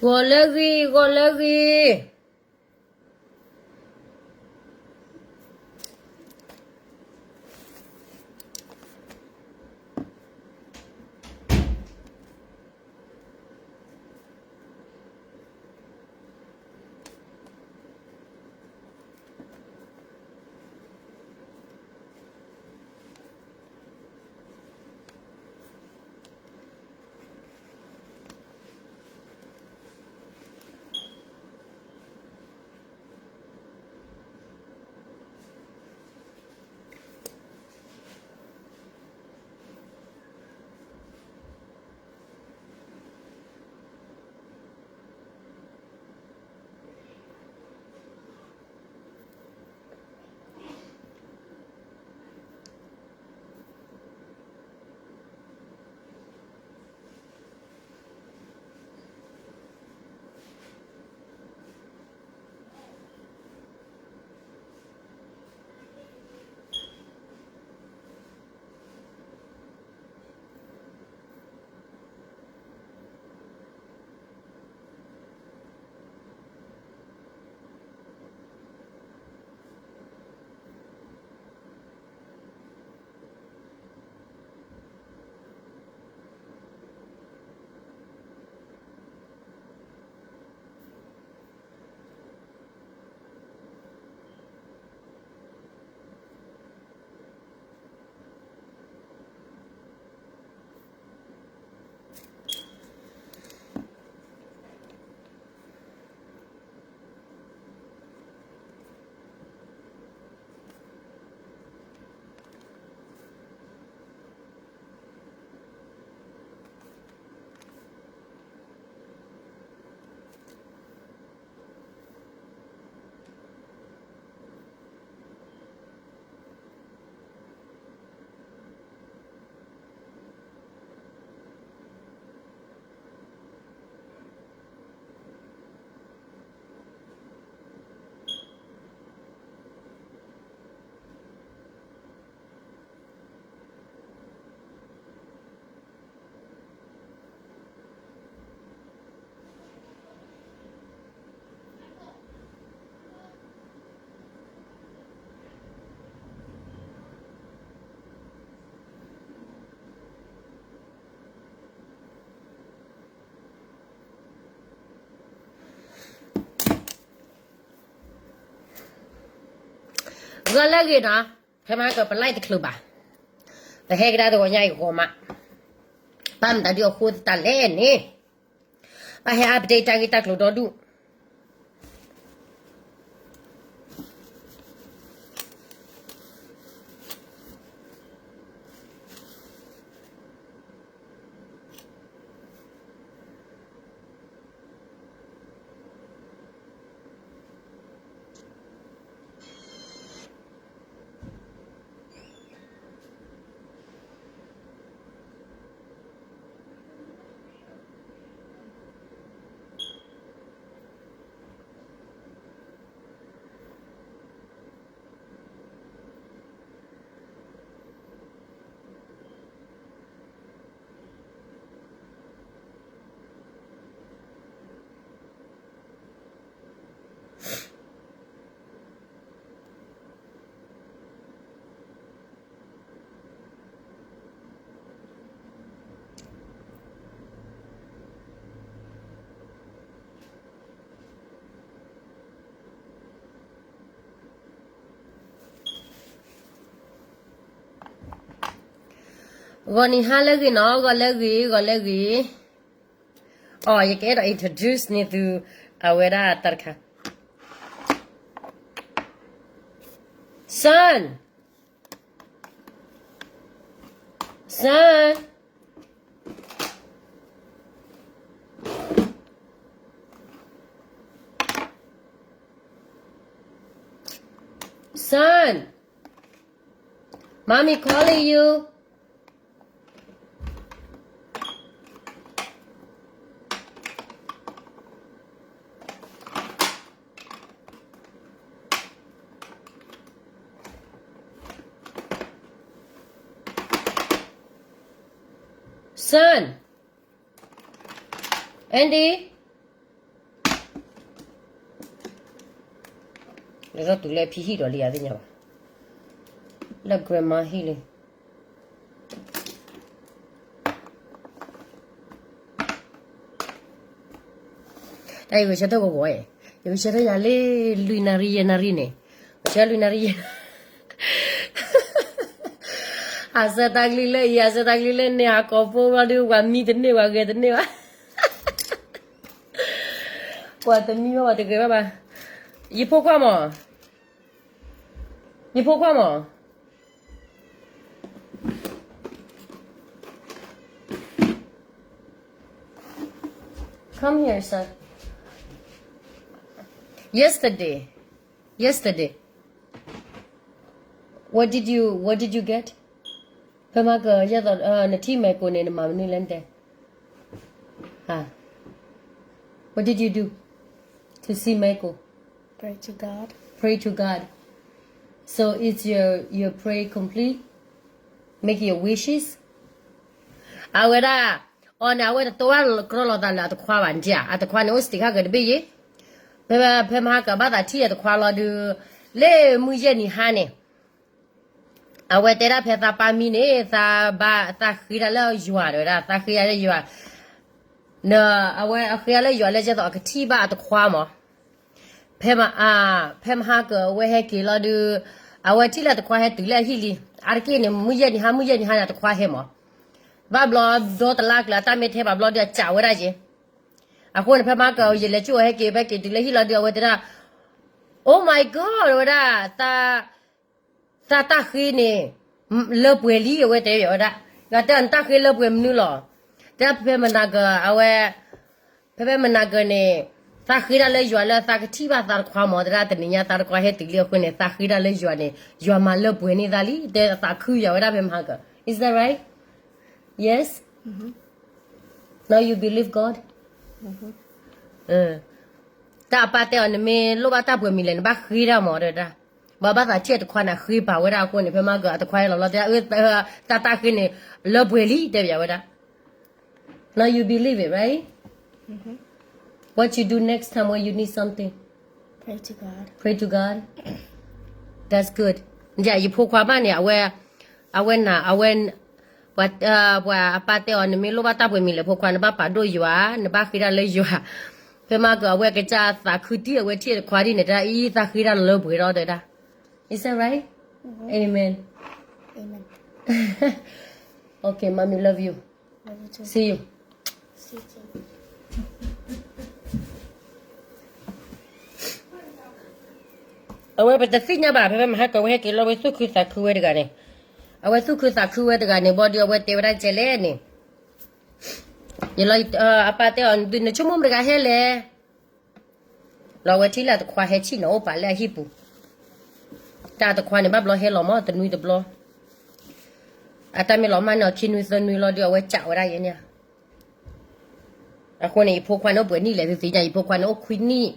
ဂီၤလၢဂ့ၤ, ဂီၤလၢဂ့ၤ. ဂီၤလၢဂ့ၤနီၤ, ဖဲမဟါကပလၢ်တချုးဘၣ်, ပဟဲကဒါတဂီၤညါအံၤဂီၤမး, ဘၣ်မတၤဒုးအဃိသတးလဲၣ်န့ၣ်, ဘၣ်ဟဲ update တၢ်ဂ့ၢ်တၢ်ကျိၤဒီဒူၣ်. ဂီၤနံၤဟါလၢအဂ့ၤနီၤ, ဂီၤလၢအဂ့ၤ, ဂီၤလၢအဂ့ၤ. အိ ယကအဲၣ်ဒိး introduce န့ၢ်သု အဝဲဒၣ်တၢ်တခါ. Son, son, son, mommy calling you. Son, Andy, လဲၤထီၣ်တုၤလၢဖံဟံၣ်ဒီးလံယၤသ့ၣ်ညါဘၣ်, လၢ grandma ဟံၣ်လံ. တၢ်အံၤကဆၢထၢၣ်ဂီၤဂီၤ, ယကဆၢထၢၣ်ယၤလၢလွံၢ်နၣ်ရံၣ်ယဲၢ်နၣ်ရံၣ်န့ၣ်, ကဆၢလွံၢ်နၣ်ရံၣ်ယဲၢ်, အဆၢတၢ်ကလုၢ်လၢအံၤ အဆၢတၢ်ကလုၢ်လၢန့ၣ် အကိာ်ဖိဘျီဒုး ပှၤမံတန့ၢ် ပှၤဂဲၤတန့ၢ်ဘၣ်, ပှၤတမံဘၣ် ပှၤတဂဲၤဘၣ်ဘၣ်, ယဖိခွါမး, ယဖိခွါမး Come here, son. Yesterday, yesterday, what did you, what did you get? ဖဲမဟါက ယဲသိး နထံၣ် Michael န့ၣ် နမၤမနုၤလဲၣ်တဲ, what did you do to see Michael? Pray to God. Pray to God. So is your, your prayer complete? Make your wishes? အဝဲဒၣ် အီၤန့ၣ် အဝဲတတိဝဲကြီလီၤသးလၢအတခွါဘၣ်န့ၣ်ဧါ, အတခွါန့ၣ် အိၣ်စတံးခါကတဘ့ၣ်ယဲ, ဖဲ ဖဲမဟါကဘၣ်သးထံၣ်အတခွါလီၤဒုး, လၢမုၢ်ယဲၢ်နံၤဟါန့ၣ် အဝဲတဲဒၣ်ဖဲသးပၢ်မံန့ၣ် သးဘၣ် သးဃ့ဒၣ်လၢယွၤတဲဝဲဒၣ်, သးဃ့ဒၣ်လၢယွၤ, အဝဲအဃ့ဒၣ်လၢယွၤလၢကဲသိးအကထံၣ်ဘၣ်အတခွါမး, ဖဲမ ဖဲမဟါကဝဲဟဲက့ၤလီၤဒုး, အဝဲထံၣ်လၢအတခွါဟဲတုၤလၢအဟံၣ်လံ, အါတက့ၢ်န့ၣ် မုၢ်ယဲၢ်နံၤဟါ မုၢ်ယဲၢ်နံၤဟါန့ၣ် အတခွါဟဲမး, ဘၣ်ဘျီဒီတလါကျၢၤ အတၢ်မ့ၢ်ထဲဘၣ်ဘျီဒုး အကးဝဲဒၣ်က့ၤ, အဃိန့ၣ် ဖဲမဟါကယလဲၤကၠိအဟဲက့ၤ ဖဲက့ၤတုၤလၢဟံၣ်လီၤဒုး အဝဲတဲဒၣ်, Oh my God ဝဲဒၣ်, သးတၢ်ဃ့န့ၣ် လၢပှဲၤလံ အဝဲတဲဝဲဒၣ်, ယတဲနတၢ်ဃ့လၢပှဲၤမနုၤလီၤ, တဲဖဲမနၤကၤ အဝဲ, ဖဲဖဲမနၤကၤန့ၣ်, သးဃ့ဒၣ်လၢယွၤလၢသးကထံၣ်ဘၣ်သးတခွါမး, တဲဒၣ်တနံၤညါသးတခွါဟဲတုၤလံအဃိန့ၣ် သးဃ့ဒၣ်လၢယွၤန့ၣ် ယွၤမၤလၢပှဲၤန့ၢ်သးလံ, တဲသးခုယၤဝဲဒၣ်ဖဲမဟါကၤ, Is that right? Yes? Now you believe God? တၢ်အပၢ်တဲအီၤ နမ့ၢ်လိၣ်ဘၣ်တၢ်ပှဲၤမံၤလဲၣ် နဘၣ်ဃ့ဒၣ်မး တဲဝဲဒၣ်, ဘၣ်ဘၣ်သးထံၣ်အတခွါန့ၣ် ဃ့ပာ်ဝဲဒၣ်အဃိန့ၣ် ဖဲမဟါကၤအတခွါဟဲလီၤလီၤ တဲဒၣ်, တၢ်တၢ်ဃ့န့ၣ် လၢပှဲၤလံ တဲဘၣ်ဝဲဒၣ်, Now you believe it, right? What you do next time when you need something? Pray to God. Pray to God. That's good. ယဖိခွါဘၣ်န့ၣ် အဝဲ, အဝဲနၤ, အဝဲ, ပှၤ, ပှၤအပၢ်တဲအီၤ နမ့ၢ်လိၣ်ဘၣ်တၢ်ပှဲၤမံၤလဲၣ် ဖိခွါ နဘၣ်ပာ်ဒိၣ်ယွၤ, နဘၣ်ဃ့ဒၣ်လၢယွၤ, ဖဲမဟါကၤ အဝဲကစၢ်သးခုတံၢ် အဝဲထံၣ်အတခွါဒ်န့ၣ် တၢ်အံၤ သးဃ့ဒၣ်လၢပှဲၤဒီး တဲဒၣ်, Is that right? Amen. Okay, mommy love you. See you. အဝဲပတသ့ၣ်ညါဘၣ် ဖဲဖဲမဟါကၤ အဝဲဟဲက့ၤလီၤ အဝဲသူၣ်ခုသးခုဝဲတဂၤန့ၣ်, အဝဲသူၣ်ခုသးခုဝဲတဂၤန့ၣ် ဘျီဒုး အဝဲတဲဝဲဒၣ်ကဲလဲၣ်န့ၣ်, ယလီၤ, အပၢ်တဲအီၤ နဆိကမိၣ်မတၤတဂၤဟဲလဲၣ် လီၤ အဝဲထံၣ်လၢအတခွါဟဲဆံၣ်နီၤအိၣ်ပာ်လၢအဟံၣ်ပူၤ, တၢ်အတခွါန့ၣ် ဘၣ်ဘျီဟဲလီၤမး တနွံတဘျီ, အတၢ်မ့ၢ်လီၤမၢ်န့ၢ်အီၤခံနွံသၢနွံလီၤဒုး အဝဲကးဝဲဒၣ်ယဲန့ၣ်, အဃိန့ၣ် ယဖိခွါန့ၣ်အိၣ်ပှဲၤနံၣ်လဲၣ် သုသ့ၣ်ညါ ယဖိခွါန့ၣ်အိၣ်ခွံနံၣ်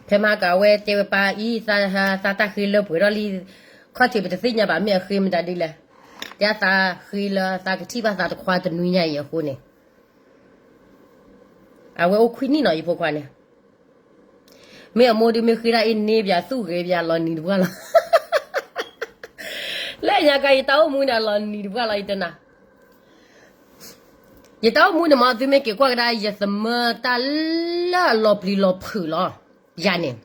ဖဲမဟါကၤ အဝဲတဲဝဲပၢ်အံၤ သးတၢ်ဃ့လၢပှဲၤထီၣ်လံ, ခီၣ်ထံးပတသ့ၣ်ညါဘၣ် မ့ၢ်အဃ့မတၤဒ်လဲၣ်, တဲသးဃ့လၢသးကထံၣ်ဘၣ်သးတခွါတနွံညါအံၤအဃိန့ၣ်, အဝဲအိၣ်ခွံနံၣ်နီၤ ယဖိခွါန့ၣ်, မ့ၢ်အမိၢ်ဒုးမ့ၢ်ဃ့ဒၣ်အ့န့ၣ် ပၠးသူၣ်ဂ့ၤပၠးလီၤနံၤတပှၢ်လီၤ လၢညါခါ ယတၢ်အိၣ်မူန့ၣ် အလီၤနံၤတပှၢ်လီၤ ယတဲနၤ, ယတၢ်အိၣ်မူန့ၣ်မ့ၢ် သုမ့ၢ်က့ၤကွၢ်ကဒါ ယသမၢတၢ်လၢအလီၤပျံၤလီၤဖုးလီၤ, ယၤန့ၣ်,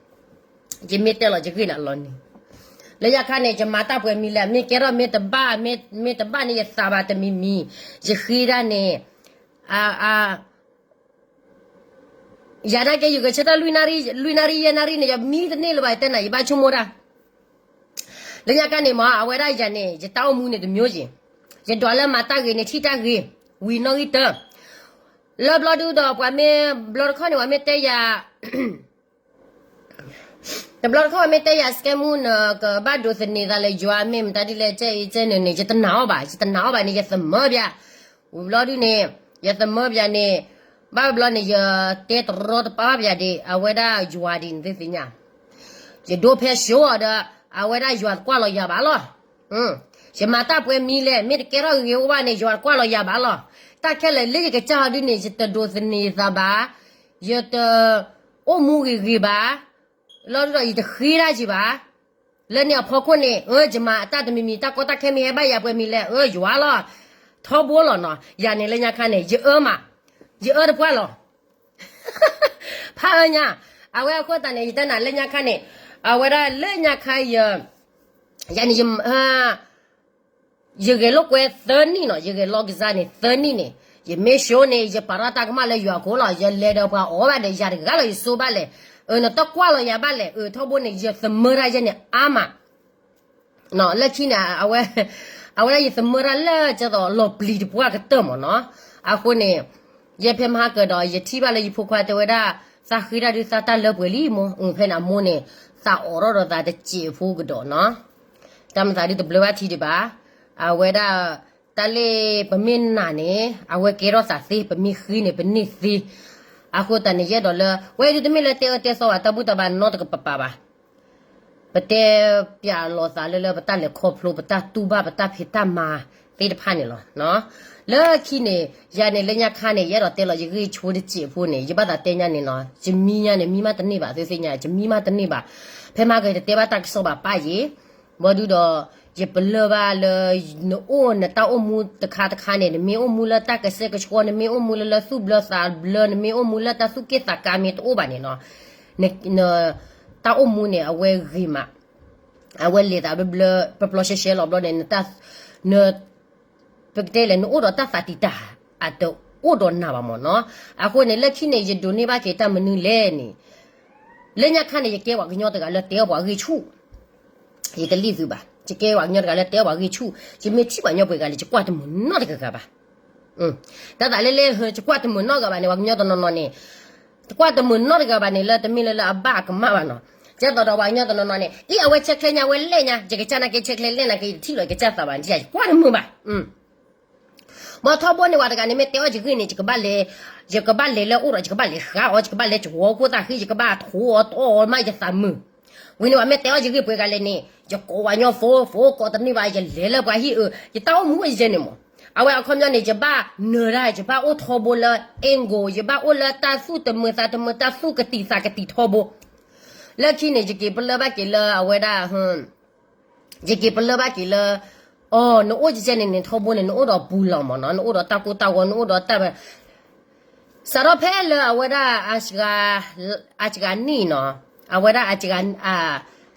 ယမ့ၢ်တဲလီၤယဂ့ၢ်န့ၣ် အလီၤနံၤ, လၢညါခါန့ၣ် ယမၤတၢ်ပှဲၤမံၤလဲၣ် မ့ၢ်ကဲထီၣ်မ့ၢ်တဘၣ်, မ့ၢ်တဘၣ်န့ၣ် ယသးဘၣ်တမံၤမံၤ, ယဃ့ဒၣ်န့ၣ်, ယၤဒၣ်ကဲ ယကဆၢတၢ် လွံၢ်နၣ်ရံၣ် ယဲၢ်နၣ်ရံၣ်န့ၣ် ယမံတန့ၢ်လၢၤဘၣ် ယတဲနၤ ယဘၣ်ဆိကမိၣ်တၢ်, လၢညါခါန့ၣ်မ့ၢ် အဝဲဒၣ်ယၤန့ၣ် ယတၢ်အိၣ်မူန့ၣ်တမျိုးယ့ၣ်, ယဒွးလၢမၤတၢ်ဂ့ၤန့ၣ် ထံၣ်တၢ်ဂ့ၤ, ဝံၤနီၣ်ဂံၢ်တၢ, လၢဘျီဒုဒီး ပှၤမ့ၢ် ဘျီတခီန့ၣ် ပှၤမ့ၢ်တဲယၤ တဘျီတခီၣ်မ့ၢ်တဲယၤ စကဲမူ နကဘၣ်ဒိးသန့ၤသးလၢယွၤ မ့ၢ်မတၤဒ်လဲၣ် ကဲအံၤကဲန့ၣ်န့ၣ် ယတနာ်အီၤဘၣ် ယတနာ်အီၤဘၣ်န့ၣ် ယသမၢပၠး, ဝံၤဘျီဒုန့ၣ် ယသမၢပၠးန့ၣ်, ဘၣ်ဘျီန့ၣ် ယတဲတရီတပါပၠးဒံး အဝဲဒၣ်ယွၤဒ်န့ၣ်သ့ၣ်ညါ, ယဒိးဖဲၡိအီၤဒီး အဝဲဒၣ်ယွၤတကွၢ်လီၤယၤဘၣ်လီၤ, ယမၤတၢ်ပှဲၤမံၤလဲၣ် မ့ၢ်တကဲထီၣ်ဂ့ၤဂ့ၤဝဲဝဲန့ၣ် ယွၤတကွၢ်လီၤယၤဘၣ်လီၤ, တၢ်ခဲလၢာ်လၢယကစၢ်ဟီဒုန့ၣ် ယတဒိးသန့ၤသးဘၣ်, ယတ အိၣ်မူဂ့ၤဂ့ၤဘၣ်, လီၤဒုဒီးယတဃ့တၢ်က့ၤဘၣ်. လၢန့ၣ်အဖီခိၣ်န့ၣ် အၢ ယမၤအတၢ်တမံၤမံၤ တၢ်ကီတၢ်ခဲမ့ၢ်ဟဲဘၣ်ယၤပှဲၤမံၤလဲၣ် အၢ ယွၤလီၤ. ထီဘိလီၤနီၤ. ယၤန့ၣ်လၢညါခါန့ၣ် ယအၢမး, ယအၢတပှၢ်လီၤ. ဖးအၢညါ, အဝဲအဃိသတးန့ၣ် ယတဲနၤလၢညါခါန့ၣ်, အဝဲဒၣ်လၢညါခါယ ယၤန့ၣ် ယဂဲၤလိာ်ကွဲသၢနံၣ်နီၤ, ယဂဲၤလိာ်ကစၢ်န့ၣ်သၢနံၣ်န့ၣ်, ယမ့ၢ် show န့ၣ် ယပာ်ထီၣ်တၢ်ကမၣ်လၢယွၤအခိၣ်လီၤ. ယလဲၤဒီးပှၤအီၣ်ဘၣ်ဒီး ယၤတဂၤလီၤ ယစိဘၣ်လဲၣ်. အၢ နတကွၢ်လီၤယၤဘၣ်လဲၣ်. အၢ ထီဘိန့ၣ် ယသမၢတၢ်ယဲန့ၣ်အါမး လၢခံန့ၣ် အဝဲဒၣ်ယသမၢတၢ်လၢကသိးလီၤပျံၤတပှၢ်ကတၢၢ်မးနီၤ. အဃိန့ၣ် ယဲဖဲမဟါကဒီး ယထံၣ်ဘၣ်လၢယဖိခွါတဲဝဲဒၣ် သးဃ့တၢ်ဒုးသးတၢ်လၢပှဲၤလံမိၢ်, ဖဲန့ၣ်အမိၢ်န့ၣ် သးအိးထီၣ်ဒီးသးတစဲးဖိကဒီးနီၤ. တၢ်မၤသးဒုးတဘျၢဘၣ်ထံဒံးဘၣ်. အဝဲဒၣ် တၢ်လၢပမ့ၢ်နာ်န့ၣ် အဝဲကဲထီၣ်သးသ့, ပမ့ၢ်ဃ့န့ၣ် ပန့ၢ်သ့. အဃိသတးန့ၣ် ယအဲၣ်ဒိးလၢ ဝဲဒုးတမ့ၢ်လၢတဲအၢတဲသီဘၣ်, တၢ်ဘူၣ်တၢ်ဘါနီတကပၤဘၣ်. ပတဲပျးလိာ်သးလၢလၢပတၢ်လဲၤခီဖျိ ပတၢ်တူၢ်ဘၣ် ပတၢ်ဖံးတၢ်မၤသ့ၣ်တဖၣ်န့ၣ်လီၤ. လၢခံန့ၣ် ယၤန့ၣ်လၢညါခါန့ၣ် ယအဲၣ်ဒိးတဲလီၤ ယဂံၢ်ဆိတစဲးဖိန့ၣ် ယဘၣ်သးတဲညါန့ၣ်နီၤ, ယမံညါန့ၣ် မံမးတန့ၢ်ဘၣ်, သုသ့ၣ်ညါ ယမံမးတန့ၢ်ဘၣ်. ဖဲမဟါကတတဲဘၣ်တၢ်ကစီၣ်ဘၣ်ပၢ်ယ့ၤ, ဘီဒုဒီး ယပလၢၢ်ဘၣ်လၢ နအိၣ်နတၢ်အိၣ်မူတခါတခါန့ၣ် နမ့ၢ်အိၣ်မူလၢတၢ်ကဆှဲကဆှီ, နမ့ၢ်အိၣ်မူလၢလၢသူၣ်ဘျၢသးဘျၢ, နမ့ၢ်အိၣ်မူလၢတၢ်သူၣ်က့ၣ်သးကါမ့ၢ်တအိၣ်ဘၣ်န့ၣ်နီၤ, တၢ်အိၣ်မူန့ၣ် အဝဲဂ့ၤမး, အဝဲလဲၤသးဘျၢဘျၢ ပျီပျီရှဲရှဲလီၤဘျီန့ၣ် န ပကတဲလဲၣ် နအိၣ်ဒီးတၢ်သးတံာ်တာ် အတအိၣ်ဒီးနၤဘၣ်မ့ၢ်နီၤ. အဃိန့ၣ် လၢခံန့ၣ် ယဒိးန့ၢ်ဘၣ်က့ၤတၢ်မနုၤလဲၣ်န့ၣ်, လၢညါခါန့ၣ် ယကဲပှၤကညီတဂၤလၢတဲအီၣ်ပှၤဂ့ၢ်ဆူၣ်, ယတလံၣ်သုဘၣ်, ယကဲပှၤကညီတဂၤလၢတဲအီၣ်ပှၤဂ့ၢ်ဆူၣ်, ယမ့ၢ်ထံၣ်ပှၤကညီပှဲၤဂၤလၢ ယကွၢ်တမုာ်နီတဂၤဂၤဘၣ်. တၢ်သးလၢလၢ ယကွၢ်တမုာ်နီတဂၤဘၣ်န့ၣ် ပှၤကညီတနီၤနီၤန့ၣ်, တကွၢ်တမုာ်နီတဂၤဘၣ်န့ၣ် လၢတမ့ၢ်လၢလၢအဘၣ်အကမၣ်ဘၣ်နီၤ. ကဲသိးဒီးပှၤကညီတနီၤနီၤန့ၣ် အံၤ အဝဲဆဲးကျဲညါ အဝဲလဲၣ်ညါ ယကစၢ်နာ်က့ဆဲးကျဲလဲၣ်နာ်က့ ယတထံၣ်လီၤ ယကစၢ်သးဘၣ် ယကွၢ်တမုာ်ဘၣ်. ဘီထီဘိန့ၣ် ပှၤတဂၤန့ၣ် မ့ၢ်တဲအီၣ်ယဂ့ၢ်န့ၣ် ယကဘၣ်လဲၤ, ယကဘၣ်လဲၤလၢအအိၣ်ဒီး ယကဘၣ်လဲၤဃါအီၤ, ယကဘၣ်လဲၤကဝီၤခိၣ်သၣ်ဃံ, ယကဘၣ်ထိအီၤတီအီၤမး ယသးမုာ်. ဝံၤန့ၣ် ပှၤမ့ၢ်တဲအီၣ်ယဂ့ၢ်ပှဲၤဂၤလဲၣ်န့ၣ် ယကိးပှၤကညီ phone phone ကိးတန့ၢ်ဘၣ်, ယလဲၤလၢပှၤဟံၣ်အၢ, ယတၢ်အိၣ်မူအိၣ်ယဲန့ၣ်မး. အဝဲအခီပညီန့ၣ် ယဘၣ်နၢၤတၢ်, ယဘၣ်အိၣ်ထီဘိလၢ angle, ယဘၣ်အိၣ်လၢတၢ်သူၣ်တမုာ်သးတမုာ် တၢ်သူၣ်ကတံာ်သးကတံာ်ထီဘိ. လၢခံန့ၣ် ယက့ၤပလၢၢ်ဘၣ်က့ၤလၢအဝဲဒၣ် ယက့ၤပလၢၢ်ဘၣ်က့ၤလၢ, အီၤ နအိၣ်ကဲန့ၣ်န့ၣ် ထီဘိန့ၣ် နအိၣ်ဒီးပူၤလီၤမးနီၤ, နအိၣ်ဒီးတၢ်ကိၢ်တၢ်ဂီၤ နအိၣ်ဒီးတၢ်, စးထီၣ်ဖဲလၢအဝဲဒၣ် အစှၤနံၣ်နီၤ, အဝဲဒၣ်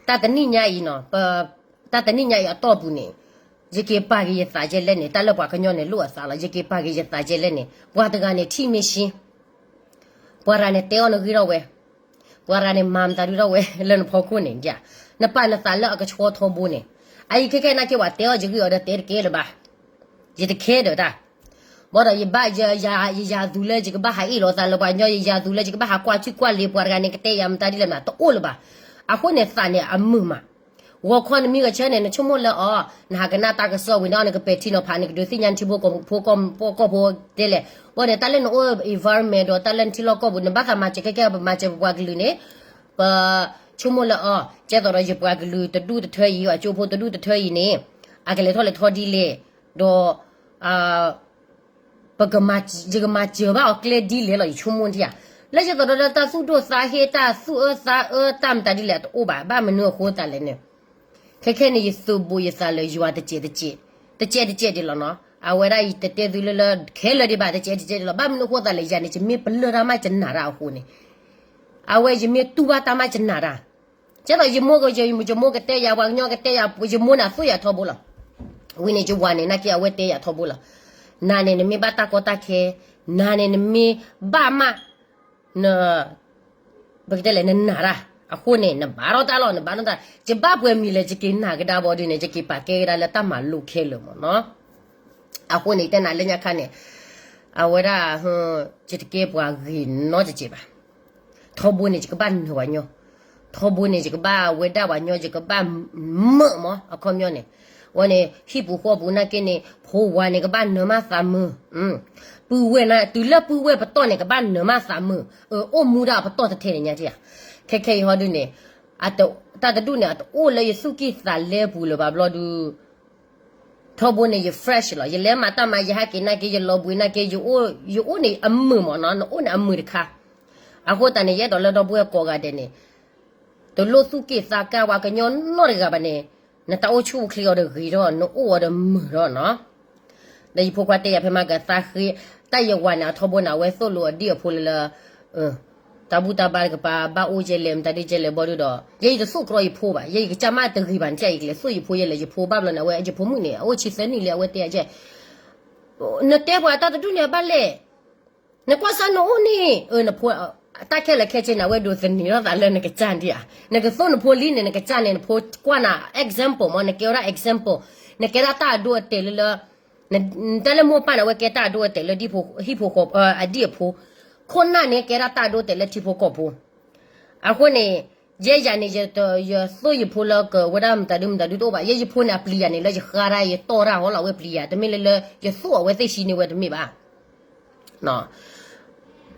တၢ်တနံၣ်ညါအံၤနီၤ, တၢ်တနံၣ်ညါအံၤအတီၢ်ပူၤန့ၣ်, ယက့ၤပာ်က့ၤယသးကဲလဲၣ်န့ၣ်, တၢ်လၢပှၤကညီန့ၣ်လိၣ်အသးလီၤ, ယက့ၤပာ်က့ၤယသးကဲလဲၣ်န့ၣ်, ပှၤတဂၤန့ၣ်ထံၣ်မ့ၢ်ဆ့ ပှၤတဂၤန့ၣ်တဲအီၣ်နဂ့ၢ်ထီၣ်ဝဲ, ပှၤတဂၤန့ၣ်မၤမတၤဒုထီၣ်ဝဲလၢနဖီခိၣ်န့ၣ်, နပာ်နသးလၢအကဆှီထီဘိန့ၣ်, အအံၤခဲခဲနာ်က့ ပှၤတဲအီၣ်ယဂ့ၢ်အီၤဒီးတဲတကဲလၢၤဘၣ်, ယတခဲဒီးတၢ်, ဘၣ်ဒီးယဘၣ်, ယယၤသူလၢယကဘၣ်ဟးအ့ၣ်လိာ်သးလၢပှၤကညီ, ယယၤသူလၢယကဘၣ်ဟးကွၢ်ထံကွၢ်လံၤပှၤတဂၤန့ၣ် ကတဲယၤမတၤဒ်လဲၣ်မး တအိၣ်လၢၤဘၣ်. အဃိန့ၣ်သးန့ၣ်အမုာ်မး, ဂီၤခီနမံဂဲၤဆၢန့ၣ် နဆိကမိၣ်လၢအီၤ, နဟးကနၣ်တၢ်ကစီၣ်ဝံၤန့ၣ် နကပဲာ်ထံနီၤဖး နကဒုးသ့ၣ်ညါနထံဖိကီၢ်ဖိ, ကီၢ်ဖိကီၢ်ဖိတဲလဲၣ်, ဘၣ်န့ၣ် တၢ်လၢနအိၣ် environment ဒီးတၢ်လၢနထံလီၢ်ကီၢ်ပူၤ နဘၣ်သးမၤစၢၤခဲခဲ ပမၤစၢၤပပှၤကလုာ်န့ၣ်, ပဆိကမိၣ်လၢအီၤ ကဲသိးဒီးယပှၤကလုာ်တဒူၣ်တထၢအံၤ အကၠိဖိတဒူၣ်တထၢအံၤန့ၣ်, အကလဲၤထီၣ်လဲၤထီဒ်လဲၣ်, ဒီး ပကမၤ, ယကမၤစၢၤဘၣ်အီၤကျဲဒ်လဲၣ်လီၤ ယဆိကမိၣ်ထံဧါ. လၢယသးဒီးတၢ်သူၣ်ဒိၣ်သးဟ့ တၢ်သူၣ်အၢသးအၢ တၢ်မတၤဒ်လဲၣ်တအိၣ်ဘၣ်. ဘၣ်မနုၤအဃိသးလဲၣ်န့ၣ်, ခဲခဲန့ၣ် ယသုးဘူးယသးလၢယွၤတစဲးတစဲး, တစဲးတစဲးဒ်လီၤနီၤ. အဝဲဒၣ်ယတတဲသုလၢလၢခဲလၢာ်ဒံးဘၣ် တစဲးတစဲးဒ်လီၤ. ဘၣ်မနုၤအဃိသးလဲၣ် ယၤန့ၣ် ယမ့ၢ်ပလၢၢ်တၢ်မးယနာ်တၢ်အဃိန့ၣ်, အဝဲယမ့ၢ်တူၢ်ဘၣ်တၢ်မးယနာ်တၢ် ကဲသိးယမိၢ်က, ယမိၢ်ကတဲယၤ ပှၤကညီကတဲယၤ ယမိၢ်န့ၣ်အသိၣ်ယၤထီဘိလီၤ. ဝံၤန့ၣ် ယဝၤန့ၣ် နာ်က့အဝဲတဲယၤထီဘိလီၤ. နၤန့ၣ် နမ့ၢ်ဘၣ်တၢ်ကီတၢ်ခဲ, နၤန့ၣ် နမ့ၢ်ဘၣ်မး, န, ပကတဲလဲၣ် နနာ်တၢ်, အဃိန့ၣ် နဘၣ်ထီၣ်တၢ်လီၤ နဘၣ်ထီၣ်တၢ်, ယဘၣ်ပှဲၤမံၤလဲၣ် ယက့ၤနာ်ကဒါဘီဒုန့ၣ် ယက့ၤပာ်ကဲကဒါလၢတၢ်မၤလိခဲလၢာ်မ့ၢ်နီၤ. အဃိန့ၣ် တဲနၤလၢညါခါန့ၣ်, အဝဲဒၣ်, ယတကဲပှၤဂ့ၤနီတစဲးဘၣ်. ထီဘိန့ၣ် ယကဘၣ်နၢၤပှၤညီ, ထီဘိန့ၣ် ယကဘၣ်ဝဲဒၣ်ပှၤညီ ယကဘၣ်မၢမၢ အခီပညီန့ၣ်, ဝဲန့ၣ် ဟံၣ်ပူၤဃီပူၤနာ်က့န့ၣ် ဖိဝၤန့ၣ် ကဘၣ်နၢၤမးသးမုာ်, ပုၢ်ဝဲၢ်န့ၣ် တုၤလၢပုၢ်ဝဲၢ်ပတီၢ်န့ၣ် ကဘၣ်နၢၤမးသးမုာ်, အအိၣ်မူဒၣ်ပတီၢ်တထဲန့ၣ်ညါထံၣ်ဧါ. ခဲခဲအံၤဟီဒုန့ၣ်, တၢ်တဒူၣ်န့ၣ် အတအိၣ်လၢယသူၣ်ကံၢ်သးလဲပူၤလၢၤဘၣ်ဘျီဒု ထီဘိန့ၣ် ယ fresh လီၤ. ယလဲၤမၤတၢ်မၤ ယဟဲက့ၤနာ်က့ ယလီၤဘှံးနာ်က့ ယအိၣ်န့ၣ်အမုာ်မ့ၢ်နီၤ, နအိၣ်န့ၣ်အမုာ်တခါ. အဃိသတးန့ၣ် ယအဲၣ်ဒိးလၢဒီပုၢ်ဝဲၢ်ကိးဂၤဒဲးန့ၣ်, တလိၣ်သူၣ်က့ၣ်သးကါပှၤကညီနီတဂၤဘၣ်န့ၣ်, နတၢ်အိၣ်ဆူၣ်အိၣ်ချ့အီၤဒီးဂ့ၤထီၣ် နအိၣ်အီၤဒီးမုာ်ထီၣ်နီၤ. ဒီးယဖိခွါတဲယၤ ဖဲမၤကသးဃ့, တၢ်ယဝၤန့ၣ် အထီဘိန့ၣ် အဝဲသိၣ်လိအဒံၣ်အဖိလၢလၢ တၢ်ဘူၣ်တၢ်ဘါတကပၤ ဘၣ်အိၣ်ကဲလဲၣ် မတၤဒ်ကဲလဲၣ်ဘီဒုဒီး ယဲယတသိၣ်ကြီယဖိဘၣ်, ယဲယကစၢ်မးတဂ့ၤဘၣ် နထံၣ်ဧါ, ယကလဲၤသိၣ်ယဖိယဲလဲၣ်, ယဖိဘၣ်ဘျီန့ၣ် အဝဲယဖိမုၣ်န့ၣ် အအိၣ်ဆံသၢနံၣ်လံ အဝဲတဲယၤကဲ, နတဲပှၤတၢ်တဒူၣ်န့ၣ်အဘၣ်လဲၣ်, နကွၢ်စၢ်နအိၣ်န့ၣ်, နဖိ, တၢ်ခဲလၢာ်ခဲဆ့န့ၣ် အဝဲဒိးသန့ၤထီၣ်သးလၢနကစၢ်ဒံးဧါ, နကသိၣ်နဖိလံန့ၣ် နကစၢ်န့ၣ် နဖိကွၢ်နၤ example မ့ၢ် နကဲဝဲဒၣ် example, နကဲဒၣ်တၢ်အဒိအတဲာ်လၢလၢ နတၢ်လၢမိၢ်ပၢ်န့ၣ် အဝဲကဲတၢ်အဒိအတဲာ်လၢဟံၣ်ဖိဃီ, အဒံၣ်အဖိ, ခိၣ်နၢ်န့ၣ် ကဲဒၣ်တၢ်အဒိအတဲာ်လၢထံဖိကီၢ်ဖိ, အဃိန့ၣ်, ယဲယၤန့ၣ် ယသိၣ်ယဖိလၢကဝဲဒၣ်မတၤဒုမတၤဒုတအိၣ်ဘၣ်, ယဲယဖိန့ၣ် အပျံၤယၤန့ၣ် လၢယဃါတၢ်ယတီၢ်တၢ်ဟီလီၤ အဝဲပျံၤယၤ, တမ့ၢ်လၢလၢ ယသိၣ်အဝဲသ့ၣ်ဆံန့ၣ်ဝဲတမ့ၢ်ဘၣ်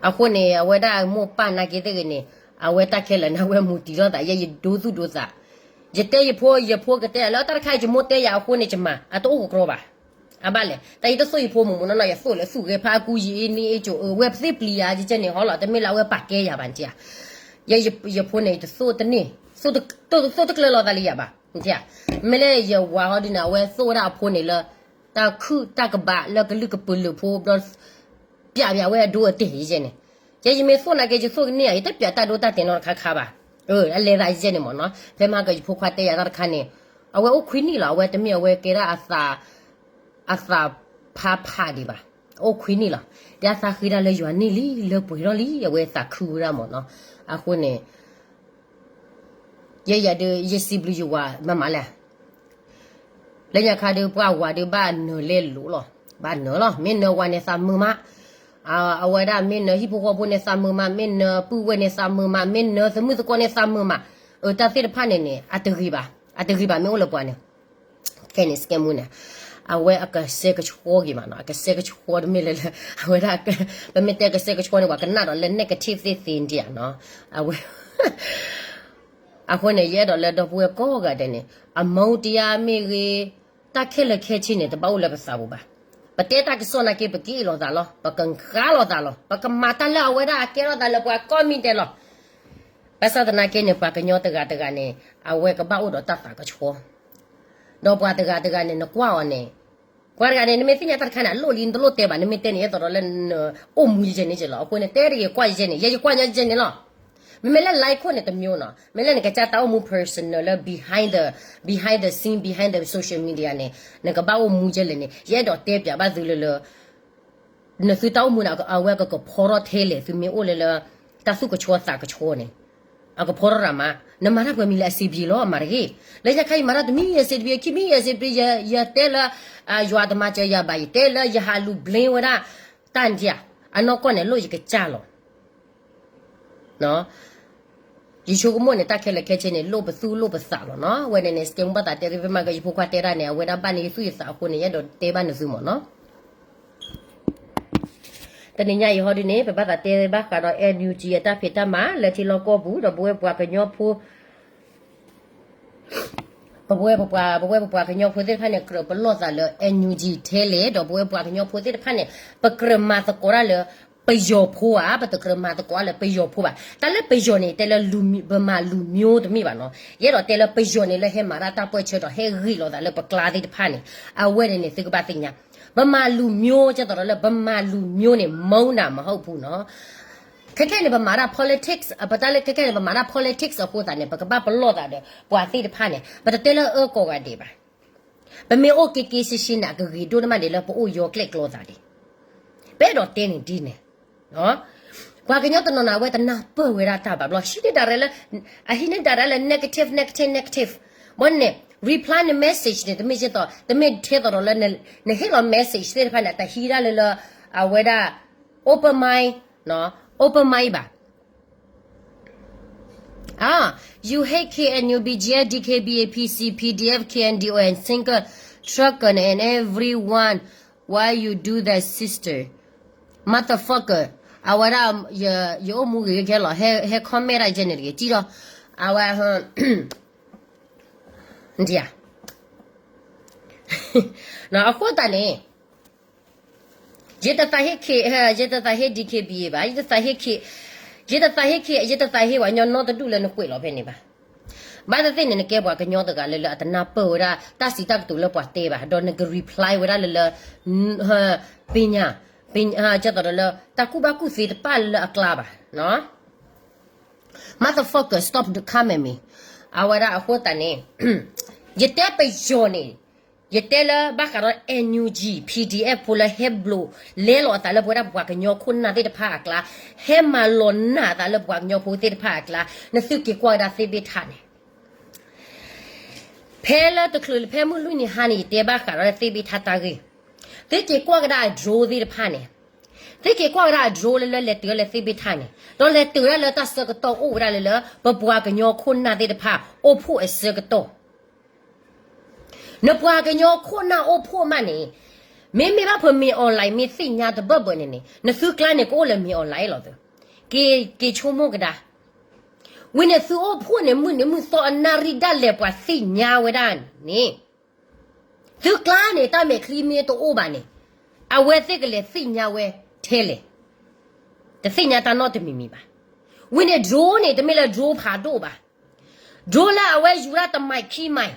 အဃိန့ၣ် အဝဲဒၣ်မိၢ်ပၢ်နာ်က့သ့ၣ်ဂ့ၤန့ၣ်, အဝဲတၢ်ခဲလၢာ်န့ၣ် အဝဲမူတံၤထီၣ်သး ယဲယဒိသူၣ်ဒိသး, ယတဲယဖိ ယဖိကတဲယၤလၢတၢ်တခါအံၤ ယမိၢ်တဲယၤအဃိန့ၣ် ယမၤ အတအိၣ်ကကြီဘၣ်, အဘၣ်လဲၣ် တၢ်ယတသိၣ်ယဖိမုၢ်မုၢ်နီၢ်နီၢ် ယသိၣ်လၢသူၣ်ဂဲၤဖးအကူယံၤအ့န့ၣ် အ့ကၠိ ဝဲသ့ၣ်ပျံၤယၤကဲန့ၣ်ဟီလီၤ တမ့ၢ်လၢအဝဲပာ်ကဲယၤဘၣ်န့ၣ်ဧါ, ယဲယဖိန့ၣ် ယတသိၣ်တန့ၢ်, သိၣ်တကျၢၤလီၤသးလၢယၤဘၣ်, မ့ၢ်လၢယဝၤဟီဒ်န့ၣ် အဝဲသိၣ်ဝဲဒၣ်အဖိန့ၣ်လၢ တၢ်ခုၣ်တၢ်ကဘးလၢကလုာ်ကပုာ်လုာ်ဖိ ဘျီ ပျးပျးဝဲအဒိအတဲာ်ယဲန့ၣ်, ယဲယမ့ၢ်သိၣ်နာ်က့ ယသိၣ်ကန့ၢ်ဧါ ယတပျးတၢ်ဒိတၢ်တဲာ်နီတခါခါဘၣ်, အလဲၤသးယဲန့ၣ်မ့ၢ်နီၤ, ဖဲမဟါကယဖိခွါတဲယၤတၢ်တခါန့ၣ်, အဝဲအိၣ်ခွံနံၣ်လီၤ အဝဲတမ့ၢ်အဝဲကဲဒၣ်အသး အသးဖးဖးဒံးဘၣ်, အိၣ်ခွံနံၣ်လီၤ, ဒီးအသးဃ့တၢ်လၢယွၤန့ၣ်လံ လၢပှဲၤထီၣ်လံ အဝဲသးခုဝဲဒၣ်မ့ၢ်နီၤ, အဃိန့ၣ် ယဲယၤဒီး ယစံးဘျုးယွၤမးမးလဲၣ်, လၢညါခါဒီး ပှၤဝၤဒီးဘၣ်နၢၤလဲလိာ်လီၤ, ဘၣ်နၢၤလီၤ, မ့ၢ်နၢၤဝၤန့ၣ်သးမုာ်မး, အဝဲဒၣ်မ့ၢ်နၢၤဟံၣ်ဖိဃီဖိန့ၣ်သးမုာ်မး, မ့ၢ်နၢၤပုၢ်ဝဲၢ်န့ၣ်သးမုာ်မး, မ့ၢ်နၢၤသမုၣ်သကိးန့ၣ်သးမုာ်မး, အတၢ်သ့ၣ်တဖၣ်န့ၣ်န့ၣ် အတဂ့ၤဘၣ်, အတဂ့ၤဘၣ်မ့ၢ်အိၣ်လၢပှၤန့ၣ် ခဲန့ၣ် စကဲမူန့ၣ်, အဝဲအကစဲကဆှီက့ၤမးနီၤ, အကစဲကဆှီတမ့ၢ်လၢလၢ အဝဲဒၣ် ပမ့ၢ်တဲကစဲကဆှီန့ၣ် ပှၤကနၣ်ဒီးလၢ negative သ့ၣ်သ့ၣ်ဒံးဧါနီၤ, အဝဲ အဃိန့ၣ် ယအဲၣ်ဒိးလၢဒီပုၢ်ဝဲၢ်ကိးဂၤဒဲးန့ၣ် အမုန်းတရားမ့ၢ်ဂ့ၤ, တၢ်ခဲလၢာ်ခဲဆ့န့ၣ် တဘၣ်အိၣ်လၢပသးပူၤဘၣ်, ပတဲတၢ်ကစီၣ်နာ်က့ ပကအ့ၣ်လိာ်သးလီၤ, ပကဃါလိာ်သးလီၤ, ပကမၤတၢ်လၢအဝဲဒၣ်အကဲထီၣ်သးလၢပှၤကိးမံၤဒဲးလီၤ, ဘၣ်ဆၣ်သနာ်က့န့ၣ် ပှၤကညီတဂၤတဂၤန့ၣ် အဝဲကဘၣ်အိၣ်ဒီးတၢ်သးကဆှီ, ဒီးပှၤတဂၤတဂၤန့ၣ် နကွၢ်အီၤန့ၣ် ပှၤတဂၤန့ၣ် နမ့ၢ်သ့ၣ်ညါတၢ်တခါန့ၣ် အလိၣ်လံ နတလိၣ်တဲဘၣ်, နမ့ၢ်တဲန့ၣ် အဲၣ်ဒိးလၢနအိၣ်မူယဲန့ၣ်လီၤ, အဃိန့ၣ် တဲတဂ့ၤကွၢ်ယဲန့ၣ် ယဲယကွၢ်ညီယဲန့ၣ်လီၤ, မ့မ့ၢ်လၢ like ခိၣ်န့ၣ် တမျိုးနီၤ, မ့ၢ်လၢနကစၢ်တၢ်အိၣ်မူ personal လၢ behind the, behind the scene, behind the social media န့ၣ် နကဘၣ်အိၣ်မူယဲလဲၣ်န့ၣ် ယအဲၣ်ဒိးတဲပၠးဘၣ်သုလၢလၢ နသုတၢ်အိၣ်မူန့ၣ် အဝဲကကဖီထီၣ်ထဲလဲၣ်, သုမ့ၢ်အိၣ်လၢလၢ တၢ်သူၣ်ကဆှီသးကဆှီန့ၣ် အကဖီထီၣ်ရၣ်မး, နမၤတၢ်ပှဲၤမံၤလၢအဆံးဘျ့လီၤ မၤတဂ့ၤ, လၢညါခါအံၤမၤတၢ်တမံၤအဆံးတဘျ့ ခံမံၤအဆံးတဘျ့ ယတဲလၢ ယွၤတမၤစၢၤယၤဘၣ်, ယတဲလၢယဟးလူၤ blame ဝဲဒၣ် တၢ်ဒံးဧါ, အနီၢ်ကီၢ်န့ၣ် လိၣ်ယကစၢ်လီၤ ယဆိကမိၣ်န့ၣ် တၢ်ခဲလၢာ်ခဲဆ့န့ၣ် လိၣ်ပသူၣ်လိၣ်ပသးလီၤနီၤ, အဝဲန့ၣ်န့ၣ် စကဲမူဘၣ်သးတဲသ့ ဖဲမၤကယဖိခွါတဲဒၣ်န့ၣ် အဝဲဒၣ်ဘၣ်န့ၢ်ယသူၣ်ယသးအဃိန့ၣ် ယအဲၣ်ဒိးတဲဘၣ်နသုမ့ၢ်နီၤ, တနံၤညါအံၤဟီဒုန့ၣ် ပဘၣ်သးတဲဘၣ်ဃးဒီး NUG အတၢ်ဖံးတၢ်မၤလၢထံလီၢ်ကီၢ်ပူၤ ဒီးပဝဲပှၤကညီဖိ ပဝဲပပှၤ ပဝဲပပှၤကညီဖိသ့ၣ်တဖၣ်န့ၣ် ကြၢးပလီၢ်သးလၢ NUG ထဲလဲၣ်, ဒီးပဝဲပှၤကညီဖိသ့ၣ်တဖၣ်န့ၣ် ပကြၢးမၤသကိးတၢ်လၢ ပယီၤဖိဧါ, ပတကြၢးမၤသကိးတၢ်လၢပယီၤဖိဘၣ်. တၢ်လၢပယီၤန့ၣ် တဲလၢ ဗမာလူမျိုး တမ့ၢ်ဘၣ်နီၤ. ယအဲၣ်ဒိးတဲလၢပယီၤန့ၣ် လၢဟဲမၤတၢ်တၢ်ပၢၢ်ဆၢဒီး ဟဲဂ့ၤလိာ်သးလၢပကျါသ့ၣ်တဖၣ်န့ၣ် အဝဲန့ၣ်န့ၣ် သုကဘၣ်သ့ၣ်ညါ ဗမာလူမျိုး ကဲသိးဒီးလၢ ဗမာလူမျိုးန့ၣ် မုန်းတာမဟုတ်ဘူးနီၤ. ခဲခဲန့ၣ် ပမၤတၢ် politics ပတၢ်လၢခဲခဲန့ၣ် ပမၤတၢ် politics အဃိသတးန့ၣ် ပကဘၣ်ပလီၢ်သးဒီး ပှၤသ့ၣ်တဖၣ်န့ၣ် ပတတဲလၢအအၢကိးဂၤဒဲးဘၣ်. ပမ့ၢ်အိၣ်က့ၤက့ၤရှဲရှဲန့ၣ် အကဂ့ၤဒိၣ်န့ၢ်မးဒံးလၢပအိၣ်ယီၤကျဲၣ်ကျီသးဒံး. ပအဲၣ်ဒိးတဲန့ၣ်ဒ်န့ၣ် ပှၤကညီတနီၤနီၤ အဝဲတနၢ်ပၢၢ်ဝဲဒၣ်တၢ်ဘၣ်ဘျီ ဟံးန့ၢ်ဒၣ်ရဲၣ်လၢ အဟံးန့ၢ်ဒၣ်ရဲၣ်လၢ negative negative negative ဘၣ်န့ၣ် reply န့ၣ် message န့ၣ် တမ့ၢ်ကဲသိး တမ့ၢ်ထဲသိးဒီးလၢ နဟ့ၣ်လီၤ message သ့ၣ်တဖၣ်န့ၣ် တဟံးဒၣ်လၢလၢ အဝဲဒၣ် open mind open mind ဘၣ်. Ah, you hate K N U, B G F, D K B A, P C, P D F, K N D O, and single trucker and everyone. Why you do that, sister? Motherfucker. အဝဲဒၣ် ယအိၣ်မူဂ့ၤခဲလီၤ ဟဲ comment ဒၣ်ယဲန့ၣ်တဂ့ၤ ကံဒီး အဝဲ ဒ် အဃိသတးန့ၣ် ယတသးဟ့ ယတသးဟ့ D K B A ဘၣ်, ယတသးဟ့ ယတသးဟ့ ယတသးဟ့ ပှၤကညီနီတဒူၣ်လၢနကွဲးလီၤဖဲန့ၣ်ဘၣ်. ဘၣ်သ့ၣ်သ့ၣ်န့ၣ် နကဲပှၤကညီတဂၤလၢလၢအတနၢ်ပၢၢ်ဝဲဒၣ် တၢ်စံးတၢ်ကတိၤလၢပှၤတဲဘၣ်, ဒီးနက reply ဝဲဒၣ်လၢလၢ ပညာ, ပညာ, ကသိးဒီးလၢ တၢ်ကူၣ်ဘၣ်ကူၣ်သ့တပၣ်လၢလၢအကျါဘၣ်. Motherfucker, stop the coming me. အဝဲဒၣ်အဃိသတးန့ၣ် ယတဲပယီၤန့ၣ် ယတဲလၢဘၣ်ဃးဒီး NUG PDF ဖိလၢဟဲဘျိးလဲလီၤအသးလၢပဝဲဒၣ်ပှၤကညီခိၣ်နၢ်သ့ၣ်တဖၣ်အကျါ, ဟဲမၤလီၤနာ်အသးလၢပှၤကညီဖိသ့ၣ်တဖၣ်အကျါ, နသုက့ၤကွၢ်ဝဲဒၣ်သ့ၣ်ဘ့ၣ်ထါန့ၣ် ဖဲလၢတချုးလၢဖဲမုၢ်လွံၢ်နံၤဟါန့ၣ် ယတဲဘၣ်ဃးဒီးသ့ၣ်ဘ့ၣ်ထါတၢ်ဂ့ၢ်, သုက့ၤကွၢ်ကဒါအ drone သ့ၣ်တဖၣ်န့ၣ်, သုက့ၤကွၢ်ကဒါအ drone လၢလၢလဲၤတုၤလၢသ့ၣ်ဘ့ၣ်ထါန့ၣ် ဒီးလဲၤတုၤဒၣ်လၢတၢ်ဆၢကတီၢ်အိၣ်ဝဲဒၣ်လၢလၢ ပပှၤကညီခိၣ်နၢ်သ့ၣ်တဖၣ်အိၣ်ဖှိၣ်အဆၢကတီၢ် နပှၤကညီခိၣ်နၢ်အိၣ်ဖှိၣ်မးန့ၣ်, မ့မ့ၢ်ဘၣ်ဖဲ မင်းအောင်လှိုင် မ့ၢ်သ့ၣ်ညါတဘၢၣ်ဘၢၣ်န့ၣ်န့ၣ် နသုကျါန့ၣ် ကအိၣ်လၢ မင်းအောင်လှိုင် လီၤသၢ, က့ၤဆိကမိၣ်ကဒါ, ဝံၤန့ၣ်သုအိၣ်ဖှိၣ်န့ၣ် မုၢ်နံၤမုၢ်သီအနၣ်ရံၣ်ဒၣ်လဲာ်ပှၤသ့ၣ်ညါဝဲဒၣ်န့ၣ်, သုကျါန့ၣ် တၢ်မဲာ်ချံမ့ၢ်တအိၣ်ဘၣ်န့ၣ် အဝဲသ့ၣ်ကလဲၤသ့ၣ်ညါဝဲထဲလဲၣ်, တသ့ၣ်ညါတၢ်နီတမံၤမံၤဘၣ်. ဝံၤန့ၣ် drone န့ၣ် တမ့ၢ်လၢ drone ဖးဒိၣ်ဘၣ်, drone လၢအဝဲယူၤဒၣ်တမံးခံမံး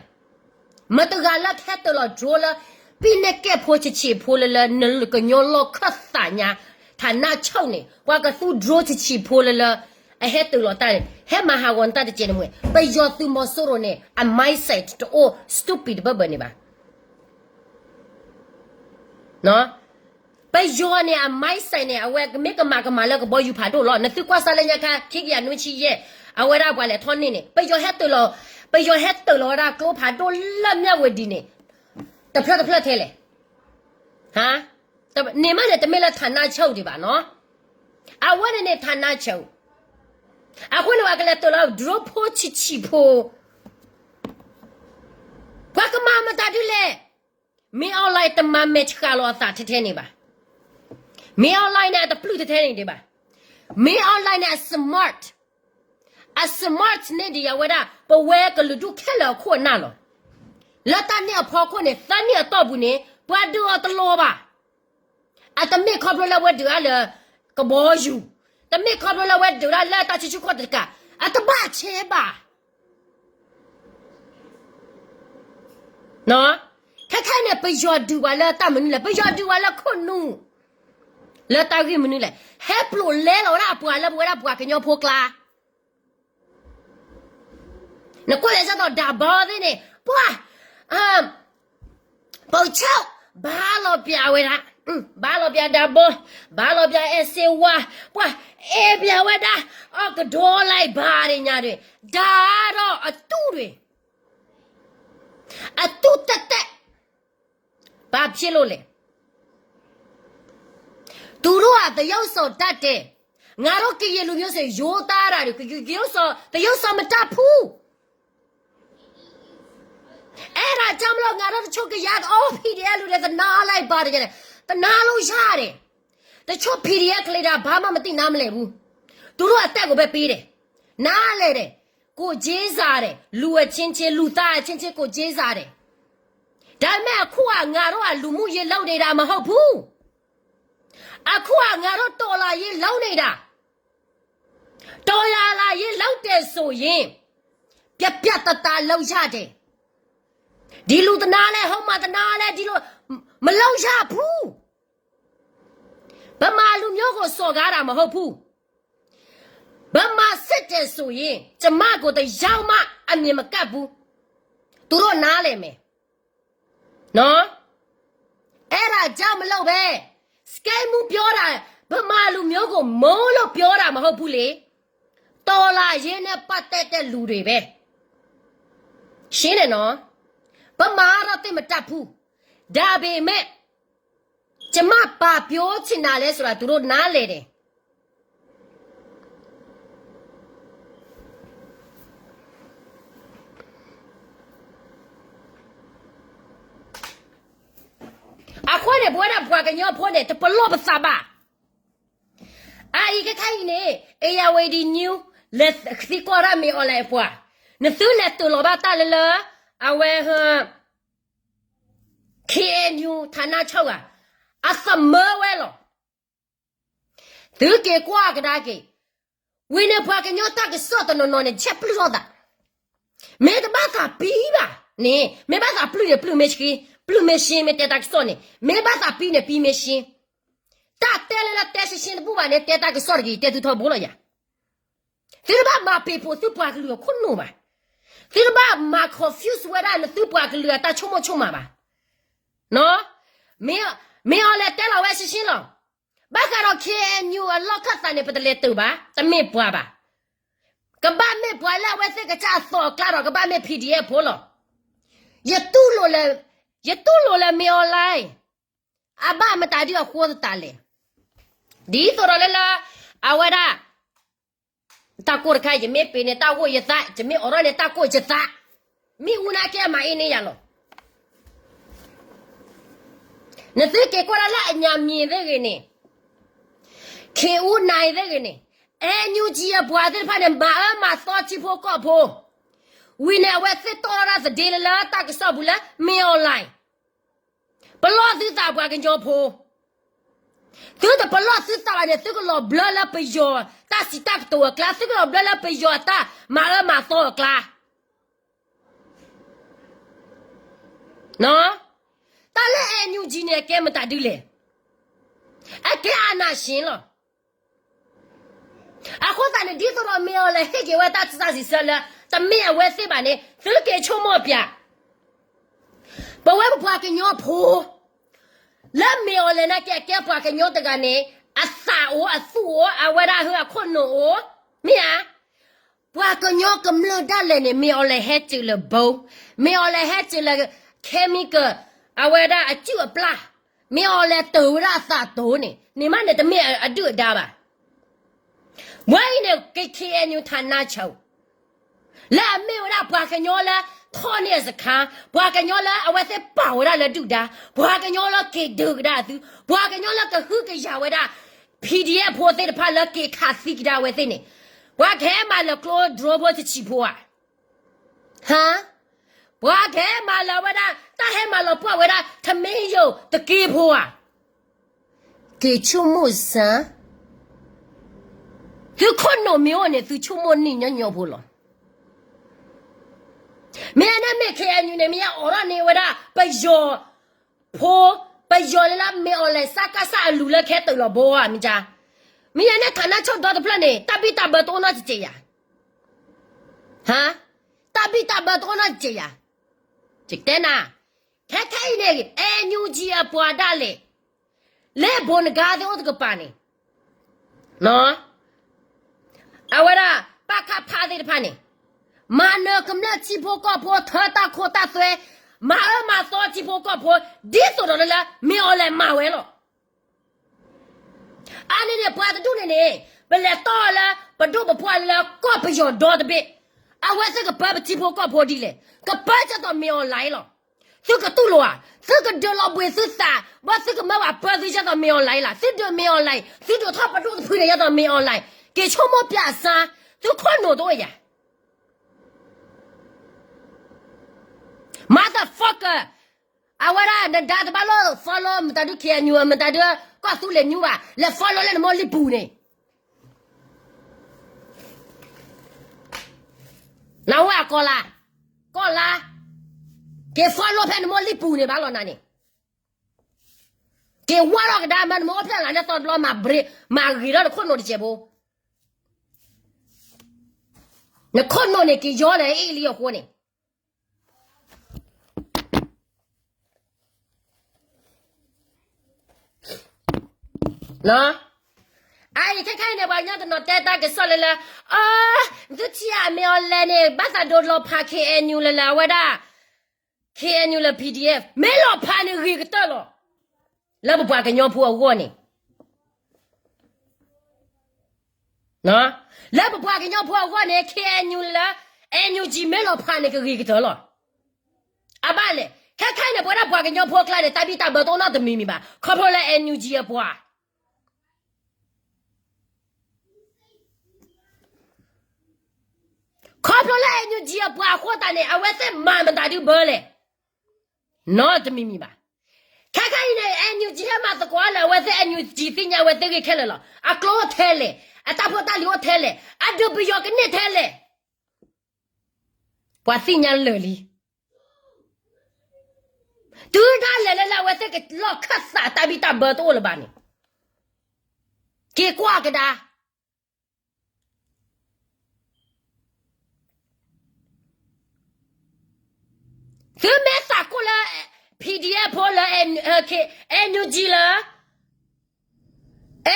မတဂၤလၢကဟဲတၢၤလီၤ drone လၢ ပံၢ်နဲၣ်ကဲၣ်ဖိဆံးဆံးဖိလၢလၢ နကညီလီၢ်ခၢၣ်သးညါ ဌာနချုပ် န့ၣ် ပှၤကသူ drone ဆံးဆံးဖိလၢလၢ အဟဲတၢၤလီၤတၢ်န့ၣ် ဟဲမၤဟးဂီၤနတၢ်တကဲးန့ၣ်မ့ၢ် ပယီၤသုးမီၤစိရိၤန့ၣ် အ mindset တအိၣ် stupid တဘၢၣ်ဘၢၣ်န့ၣ်ဘၣ်. ပယီၤန့ၣ် အ mindset န့ၣ် အဝဲကမ့ၢ်ကမၤကမၤလၢကဘီယူၤဖးဒိၣ်လီၤ. နသုကွၢ်စၢ်လၢညါခါ ခံကယၤနွံဆံယဲၢ် အဝဲဒၣ်ပှၤလဲၤထီၣ်န့ၢ်န့ၣ် ပယီၤဟဲတၢၤလီၤ, ပယီၤဟဲတၢၤလီၤဝဲဒၣ်ကျိဖးဒိၣ်လၢ မြဝတီ န့ၣ် တဖျၢၣ်တဖျၢၣ်ထဲလဲၣ်. ဟါ, န့ၣ်မးန့ၣ် တမ့ၢ်လၢ ဌာနချုပ် ဒံးဘၣ်နီၤ. အဝဲန့ၣ်န့ၣ် ဌာနချုပ် အဃိန့ၣ် ပှၤကလဲၤတၢၤလီၤ drone ဖိဆံးဆံးဖိ ပှၤကမၤမတၤဒ်လဲၣ်. မင်းအောင်လှိုင် တမၤမဲာ်ဆှးလီၤအသးထဲထဲန့ၣ်ဘၣ်. မင်းအောင်လှိုင် န့ၣ် အတပျုၢ်ထဲထဲန့ၣ်ဒံးဘၣ်. မင်းအောင်လှိုင် န့ၣ် အ smart, အ smart န့ၣ်ဒံးယၤဝဲဒၣ် ပဝဲကလုာ်ဒူၣ်ခဲလၢာ်အခိၣ်အနၢ်လီၤ. လၢတၢ်န့ၣ်အဖီခိၣ်န့ၣ် သၢနံၣ်အတီၢ်ပူၤန့ၣ် ပှၤဒုးအီၤတလီၤဘၣ်. အတမ့ၢ်ခီဖျိလၢဝဲဒုးဒၣ်လၢ ကဘီယူၤ, တမ့ၢ်ခီဖျိလၢဝဲဒုးဒၣ်လၢတၢ်ဆံးဆံးခီၣ်တကး, အတဘၣ်ဆဲးဘၣ်. ခဲခါအံၤန့ၣ် ပယီၤဒုးပှၤလၢတၢ်မနုၤလဲၣ်, ပယီၤဒုးပှၤလၢခိၣ်နူာ်, လၢတၢ်ဂ့ၢ်မနုၤလဲၣ်, ဟဲပျိာ်လဲလီၤဝဲဒၣ်အပှၤလၢပဝဲဒၣ်ပှၤကညီဖိကျါ. နကွၢ်လဲၤစ့ၢ်ကီး ဓာတ်ပေါင်း သ့ၣ်န့ၣ် ပှၤ ပိာ်ဆၢ ဘါလီၤပျံၤဝဲဒၣ်, ဘါလီၤပျံၤ ဓာတ်ပေါင်း, ဘါလီၤပျံၤ အဲးစ့ဝါ, ပှၤအဲၣ်ပျံၤဝဲဒၣ် အကဒီးလၢဘါဒ့ၣ်ညါဒ့ၣ်, ဓာတ်ဒီးအတူၢ်ဒ့ၣ်, အတူၢ်တဲာ်တဲာ်, ဘာဖြစ်လို့လဲ. သူတို့က သရုပ်ဆောင်တတ်တယ်, ငါတို့ကရင်လူမျိုးဆို ရိုးသားတာတွေ, သရုပ်ဆောင်, သရုပ်ဆောင်မတတ်ဘူး. အဲဒါကြောင့်မလို့ ငါတို့တချို့ကယား PDF လူတွေ သနားလိုက်ပါတယ်, သနားလို့ရတယ်. တချို့ PDF ကလေးတွေက ဘာမှမသိနားမလည်ဘူး. သူတို့အသက်ကိုပဲပေးတယ်. နားလဲတယ်. ကိုယ်ချင်းစာတယ်. လူအချင်းချင်း, လူသားအချင်းချင်း ကိုယ်ချင်းစာတယ်. ဒါပေမဲ့ အခုက ငါတို့က လူမှုရေးလုပ်နေတာ မဟုတ်ဘူး. အခုက ငါတို့ တော်လှန်ရေး လုပ်နေတာ. တော်လှန်ရေး လုပ်တယ်ဆိုရင် ပြတ်ပြတ်သားသား လုပ်ရတယ်. ဒီလူသနားလဲ, ဟိုမှာသနားလဲ, ဒီလို မလုပ်ရဘူး. ဗမာလူမျိုးကို စော်ကားတာ မဟုတ်ဘူး. ဗမာစစ်တယ်ဆိုရင် ကျမကို တယောက်မှ အမြင်မကပ်ဘူး. သူတို့နားလည်မယ်. နော်. အဲ့ဒါကြောင့်မလုပ်ပဲ စကဲမူပြောတာ ဗမာလူမျိုးကို မိုးလို့ပြောတာ မဟုတ်ဘူးလေ. တော်လှန်ရေးနဲ့ ပတ်သက်တဲ့လူတွေပဲ. ရှင်းတယ်နော်. ဗမာကတော့ သိပ်မတတ်ဘူး. ဒါပေမဲ့ ကျမ ဘာပြောချင်တာလဲဆိုတာ သူတို့နားလည်တယ်. အဃိန့ၣ် ပဝဲဒၣ်ပှၤကညီဖိန့ၣ် တပလီၢ်ပသးဘၣ်. အအံၤခဲခါအံၤန့ၣ် Irrawaddy News လဲၤသံကွၢ်ဒၣ် မင်းအောင်လှိုင် အပှၤ, နသုလဲၤတၢၤလီၤဘၣ်တၢ်လၢလၢ အဝဲ KNU ဌာနချုပ် ဂၤ အသမၢဝဲလီၤ. သုက့ၤကွၢ်ကဒါက့ၤ, ဝံၤန့ၣ် ပှၤကညီတၢ်ကစီၣ်တနီၤနီၤန့ၣ် ချက်ပြုတ်တော့တာ. မ့ၢ်တဘၣ်သးပံဘၣ်န့ၣ် မ့ၢ်ဘၣ်သးပျုၢ်န့ၣ် ပျုၢ်မ့ၢ်ဆှံ, ပျုၢ်မ့ၢ်ရှ့ မ့ၢ်တဲတၢ်ကစီၣ်န့ၣ် မ့ၢ်ဘၣ်သးပံန့ၣ် ပံမ့ၢ်ရှ့, တၢ်တဲလၢလၢတဲရှ့ရှ့တဘူၣ်ဘၣ်န့ၣ် တဲတၢ်ကစီၣ်တဂ့ၤ တဲသုထီဘိလီၤယၤ. သုတဘၣ်မၤပ့ၤဖိးသုပှၤကလုာ်အခိၣ်နူာ်ဘၣ်. သုတဘၣ်မၤ confuse ဝဲဒၣ်နသုပှၤကလုာ်အတၢ်ဆိကမိၣ်ဆိကမးဘၣ်. မ့ၢ်အီၤလဲၤတဲလီၤဝဲရှ့ရှ့လီၤ. ဘၣ်ဃးဒီး K N U အလီၢ်ခၢၣ်သးန့ၣ် ပတလဲၤတုၤဘၣ်, တမ့ၢ်ပှၤဘၣ်. ကဘၣ်မ့ၢ်ပှၤလၢအဝဲသ့ၣ်ကစၢ်အသီအကျါဒီး ကဘၣ်မ့ၢ် P D F ဖိလီၤ. ယတူၢ်လိာ်လၢ ယတူၢ်လိာ်လၢ မ့ၢ်အီၤလဲၣ် အဘၣ်မတၤဒုအဃိသတးလဲၣ်. ဒ်သိးဒီးလၢလၢ အဝဲဒၣ် တၢ်ကိၢ်တခါ ယမ့ၢ်ပ့ၤန့ၣ် တၢ်ဂိၢ်ယသး, ယမ့ၢ်အိးထီၣ်န့ၣ် တၢ်ကိၢ်ယသး, မ့ၣ်အူနာ်က့မၤအ့န့ၢ်ယၤလီၤ. နသုက့ၤကွၢ်ဒၣ်လၢအညါမံၤသ့ၣ်ဂ့ၤန့ၣ်, ခ့အူနၤသ့ၣ်ဂ့ၤန့ၣ်, N U G အပှၤသ့ၣ်တဖၣ်န့ၣ် မၤအၢမၤသီထံဖိကီၢ်ဖိ, ဝံၤန့ၣ် အဝဲသ့ၣ်တီၣ်ထီၣ်ဒၣ်သဒ့လၢလၢတၢ်ကစီၣ်ပူၤလၢ မ့ၢ်အီၤလဲၣ် ပလီၢ်သုသးပှၤကညီဖိ, သုတပလီၢ်သုသးဘၣ်န့ၣ် သုကလီၤဘျၢလၢပယီၤတၢ်စံးတၢ်ကတိၤအကျါ, သုကလီၤဘျၢလၢပယီၤအတၢ်မၤအၢမၤသီအကျါ. တၢ်လၢ N U G န့ၣ် အကဲမတၤဒုလဲၣ်. အကဲ အာဏာရှင် လီၤ. အဃိသတးန့ၣ် ဒ်သိးဒီးမ့ၢ်အီၤလဲၣ် ဟ့ၣ်က့ၤဝဲတၢ်သးစံးဆၢလၢ တမ့ၢ်အဝဲသ့ၣ်ဘၣ်န့ၣ် သုက့ၤဆိကမိၣ်ပၠး ပဝဲပပှၤကညီဖိ လၢမ့ၢ်အီၤလဲၣ်နာ်က့ အကဲပှၤကညီတဂၤန့ၣ် အသးအိၣ်အသူၣ်အိၣ် အဝဲဒၣ်ဟၢအခိၣ်နူာ်အိၣ် မ့ၢ်ဧါ. ပှၤကညီကမျၢၢ်ဒၣ်လဲာ်န့ၣ် မ့ၢ်အီၤလဲၣ်ဟဲတုၤလၢ bomb, မ့ၢ်အီၤလဲၣ်ဟဲတုၤလၢ chemical, အဝဲဒၣ်အစုၣ်အပျၢ်, မ့ၢ်အီၤလဲၣ်တၢၤဝဲဒၣ်အသးတိၤန့ၣ် န့ၣ်မးန့ၣ် တမ့ၢ်အဒုၣ်အဒါဘၣ်. ဝဲအံၤန့ၣ် က K N U ဌာနချုပ် လၢအမ့ၢ်ဝဲဒၣ်ပှၤကညီလၢထီၣ်န့ၢ်အစခါ, ပှၤကညီလၢအဝဲသ့ၣ်ပာ်ဝဲဒၣ်လၢဒုၣ်ဒါ, ပှၤကညီလၢက့ၤဒုးကဒါအသု, ပှၤကညီလၢကဟုကယာ်ဝဲဒၣ် PDF ဖိသ့ၣ်တဖၣ်လၢက့ၤခးသံကဒါအဝဲသ့ၣ်န့ၣ်, ပှၤကဟဲမၤလၢၤကျိ drone ဖိတဆံးဖိဧါ. ဟါ, ပှၤကဟဲမၤလၢၤဝဲဒၣ် တၢ်ဟဲမၤလီၤပှီၢ်ဝဲဒၣ် ထမင်းရုံတက့ဖိဧါ. က့ၤဆိကမိၣ်စမ်း, သုခိၣ်နူာ်မ့ၢ်အိၣ်န့ၣ် သုဆိကမိၣ်န့ၢ်ညီညီဖိလီၤ. မ့ၢ်အန့ၣ်မ့ၢ် K N U န့ၣ် မ့ၢ်ယအိးထီၣ်န့ၢ်ဝဲဒၣ် ပယီၤဖိ, ပယီၤလၢလၢမ့ၢ်အီၤလဲၣ် စကစ အလူၤလၢခဲတၢၢ်လီၤဘီဧါ မ့ၢ်ကါ. မ့ၢ်ယန့ၣ် ဌာနချုပ် ဒီတဖျၢၣ်န့ၣ် တၢ်ဘံၣ်တၢ်ဘၢတအိၣ်နီတစဲးယၤ. ဟါ, တၢ်ဘံၣ်တၢ်ဘၢတအိၣ်နီတစဲးယၤ. ယကတဲနၤ, ခဲခဲအံၤန့ၣ် NUG အပှၤဒၣ်လဲာ် လၢဘိးနဂါသ့ၣ်အိၣ်တကပၤန့ၣ် အဝဲဒၣ် ပကဖ သ့ၣ်တဖၣ်န့ၣ် မၤနၢၤကမျၢၢ်ထံဖိကီၢ်ဖိ ထၢတၢ်ခိတၢ်သွဲ, မၤအၢမၤသီထံဖိကီၢ်ဖိ ဒ်သိးဒီးလၢ မ့ၢ်အီၤလဲၣ်မၤဝဲလီၤ. အါန့ၣ်န့ၣ် ပှၤတဒူၣ်န့ၣ်န့ၣ် ပလဲၤတီၢ်လၢ ပဒိၣ်ပပှၢ်လၢကီၢ်ပယီၤဒီတဘ့ၣ်, အဝဲသ့ၣ်ကပၢပထံဖိကီၢ်ဖိဒ်လဲၣ်, ကပၢကၢသိးမ့ၢ်အီၤလဲၣ်လီၤ. သုကတူၢ်လိာ်ဧါ, သုကဒုးလီၤဘှံးသုသး, ဘၣ်သုကမၢဘၣ်ပၢသုကၢသိးမ့ၢ်အီၤလဲၣ်လီၤ. သုဒုးမ့ၢ်အီၤလဲၣ်, သုဒုးထီၣ်ပဒိၣ်တဖုန့ၣ်ကၢသိးမ့ၢ်အီၤလဲၣ်, က့ၤဆိကမိၣ်ပၠးစၢ်, သုခိၣ်နူာ်တအိၣ်ယၤ motherfucker. အဝဲဒၣ်နဒါတဘၣ်လိၣ် follow မတၤဒု KNU မတၤဒု ကီၢ်သူလ့ၤ news ဘၣ်, လဲၤ follow လၢနမိၢ်လံၣ်ပူၤန့ၣ်, နဝဲအကီၢ်လါ, ကီၢ်လါ, က့ၤ follow ဖဲနမိၢ်လံၣ်ပူၤန့ၣ်ဘၣ်လီၤနၤန့ၣ်, က့ၤဝါထီၣ်ကဒါမး နမိၢ်အိၣ်ဖျဲၣ်လါန့ၣ်သီတဘျီ မၤဂ့ၤထီၣ်နခိၣ်နူာ်တစဲးဖိ, နခိၣ်နူာ်န့ၣ် က့ၤယီလၢအ့ၣ်လံအဃိန့ၣ် အအံၤခဲခါအံၤန့ၣ် ပှၤကညီတနီၤတဲတၢ်ကစီၣ်လၢလၢ, အၢ, သုထံၣ်ဧါ မ့ၢ်အီၤလဲၣ်န့ၣ် ဘၣ်သးဒိးလီၤဖး KNU လၢလၢအဝဲဒၣ်, KNU လၢ PDF မ့ၢ်လီၤဖးန့ၣ်ဂ့ၤကတၢၢ်လီၤ. လၢပပှၤကညီဖိအဂီၢ်န့ၣ် လၢပပှၤကညီဖိအဂီၢ်န့ၣ် KNU လၢ NUG မ့ၢ်လီၤဖးန့ၣ်ကဂ့ၤကတၢၢ်လီၤ. အဘၣ်လဲၣ်, ခဲခါအံၤန့ၣ် ပဝဲဒၣ်ပှၤကညီဖိအကျါန့ၣ် တၢ်ဘံၣ်တၢ်ဘၢတအိၣ်နီတမံၤမံၤဘၣ် ခီဖျိလၢ NUG အပှၤ ခီဖျိလၢ NUG အပှၤအဃိသတးန့ၣ် အဝဲသ့ၣ်မၤမတၤဒုဘၢလဲၣ်, နီတမံၤမံၤဘၣ်. ခဲခါအံၤန့ၣ် NUG ဟဲမၤသကိးလၢအဝဲသ့ၣ် NUG သ့ၣ်ညါအဝဲသ့ၣ်ဂ့ၢ်ခဲလၢာ်လီၤ. အကျိအိၣ်ထဲလဲၣ်, အတၢ်ဖိတၢ်လံၤအိၣ်ထဲလဲၣ်, အဒုးပယီၤကန့ၢ်ထဲလဲၣ်. ပှၤသ့ၣ်ညါလၢာ်လံ. တုၤဒၣ်လဲာ်လၢလၢအဝဲသ့ၣ်ကလီၢ်ခၢၣ်သးတၢ်ဘံၣ်တၢ်ဘၢတအိၣ်လၢၤဘၣ်န့ၣ်, က့ၤကွၢ်ကဒါ. သုမ့ၢ်သးကိၢ်လၢ PDF ဖိလၢ NUG လၢ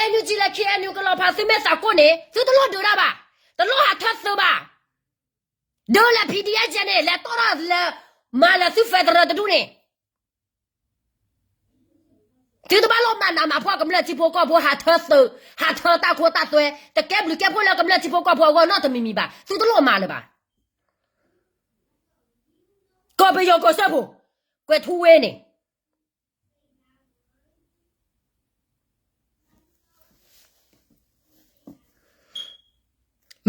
NUG လၢ KNU ကလီၤဖး သုမ့ၢ်သးကိၢ်န့ၣ် သုတလိၣ်ဒုးတၢ်ဘၣ်, တလိၣ်ဟးထၢသုးဘၣ်. ဒုးလၢ PDF ကဲန့ၣ် လဲၤတီၣ်ထီၣ်လၢ မၤလၢသု federal တဒူၣ်န့ၣ် သုတဘၣ်လိၣ်မၤနးမၤဖှီၣ်ကမျၢၢ်ထံဖိကီၢ်ဖိ ဟးထၢသုး, ဟးထၢတၢ်ခိတၢ်သွဲ, တကဲဘျုးကဲဖှိၣ်လၢကမျၢၢ်ထံဖိကီၢ်ဖိအဂီၢ်နီတမံၤမံၤဘၣ်, သုတလိၣ်မၤလၢၤဘၣ်. ကီၢ်ပယီၤကီၢ်စၢဖှိၣ်, ကွဲၤထူဝ့န့ၣ်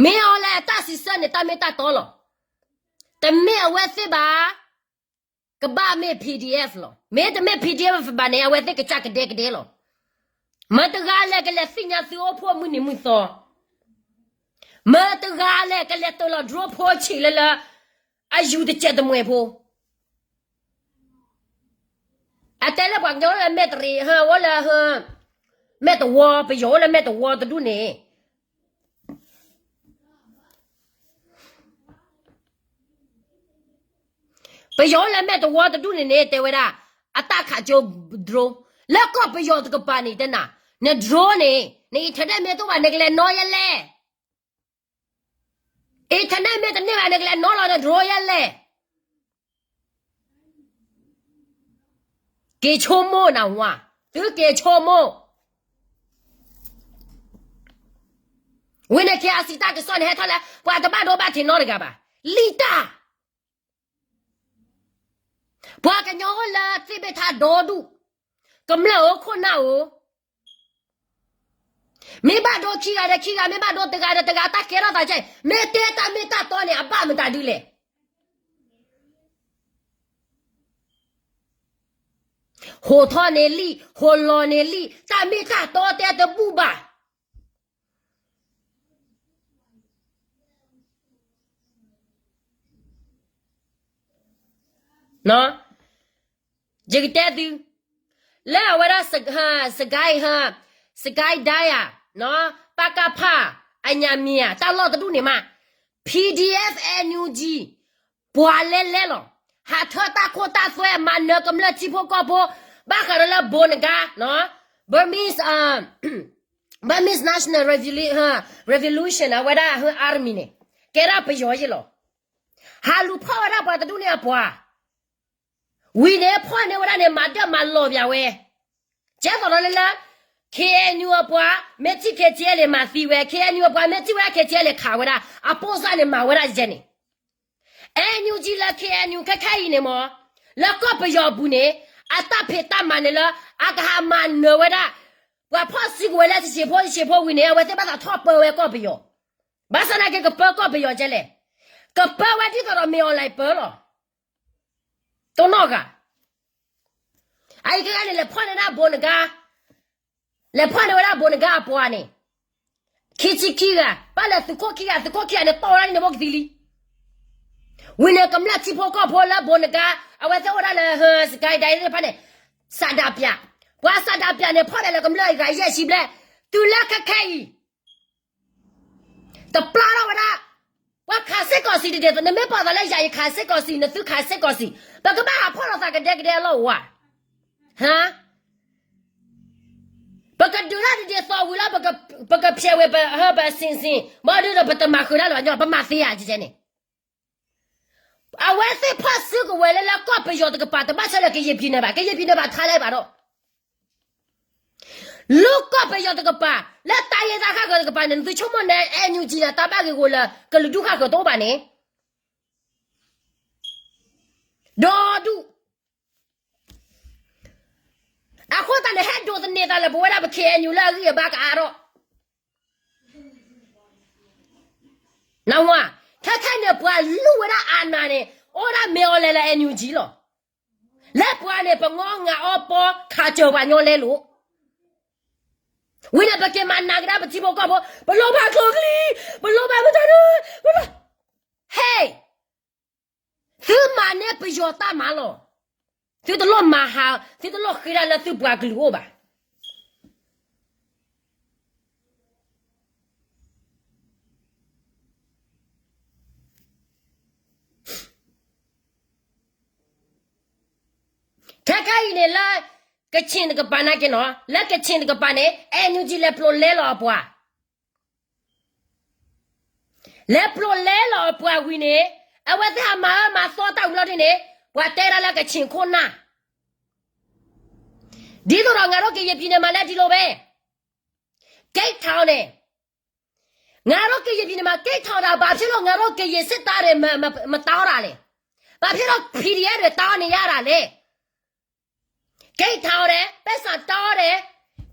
မ့ၢ်အီၤလၢအတၢ်စံးဆၢန့ၣ် တၢ်မ့ၢ်တၢ်တီလီၤ. တမ့ၢ်အဝဲသ့ၣ်ဘၣ်, ကဘၣ်မ့ၢ် PDF လီၤ. မ့တမ့ၢ် PDF ဘၣ်န့ၣ် အဝဲသ့ၣ်ကစၢ်ကဒဲကဒဲလီၤ. မတဂၤလဲၣ်ကလဲၤသ့ၣ်ညါသုအိၣ်ဖှိၣ်မုၢ်နံၤမုၢ်သီ, မတဂၤလဲၣ်ကလဲၤတၢၢ်လီၤ drone ဖိဆံးလၢလၢ အယူၤတစဲးတမှဲၤဖိ အတဲလၢပှၤကညီအိၣ်လၢမဲၢ်တရံး, အိၣ်လၢ မဲၢ်တဝီ, ပယီၤအိၣ်လၢမဲၢ်တဝီတဒူၣ်န့ၣ်, ပယီၤအိၣ်လၢမဲၢ်တဝီတဒူၣ်န့ၣ်န့ၣ် တဲဝဲဒၣ် အတၢ်ခးကၠိ drone, လၢကီၢ်ပယီၤတကပၤန့ၣ် တဲနၤ, န drone န့ၣ် န internet မ့ၢ်တအိၣ်ဘၣ် နကလဲၤနီၢ်ယဲလဲၣ်. internet မ့ၢ်တန့ၢ်ဘၣ် နကလဲၤနီၢ်လီၤန drone ယဲလဲၣ်. က့ၤဆိကမိၣ်နဝၤ, သုက့ၤဆိကမိၣ်. ဝံၤန့ၣ် KIC တၢ်ကစီၣ်န့ၣ် ဟဲထီၣ်လၢ ပှၤတဘၣ်ဒိဘၣ်ထံးနီတဂၤဘၣ်. လံာ်တၢ် ပှၤကညီအိၣ်လၢသ့ၣ်ဘ့ၣ်ထါဒီဒူၣ်, ကမျၢၢ်ဧိၤခိၣ်နၢ်ဧိၤ, မ့ၢ်ဘၣ်ဒိခံဂၤဒီးခံဂၤ, မ့ၢ်ဘၣ်ဒိတဂၤဒီးတဂၤ, တၢ်ကဲထီၣ်သးကဲ, မ့ၢ်တဲတၢ်မ့ၢ်တၢ်တီန့ၣ် အဘၣ်မတၤဒ်လဲၣ်. ဟိးထီၣ်န့ၢ်လံာ်, ဟိးလီၤန့ၢ်လံာ်, တၢ်မ့ၢ်တၢ်တီတဲတဘူၣ်ဘၣ်. ယကတဲသု, လၢအဝဲဒၣ် စကဲ, စကဲဒၣ်ယၤ, ပကဖ, အညါမံၤဧါ, တၢ်လီၢ်တဒူၣ်န့ၣ်မး, PDF NUG ပှၤလဲလဲလီၤ. ဟးထၢတၢ်ခိတၢ်သွဲ မၤနၢၤကမျၢၢ်ထံဖိကီၢ်ဖိ, ဘၣ်ဃးဒီးလၢ ဘိနကါ, Burmese, Burmese National Revolu, Revolution အဝဲဒၣ် army န့ၣ်, ကဲဒၣ်ပယီၤယ့ၣ်လီၤ. ဟးလူၤဖီၣ်ဝဲဒၣ်ပှၤတဒူၣ်န့ၣ်အပှၤ, ဝံၤန့ၣ်ဖီၣ်န့ၢ်ဝဲဒၣ်န့ၣ် မၤဒၢၣ်မၤလီၤပၠးဝဲ, ကဲသိးဒီးလၢလၢ KNU အပှၤ, မ့ၢ်ထံၣ် KTLA မၤသံဝဲ, KNU အပှၤ မ့ၢ်ထံၣ်ဝဲဒၣ် KTLA ခးဝဲဒၣ်, အပိၢ်စၢ်န့ၣ်မၤဝဲဒၣ်ယဲန့ၣ်. NUG လၢ KNU ခဲခဲအံၤန့ၣ်မ့ၢ်, လၢကီၢ်ပယီၤအပူၤန့ၣ်, အတၢ်ဖံးတၢ်မၤန့ၣ်လၢ အကဟးမၤနၢၤဝဲဒၣ်, ပှၤဖီၣ်စုကဝဲၤလၢတဆံးဖိတဆံးဖိဝံၤန့ၣ် အဝဲသ့ၣ်ဘၣ်သးထီၣ်ပၢဝဲကီၢ်ပယီၤ, ဘၣ်ဆၣ်သနာ်က့ကပၢကီၢ်ပယီၤကဲလဲၣ်, ကပၢဝဲဒ်သိးဒီး မင်းအောင်လှိုင် ပၢလီၤ. တနီၣ်ဂၤ အအံၤခဲခဲန့ၣ် လဲၤဖီၣ်န့ၢ်ဒၣ်ဘိနကါ, လဲၤဖီၣ်န့ၢ်ဝဲဒၣ်ဘိနကါအပှၤန့ၣ်, ခံဆံခံဂၤ, ဘၣ်လဲၤသုးခိၣ်ခံဂၤ, သုးခိၣ်ခံဂၤန့ၣ် တီၢ်ဝဲဒၣ်န့ၣ် ဘိကသံလံ. ဝံၤန့ၣ် ကမျၢၢ်ထံဖိကီၢ်ဖိလၢဘိနကါ, အဝဲသ့ၣ်အိၣ်ဒၣ်လၢ စကဲဒၣ်ယၤသ့ၣ်တဖၣ်န့ၣ်, ဆန္ဒပြ, ပှၤဆန္ဒပြန့ၣ် ဖီၣ်ဒၣ်လၢကမျၢၢ်ဂၤယဲၢ်ဆံဘျဲၣ်, တုၤလၢခဲခဲအံၤ တပျၢ်ထီၣ်ဝဲဒၣ်, ပှၤခးစ့ၢ်ကီးစံးတဒ်သိး နမ့ၢ်ပာ်သးလၢယၤ ယခးစ့ၢ်ကီးစံး, နသုခးစ့ၢ်ကီးစံး, ပကဘၣ်ဟးဖီၣ်လိာ်သးကဒဲကဒဲအလီၢ်အိၣ်ဧါ. ဟါ, ပကဒုးတၢ်တဒ်သိးဝံၤလီၤ, ပကဖျဲးဝဲပဟၢပစ့စ့, ဘၣ်ဒုးဒီးပတမၤဃုာ်တၢ်လၢၤဘၣ်ညီ, ပမၤသ့ဧါ ကဲန့ၣ်. အဝဲသ့ၣ်ဖီၣ်စုကဝဲၤလၢလၢကီၢ်ပယီၤတကပၤ တဘၣ်ဆၢလၢကယဲၢ်ဖံးန့ၣ်ဘၣ်, ကယဲၢ်ဖံးန့ၣ်ဘၣ်ထါလၢၤဘၣ်ဒီး လၢကီၢ်ပယီၤတကပၤ, လၢတၢ်ဂ့ၢ်တၢ်ဃၣ်ဃၢၤတကပၤန့ၣ် နသုဆိကမိၣ်န့ၣ် NUG န့ၣ် တၢ်ဘၣ်ဂ့ၢ်ဂီၤလၢ ကလုာ်ဒူၣ်ဃၣ်ဃၢၤတအိၣ်ဘၣ်န့ၣ်, ဒီဒူၣ်. အဃိသတးန့ၣ် ဟဲဒိးသန့ၤသးလၢပဝဲဒၣ်ပ KNU လၢအဂံၢ်အဘါကအါထီၣ် နဝၤ, ခဲခဲန့ၣ် ပှၤလူၤဝဲဒၣ်အနၢ်န့ၣ် အိၣ်ဒၣ်မ့ၢ်အီၤလဲၤလၢ NUG လီၤ. လၢပှၤန့ၣ် ပငီငၤအီပီခးစၢၤပှၤညီလဲလိာ်. ဝံၤန့ၣ် ပက့ၤမၤနးကဒါပထံဖိကီၢ်ဖိ, ပလိၣ်ဘၣ်ကျိချံ, ပလိၣ်ဘၣ်မတၤဒု, ပလိၣ်, ဟဲ သုမၤန့ၢ်ပယီၤတၢ်မၤလီၤ. သုတလိၣ်မၤဟး, သုတလိၣ်ဃ့တၢ်လၢသုပှၤကလုာ်အိၣ်ဘၣ်. ခဲခါအံၤန့ၣ်လၢ ကချ့ၣ်တကပၤနာ်က့နီၤ, လၢကချ့ၣ်တကပၤန့ၣ် NUG လဲၤပျိာ်လဲလီၤအပှၤ လဲၤပျိာ်လဲလီၤအပှၤဝံၤန့ၣ်, အဝဲသ့ၣ်ဟးမၤအၢမၤသီတၢ်ဝံၤလီၤဒ်န့ၣ်, ပှၤတဲဒၣ်လၢကချ့ၣ်ခိၣ်နၢ်, ဒ်သိးဒီး ငါတို့ကရင်ပြည်နယ်မှာလည်း ဒီလိုပဲ, ကဲထီၣ်န့ၣ်, ငါတို့ကရင်ပြည်နယ်မှာ ကဲထီၣ်တာ ဘာဖြစ်လို့ ငါတို့ကရင်စစ်သားတွေ မ, မ, မတောင်းတာလဲ, ဘာဖြစ်လို့ PDF တွေ တောင်းနေရတာလဲ. ကဲထီၣ်တယ်, ပိုက်ဆံတောင်းတယ်,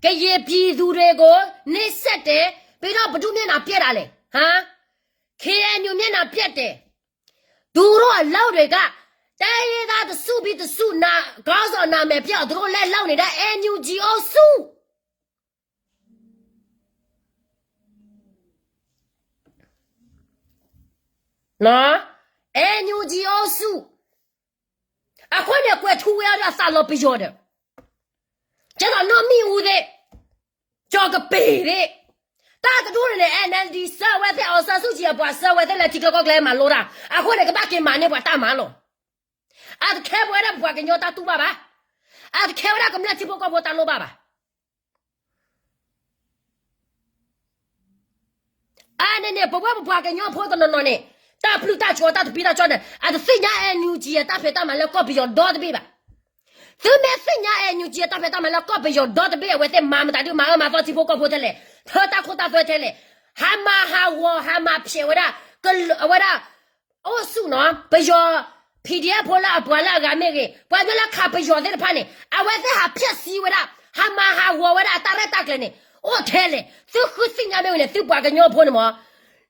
ကရင်ပြည်သူတွေကို နှိပ်စက်တယ်, ပြီးတော့ ဘယ်သူမျက်နှာပျက်တာလဲ, ဟမ်, KNU မျက်နှာပျက်တယ်, သူတို့အလုပ်တွေက တိုင်းရင်းသားတစုပြီးတစုနာ, ခေါင်းဆောင်နာမည်ပျက်အောင် သူတို့လက်လုပ်နေတဲ့ NUG အုပ်စု နော်, NUG အုပ်စု, အဃိန့ၣ် ကွဲးထူဝဲအီၤဒီးအသးလီၤပယီၤဒီး, ကဲသိးနီၢ်မံၣ်အူသ့ၣ်, ကၠီၤကပ့ၤသ့ၣ်, တၢ်တဒူၣ်န့ၣ်န့ၣ် NLD ဆှၢဝဲသ့ၣ် အောင်ဆန်းစုကြည် အပှၤဆှၢဝဲသ့ၣ်လၢထံချၢကီၢ်ချၢမၤလိတၢ်, အဃိန့ၣ် ကဘၣ်က့ၤမၤန့ၢ်ပှၤတၢ်မၤလီၤ. အတခဲပဝဲဒၣ်ပပှၤကညီတၢ်တူၢ်ဘၣ်ဘၣ်, အတခဲဝဲဒၣ်ကမျၢၢ်ထံဖိကီၢ်ဖိတၢ်လိၣ်ဘၣ်ဘၣ်. အန့ၣ်န့ၣ် ပဝဲပပှၤကညီဖိတနီၤနီၤန့ၣ်, တၢ်ပျုၢ်တၢ်ကီတၢ်တပံတၢ်ကၠီန့ၣ် အတသ့ၣ်ညါ NUG အတၢ်ဖံးတၢ်မၤလၢကီၢ်ပယီၤဒီတဘ့ၣ်ဘၣ်. သုမ့ၢ်သ့ၣ်ညါ NUG အတၢ်ဖံးတၢ်မၤလၢကီၢ်ပယီၤဒီတဘ့ၣ် အဝဲသ့ၣ်မၤမတၤဒုး မၤအၢမၤသီထံဖိကီၢ်ဖိထဲလဲၣ်, ထၢတၢ်ခိတၢ်သွဲထဲလဲၣ်, ဟးမၤဟးဂီၤဟးမၤဖျဲးဝဲဒၣ်, အဝဲဒၣ် အိၣ်ဆူၣ်နီၤ, ပယီၤ PDF ဖိလၢအပှၤလၢအဂၤမ့ၢ်ဂ့ၤ, ပှၤကညီလၢခးပယီၤသ့ၣ်တဖၣ်န့ၣ် အဝဲသ့ၣ်ဟးဖျက်ဆီးဝဲဒၣ်, ဟးမၤဟးဂီၤဝဲဒၣ်အတၢ်ရဲၣ်တၢ်ကျဲၤန့ၣ် အိၣ်ထဲလဲၣ်. သုဃုသ့ၣ်ညါမ့ၢ်ဝံၤန့ၣ် သုပှၤကညီဖိန့ၣ်မ့ၢ်,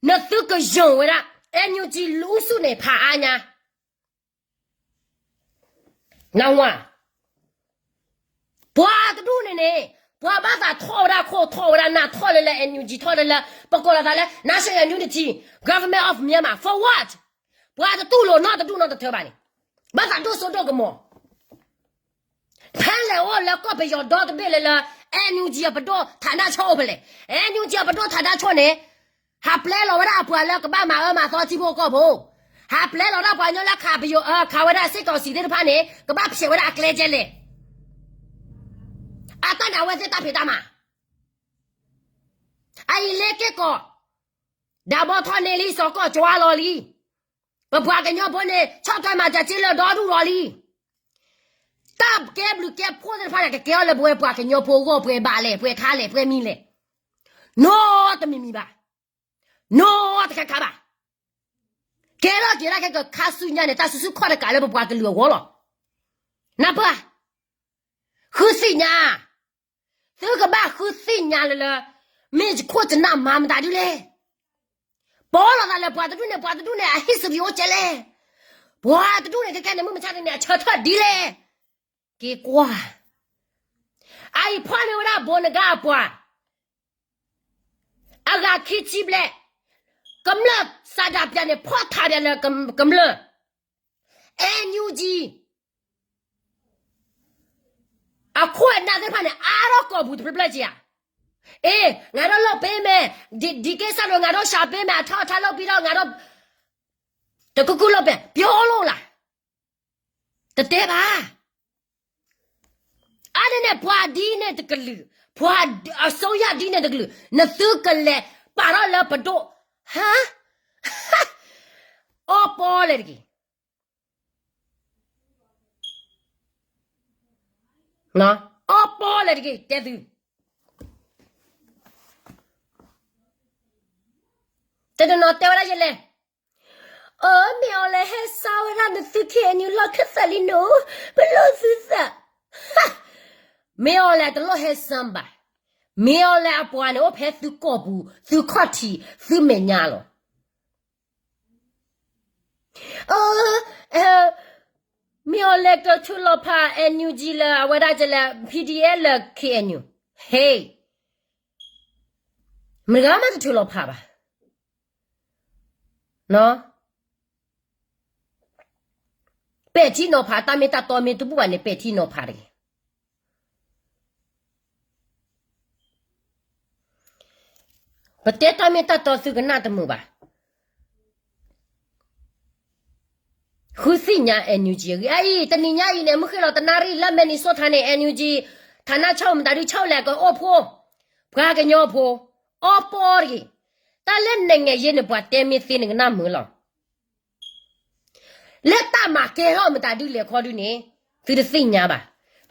နသုကယုံဝဲဒၣ် NUG လူစုန့ၣ် ဖးအါညါ နဝၤ, ပှၤတဒူၣ်န့ၣ်န့ၣ်, ပှၤဘၣ်သးထီၣ်ဝဲဒၣ်ခိၣ်ထီၣ်ဝဲဒၣ်နၢ်ထီၣ်လၢလၢ NUG ထီၣ်လၢလၢ ပကိးလီၤသးလၢ National Unity Government of Myanmar for what? ပှၤတတူၢ်လိာ်နီတဒူၣ်နီတထၢဘၣ်န့ၣ်, ဘၣ်သးဒိၣ်စိဒိၣ်ကမီၤ ဖဲလဲၣ်အိၣ်လၢကီၢ်ပယီၤဒီတဘ့ၣ်လၢလၢ NUG အပဒိၣ် ဌာနချုပ် အိၣ်ဖဲလဲၣ်. NUG အပဒိၣ် ဌာနချုပ် န့ၣ်, ဟးပျဲလီၤဝဲဒၣ်အပှၤလၢကဘၣ်မၤအၢမၤသီထံဖိကီၢ်ဖိ, ဟးပျဲလီၤဒၣ်ပှၤကညီလၢခးပယီၤ, ခးဝဲဒၣ်စ့ၢ်ကီးစံးသ့ၣ်တဖၣ်န့ၣ် ကဘၣ်ဖျဲးဝဲဒၣ်အကျဲကဲလဲၣ်. အတၢ်န့ၣ်အဝဲသ့ၣ်တၢ်ဖံးတၢ်မၤ အအံၤလ့က့ၢ်ကီး, ဒၣ်ဘီထီၣ်န့ၢ်လံ စီၤကီၢ်ကၠွါလီၤလံ. ပပှၤကညီဖိန့ၣ် ဆီၣ်ထွဲမၤစၢၤစ့လၢဒီဒူၣ်လီၤလံ. တၢ်ကဲဘျုးကဲဖှိၣ်သ့ၣ်တဖၣ်န့ၣ် ကကဲအီၤလၢပဝဲပှၤကညီဖိအဂီၢ် ပှဲၤဘၣ်လဲၣ် ပှဲၤခါလဲၣ် ပှဲၤမံၤလဲၣ်. နီတမံၤမံၤဘၣ်. နီတခါခါဘၣ်. ကဲထီၣ်က့ၤဒၣ်ခဲကခါဆူညါန့ၣ် တၢ်စုဆူၣ်ခီၣ်တကးလၢပပှၤကလုာ်အဂီၢ်လီၤ. နၢ်ပၢၢ်ဧါ. ဃုသ့ၣ်ညါ သုကဘၣ်ဃုသ့ၣ်ညါလၢလၢ မ့ၢ်ယခိၣ်ယနၢ်မၤမတၤဒ်လဲၣ်. ပီလီၤသးလၢပှၤတဒူၣ်န့ၣ် ပှၤတဒူၣ်န့ၣ် အ history အိၣ်ကဲလဲၣ်. ပှၤတဒူၣ်န့ၣ် ခဲကဲန့ၣ် မုၢ်မဆါတနံၤန့ၣ် အဆၢထၢၣ်ဒ်လဲၣ်. က့ၤကွၢ်. အအံၤဖီၣ်န့ၢ်ဝဲဒၣ်ဘိနဂါအပှၤ အဂၤခံဆံဘျဲၣ်, ကမျၢၢ်စးဒၣ်ပျၢၤန့ၣ် ဖီၣ်ထးပျၢၤလၢကမျၢၢ် NUG အခိၣ်အနၢ်သ့ၣ်တဖၣ်န့ၣ် အါထီၣ်ကိာ်ပူၤတဖျၢၣ်ဖျၢၣ်က့ၤဧါ. အေး ငါတို့လုပ်ပေးမယ်, ဒီကိစ္စတွေ ငါတို့ရှာပေးမယ်, အထောက်အထားလုပ်ပြီးတော့ ငါတို့ တကူကူလုပ်ပေး, ပြောလို့လား. တတဲဘၣ်. အါန့ၣ်န့ၣ် ပှၤဒ်န့ၣ်တကလုာ်, ပှၤအစိုးရဒ်န့ၣ်တကလုာ်, နသုကလဲၤပာ်ထီၣ်လၢပဒိၣ်, ဟါ, အီပီလဲၣ်တက့ၢ်. အီပီလဲၣ်တက့ၢ် တဲသု. တနီၤနီၤတဲဝဲဒၣ်ယလဲၣ်. အၢ မ့ၢ်အီၤလဲၣ်ဟဲစါဝဲဒၣ်နသု KNU လီၢ်ခၢၣ်သးလံနီၤ, ပလိၣ်သုသး. မ့ၢ်အီၤလဲၣ်တလိၣ်ဟဲစါဘၣ်. မ့ၢ်အီၤလဲၣ်အပှၤန့ၣ် အိၣ်ဖဲသုကီၢ်ပူၤ, သုခီၣ်ထံး, သုမဲာ်ညါလီၤ. အၢ, မ့ၢ်အီၤလဲၣ်ကထုးလီၤဖး NUG လၢအဝဲဒၣ်ကလဲၣ် PDF လၢ KNU, ဟဲ, မတၤဂၤမးတထုးလီၤဖးဘၣ်. ပဲာ်ထံနီၤဖးတၢ်မ့ၢ်တၢ်တီမ့ၢ်တဘူၣ်ဘၣ်န့ၣ် ပဲာ်ထံနီၤဖးတဂ့ၤ. ပတဲတၢ်မ့ၢ်တၢ်တီသုကနၣ်တမုာ်ဘၣ်. ဃုသ့ၣ်ညါ NUG အဂ့ၢ်အံၤ တနံၤညါအံၤန့ၣ် မုၢ်ဃ့ၢ်လီၤတနၣ်ရံၣ်လၢ Minnesota န့ၣ် NUG ဌာနချုပ်မတၤဒု ချုပ်လဲၣ်ကအိၣ်ဖှိၣ် ပှၤကညီဖိ အီပီတဂ့ၤ. တၢ်လၢနဲၣ်ငဲၤယဲန့ၣ် ပှၤတဲမ့ၢ်သ့န့ၣ်ကနၣ်မုာ်လီၤ. လၢတၢ်မၤကဲထီၣ်မတၤဒုလဲၣ်ခီဒုန့ၣ် သုတသ့ၣ်ညါဘၣ်.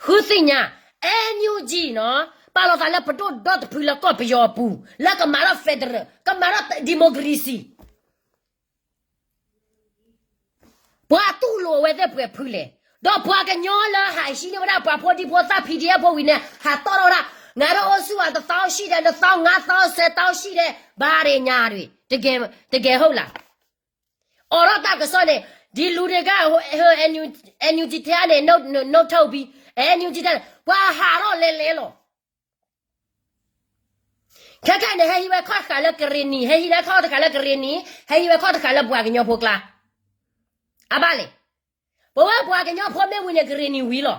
ဃုသ့ၣ်ညါ NUG နီၤ ပာ်လီၤသးလၢပဒိၣ်ဒီတဖုလၢကီၢ်ပယီၤအပူၤ လၢကမၤထီၣ် federal ကမၤထီၣ် democracy ပှၤတူၢ်လိာ်အဝဲသ့ၣ်ပှဲၤဖုလဲၣ်. ဒီးပှၤကညီလၢဟးဟံးန့ၢ်ဝဲဒၣ်ပှၤဖိဒံဖိသၣ် PDF ဖိဝံၤန့ၣ် ဟးတီၢ်ထီၣ်ဝဲဒၣ် ငါတို့အိၣ်ဆူၣ်အတသီရှိတယ် နှစ်သောင်း ငါးသောင်း ဆယ်သောင်းရှိတယ် ဘာတွေညာတွေ တကယ်ဟုတ်လား. အိးထီၣ်တၢ်ကစီၣ်န့ၣ် ဒ်လူၤတဂၤ NUG ထဲန့ၣ် နုတ်ထုတ်ပြီ NUG ထဲန့ၣ် ပှၤဟးထီၣ်လဲၤလဲၤလီၤ. ခဲခဲန့ၣ် ဟဲဟံးဝဲခီၣ်တဃာ်လၢကရ့ၣ်နံၤ ဟဲဟံးဝဲခီၣ်တဃာ်လၢကရ့ၣ်နံၤ ဟဲဟံးဝဲခီၣ်တဃာ်လၢပှၤကညီဖိကျါ အဘၣ်လဲၣ်. ပဝဲပှၤကညီဖိမ့ၢ်ဝံၤန့ၣ် ကရ့ၣ်နံၤဝံၤလီၤ.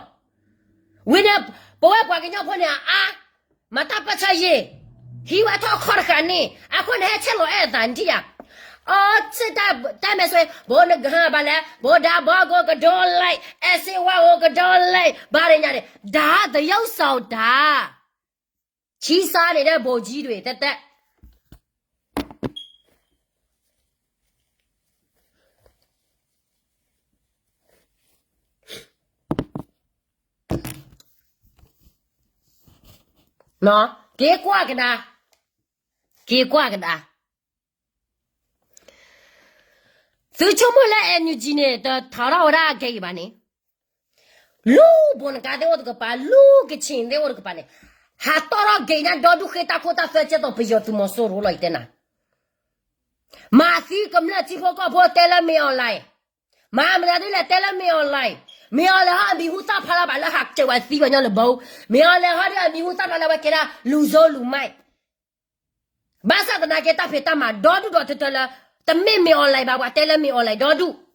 ဝံၤန့ၣ် ပဝဲပှၤကညီဖိန့ၣ် အါ မတၤပၢၢ်ဆၢယ့ၢ် ဟံးဝဲထီၣ်ခီၣ်တဃာ်န့ၣ် အဃိန့ၣ် ဟဲဆဲးလီၤအဲၣ်အသးနထံၣ်ဧါ. အီ တၢ်မဲာ်ဆွဲ ဘိနဂၤဘၣ်လဲၣ် ဘိဒၣ်ဘီကအိၣ်ကဒီးလဲၣ် အဲၣ်စ့ဝါအိၣ်ကဒီးလဲၣ် ဘာတွေညာတွေ ဒါသရုပ်ဆောင်တာ ချီးစားနေတဲ့ဗိုလ်ကြီးတွေ သက်သက် က့ၤကွၢ်ကဒါ က့ၤကွၢ်ကဒါ သုဆိကမိၣ်လၢ NUG န့ၣ် တထးထီၣ်ဝဲဒၣ်အဂ့ၢ်အံၤဘၣ်န့ၣ် လူၤဘိနကါသ့ၣ်အိၣ်တကပၤ လူၤကချ့ၣ်သ့ၣ်အိၣ်တကပၤန့ၣ် ဟးတီၢ်ထီၣ်က့ၤညါဒီဒူၣ်ဃ့တၢ်ခိတၢ်သွဲကဲသိးပယီၤသုးမီၤစိရိၤလီၤ ယတဲနၤ မၤသံကမျၢၢ်ထံဖိကီၢ်ဖိတဲလၢမ့ၢ် online မၤမတၤဒ်လဲၣ်တဲလၢမ့ၢ် online မ့ၢ် online ဟီၣ်အမံၤဟူသၣ်ဖျါလၢဘၣ်လၢဟးကဲးဝဲသံပှၤညီလၢဘီ မ့ၢ် online ဟီၣ်ဒ်အမံၤဟူသၣ်ဖျါလၢဝဲကဲဒၣ် လူၤစိလူၤမဲ ဘၣ်ဆၣ်သနာ်က့တၢ်ဖံးတၢ်မၤဒီဒူၣ်ဒီးတတၢၢ်လၢ တမ့ၢ်မ့ၢ် online ဘၣ် ပှၤတဲလၢမ့ၢ် online ဒီဒူၣ်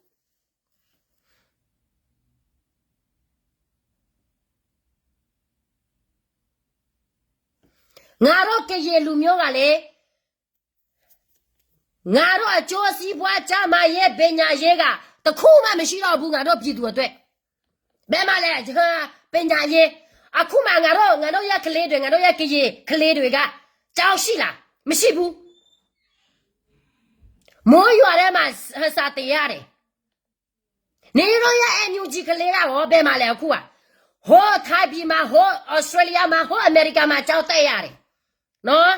ငါတို့ကရင်လူမျိုးကလည်း ငါတို့အကျိုးစီးပွား ကျန်းမာရေး ပညာရေးက တစ်ခုမှမရှိတော့ဘူး ငါတို့ပြည်သူအတွက် ဘယ်မှာလဲ ပညာရေး အခုမှ ငါတို့ ငါတို့ရဲ့ကလေးတွေ ငါတို့ရဲ့ကရင်ကလေးတွေက ကျောင်းရှိလား မရှိဘူး မိုးရွာထဲမှာ စာသင်ရတယ် နင်တို့ရဲ့ NUG ကလေးကရော ဘယ်မှာလဲ အခုက ဟိုထိုင်းပြည်မှာ ဟို Australia မှာ ဟို အမေရိကမှာ ကျောင်းတက်ရတယ် နော်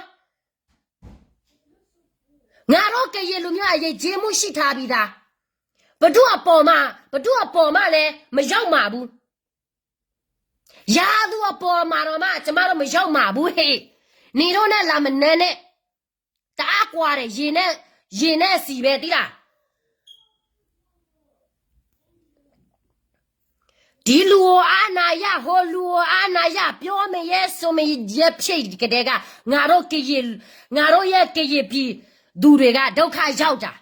ငါတို့ကရင်လူမျိုးအယဉ်ကျေးမှုရှိထားပြီးသား ဘယ်သူ့အပေါ်မှာ ဘယ်သူ့အပေါ်မှာလည်း မရောက်မှာဘူး ရာသူအပေါ်မှာတောင်မှ ကျမတို့ မရောက်မှာဘူး ဟေ့ နင်တို့နဲ့ လာမနဲနဲ့ တအားကွာတယ် ရေနဲ့ ရေနဲ့ဆီပဲ သိလား ဒီလူကို အာဏာရ ဟိုလူကို အာဏာရ ပြောမရဲ ဆိုမရဲ ဖြစ်ကတည်းက ငါတို့ကရင် ငါတို့ရဲ့ကရင်ပြည်သူတွေက ဒုက္ခရောက်တာ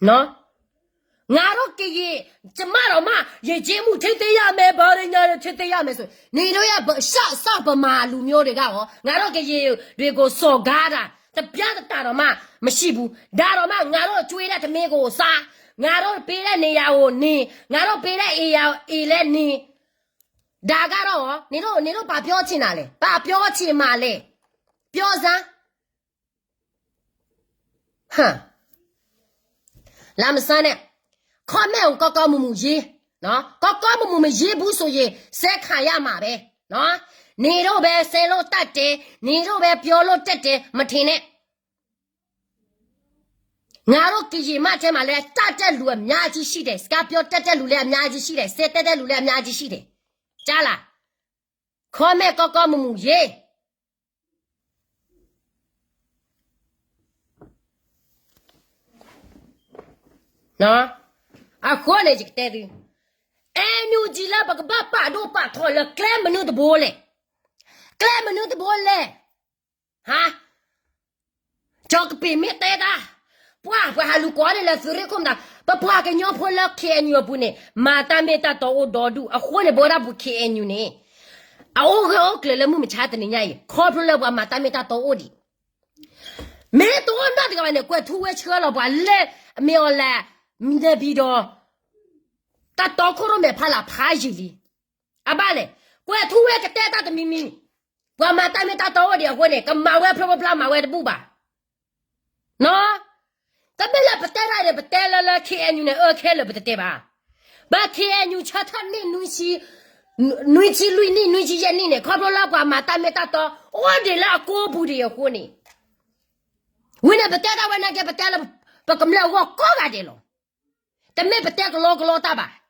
နော် ငါတို့ကရင် ကျမတောင်မှ ယဉ်ကျေးမှုထိန်းသိမ်းရမယ် ဘာတွေညာတွေ ထိန်းသိမ်းရမယ်ဆို နင်တို့ရဲ့ ရှေ့ဆက်ဗမာလူမျိုးတွေကရော ငါတို့ကရင်တွေကို စော်ကားတာ တစ်ပြားတစ်တံတောင်မှ မရှိဘူး ဒါတောင်မှ ငါတို့ကျွေးတဲ့ထမင်းကိုစား ငါတို့ပေးတဲ့နေရာကိုနေ ငါတို့ပေးတဲ့အိမ်ယာအိမ်လဲနေ ဒါကတော့ရော နင်တို့ နင်တို့ဘာပြောချင်တာလဲ ဘာပြောချင်မှာလဲ ပြောစမ်း ဟမ် လာမစမ်းနဲ့ comment ကိုကောင်းကောင်းမွန်မွန်ရေးနော် ကောင်းကောင်းမွန်မွန်မရေးဘူးဆိုရင် ဆဲခံရမှာပဲနော် နင်တို့ပဲဆဲလို့တတ်တယ် နင်တို့ပဲပြောလို့တတ်တယ် မထင်နဲ့ ငါတို့ကရင်မထဲမှာလည်း တတ်တဲ့လူအများကြီးရှိတယ် စကားပြောတတ်တဲ့လူလည်းအများကြီးရှိတယ် ဆဲတတ်တဲ့လူလည်းအများကြီးရှိတယ် ကြားလား comment ကောင်းကောင်းမွန်မွန်ရေး နော် အဃိန့ၣ် ယကတဲသု NUG လၢပကဘၣ်ပာ်ဒိၣ်ပာ်ထီလၢကျဲမနုၤတဘိလဲၣ် ကျဲမနုၤတဘိလဲၣ် ဟါ ကၠီကပ့ၤမ့ၢ်တဲတၢ်, ပှၤ ပှၤဟးလူၤကိးန့ၣ်လၢသုးရ့ၣ်ခိၣ်မတၤ, ပပှၤကညီဖိလၢ ခ့ၣ်အဲၣ်ယူၣ် အပူၤန့ၣ် မၤတၢ်မ့ၢ်တၢ်တီအိၣ်ဒီဒူၣ်အဃိန့ၣ် ပဝဲဒၣ်ပူၤ ခ့ၣ်အဲၣ်ယူၣ် န့ၣ် အအိၣ်ဂၢၢ်အိၣ်ကျၢၤလၢမုၢ်မဆါတနံၤညါအံၤ ခီဖျိလၢပှၤမၤတၢ်မ့ၢ်တၢ်တီအိၣ်ဒံး, မ့ၢ်တအိၣ်နီတဂၤဘၣ်န့ၣ် ကွဲးထူဝဲဆှၢလီၤပှၤလၢ မ့ၢ်အီၤလဲၣ်, နဘံၣ်ဒီး တၢ်တီခိၣ်ရိၣ်မဲာ်ဖးလၢ်ဖးယံာ်လံ. အဘၣ်လဲၣ်, ကွဲးထူဝဲကတဲတၢ်တမံၤမံၤ, ပှၤမၤတၢ်မ့ၢ်တၢ်တီအိၣ်ဒံးအဃိန့ၣ် ကမၤဝဲဖျိဖျါမၤဝဲတဘူၣ်ဘၣ်. နီၤ, တမ့ၢ်လၢပတဲတၢ်န့ၣ် ပတဲလၢလၢ ခ့ၣ်အဲၣ်ယူၣ် န့ၣ် အၢခဲလၢာ်ပတတဲဘၣ်. ဘၣ် ခ့ၣ်အဲၣ်ယူၣ် ဆၢထၢၣ်နံၣ် နွံဆံလွံၢ်နံၣ် နွံဆံယဲၢ်နံၣ်န့ၣ် ခီဖျိလၢပှၤမၤတၢ်မ့ၢ်တၢ်တီအိၣ်ဒံးလၢအကိးပူၤဒံးအဃိန့ၣ်, ဝံၤန့ၣ် ပတဲတၢ်ဝဲနာ်က့ ပတဲလၢ ပကမျၢၢ်အဂီၢ်ကိးဂၤဒဲးလီၤ. တမ့ၢ်ပတဲကလီကလီတၢ်ဘၣ်.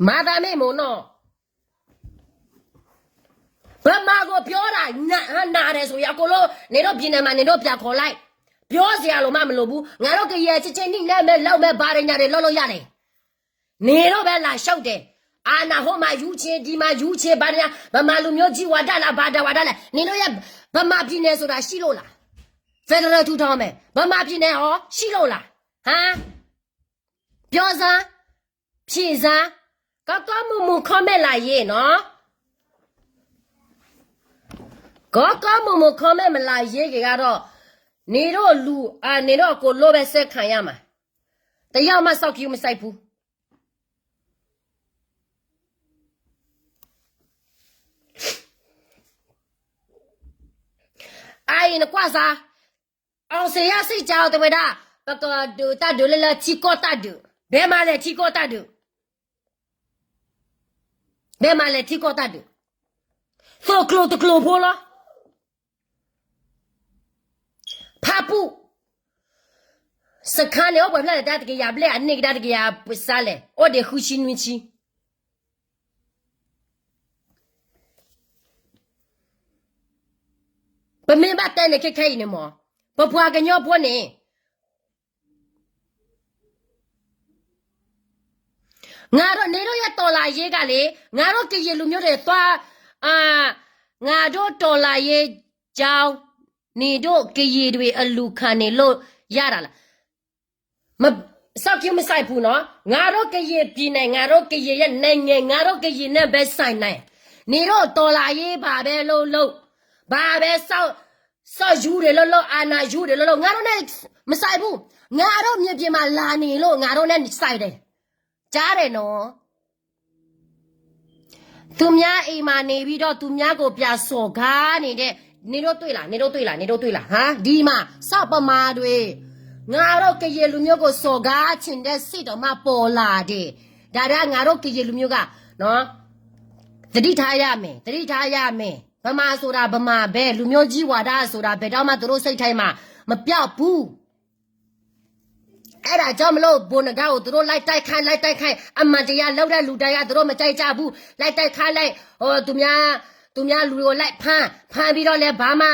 မၤသးမ့ၢ်မ့ၢ်နီၤ, ပမၤကိးပျီဒၣ်, နးဒဲးဆိယၤကိးလိ, န့ၣ်ဒိးဘံၣ်န့ၣ်မး န့ၣ်ဒိးပျၢ်ခီၣ်လံ, ပျီစ့ၢ်အလိၤမးမလိာ်ဘူး, ငါဒိးကယဲၢ်ဆ့ဆ့နံၣ်နဲမ့ၢ်လၢမ့ၢ်ဘါရညါဒဲးလီၤလီၤယၤန့ၣ်, န့ၣ်ဒိးဝဲလၢ်ဆှီတဲာ်, အနၢ်ဟိမၤယူၤဆ့ ဒံမၤယူၤဆ့ ဘါရညါ ဗမာလူမျိုးကြီးဝါဒလား ဘာသာဝါဒလဲၣ်, န့ၣ်ဒိးယဲၢ် ဗမာပြည်နယ်ဆိုတာ ရှိလို့လား, federal ထူထောင်မယ်, ဗမာပြည်နယ်ဟော ရှိလို့လား, ဟါ ပြောစမ်း, ဖြေစမ်း, ကီကီမုၢ်မုၢ် comment လာရေးနော်, ကီကီမုၢ်မုၢ် comment မလာရေးက့ၤဒီး, န့ၣ်ဒိးလူၤ, န့ၣ်ဒိးအကိးလိဘဲစဲခါယါမး, တယီမးစီၢ်ကံမုၢ်စဲဖူ အအံၤနကွၢ်စါ, အောင်ဇေယျစစ်ကြောင်းတဲဝဲဒၣ်, ပကဒုးတၢ်ဒုးလၢလၢထံကီၢ်တၢ်ဒုး, ဘဲမၤလဲၣ်ထံကီၢ်တၢ်ဒုး, ဘဲမၤလဲၣ်ထံကီၢ်တၢ်ဒုး, သိၣ်ကျိၤတကျိၤဖိလီၤ. ဖးပူၣ်စခါန့ၣ် အိၣ်ပှဲၤဖျၢၣ်လဲၣ် တကယၤဘျဲၣ် အန့ၢ်ကဒါတကယၤပစါလဲၣ် အိၣ်ဒံးဃုဆံနွံဆံ ပမ့ၢ်ဘၣ်တဲန့ၣ်ခဲခဲအံၤန့ၣ်မး, ပပှၤကညီဖိန့ၣ်, ငါတို့ နေတို့ရဲ့တော်လှန်ရေးကလေ, ငါတို့ကရင်လူမျိုးတွေသွား, ငါတို့တော်လှန်ရေးကြောင်း, နေတို့ကရင်တွေအလူခံနေလို့ရတာလား, မ, စီၢ်ကံမုၢ်စဲဖူနော်, ငါတို့ကရင်ပြည်နယ်, ငါတို့ကရင်ရဲ့နိုင်ငံ, ငါတို့ကရင်နဲ့ပဲဆိုင်နေ, နေတို့တော်လှန်ရေးဘာပဲလုပ်လုပ်, ဘာပဲစောင့်, စောင့်ယူတွေလုပ်လုပ်, အာဏာယူတွေလုပ်လုပ်, ငါတို့နဲ့မဆိုင်ဘူး, ငါတို့မြေပြင်မှာလာနေလို့ ငါတို့နဲ့ဆိုင်တယ်, ကြားတယ်နော်. သူများအိမ်မှာနေပြီးတော့ သူများကိုပြန်စော်ကားနေတဲ့, နေတို့တွေ့လား, နေတို့တွေ့လား, နေတို့တွေ့လား, ဟာ, ဒီမှာ စောင့်ဗမာတွေ, ငါတို့ကရင်လူမျိုးကိုစော်ကားချင်တဲ့စိတ်တော့မှပေါ်လာတယ်, ဒါကငါတို့ကရင်လူမျိုးက, နော်, သတိထားရမယ်, သတိထားရမယ်, ဗမာဆိုတာဗမာပဲ, လူမျိုးကြီးဝါဒဆိုတာဘယ်တော့မှသူတို့စိတ်ထဲမှာမပျောက်ဘူး. အဲဒါကြောင့်မလို့ ဗိုလ်နဂါကို သူတို့လိုက်တိုက်ခိုက်, လိုက်တိုက်ခိုက်, အမှန်တရားလုပ်တဲ့လူတိုင်းက သူတို့မကြိုက်ကြဘူး, လိုက်တိုက်ခိုက်လိုက်, ဟို, သူများ, သူများလူတွေကိုလိုက်ဖမ်း, ဖမ်းပြီးတော့လည်း ဘာမှ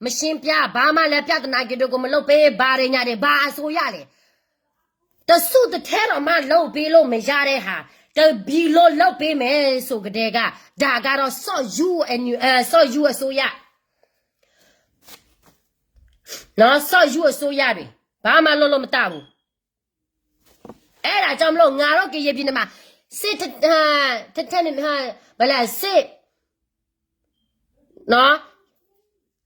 မရှင်းပြ, ဘာမှလည်းပြဿနာတွေကိုမလုပ်ပေး, ဘာတွေညာတွေ, ဘာအစိုးရလဲ, တစုတထဲတော့မှလုပ်ပေးလို့မရတဲ့ဟာ, တပြည်လုံးလုပ်ပေးမယ်ဆိုကတည်းက, ဒါကတော့ စောင့်ယူအနု, အဲ, စောင့်ယူအစိုးရ, နော်, စောင့်ယူအစိုးရတွေ, ဘာမှလုပ်လို့မတတ်ဘူး. အဲဒါကြောင့်မလို့ ငါတို့ကရင်ပြည်နယ်မှာ စစ်, တ, တထဲန့ၣ်, ဘယ်လဲ, စစ်, နော်,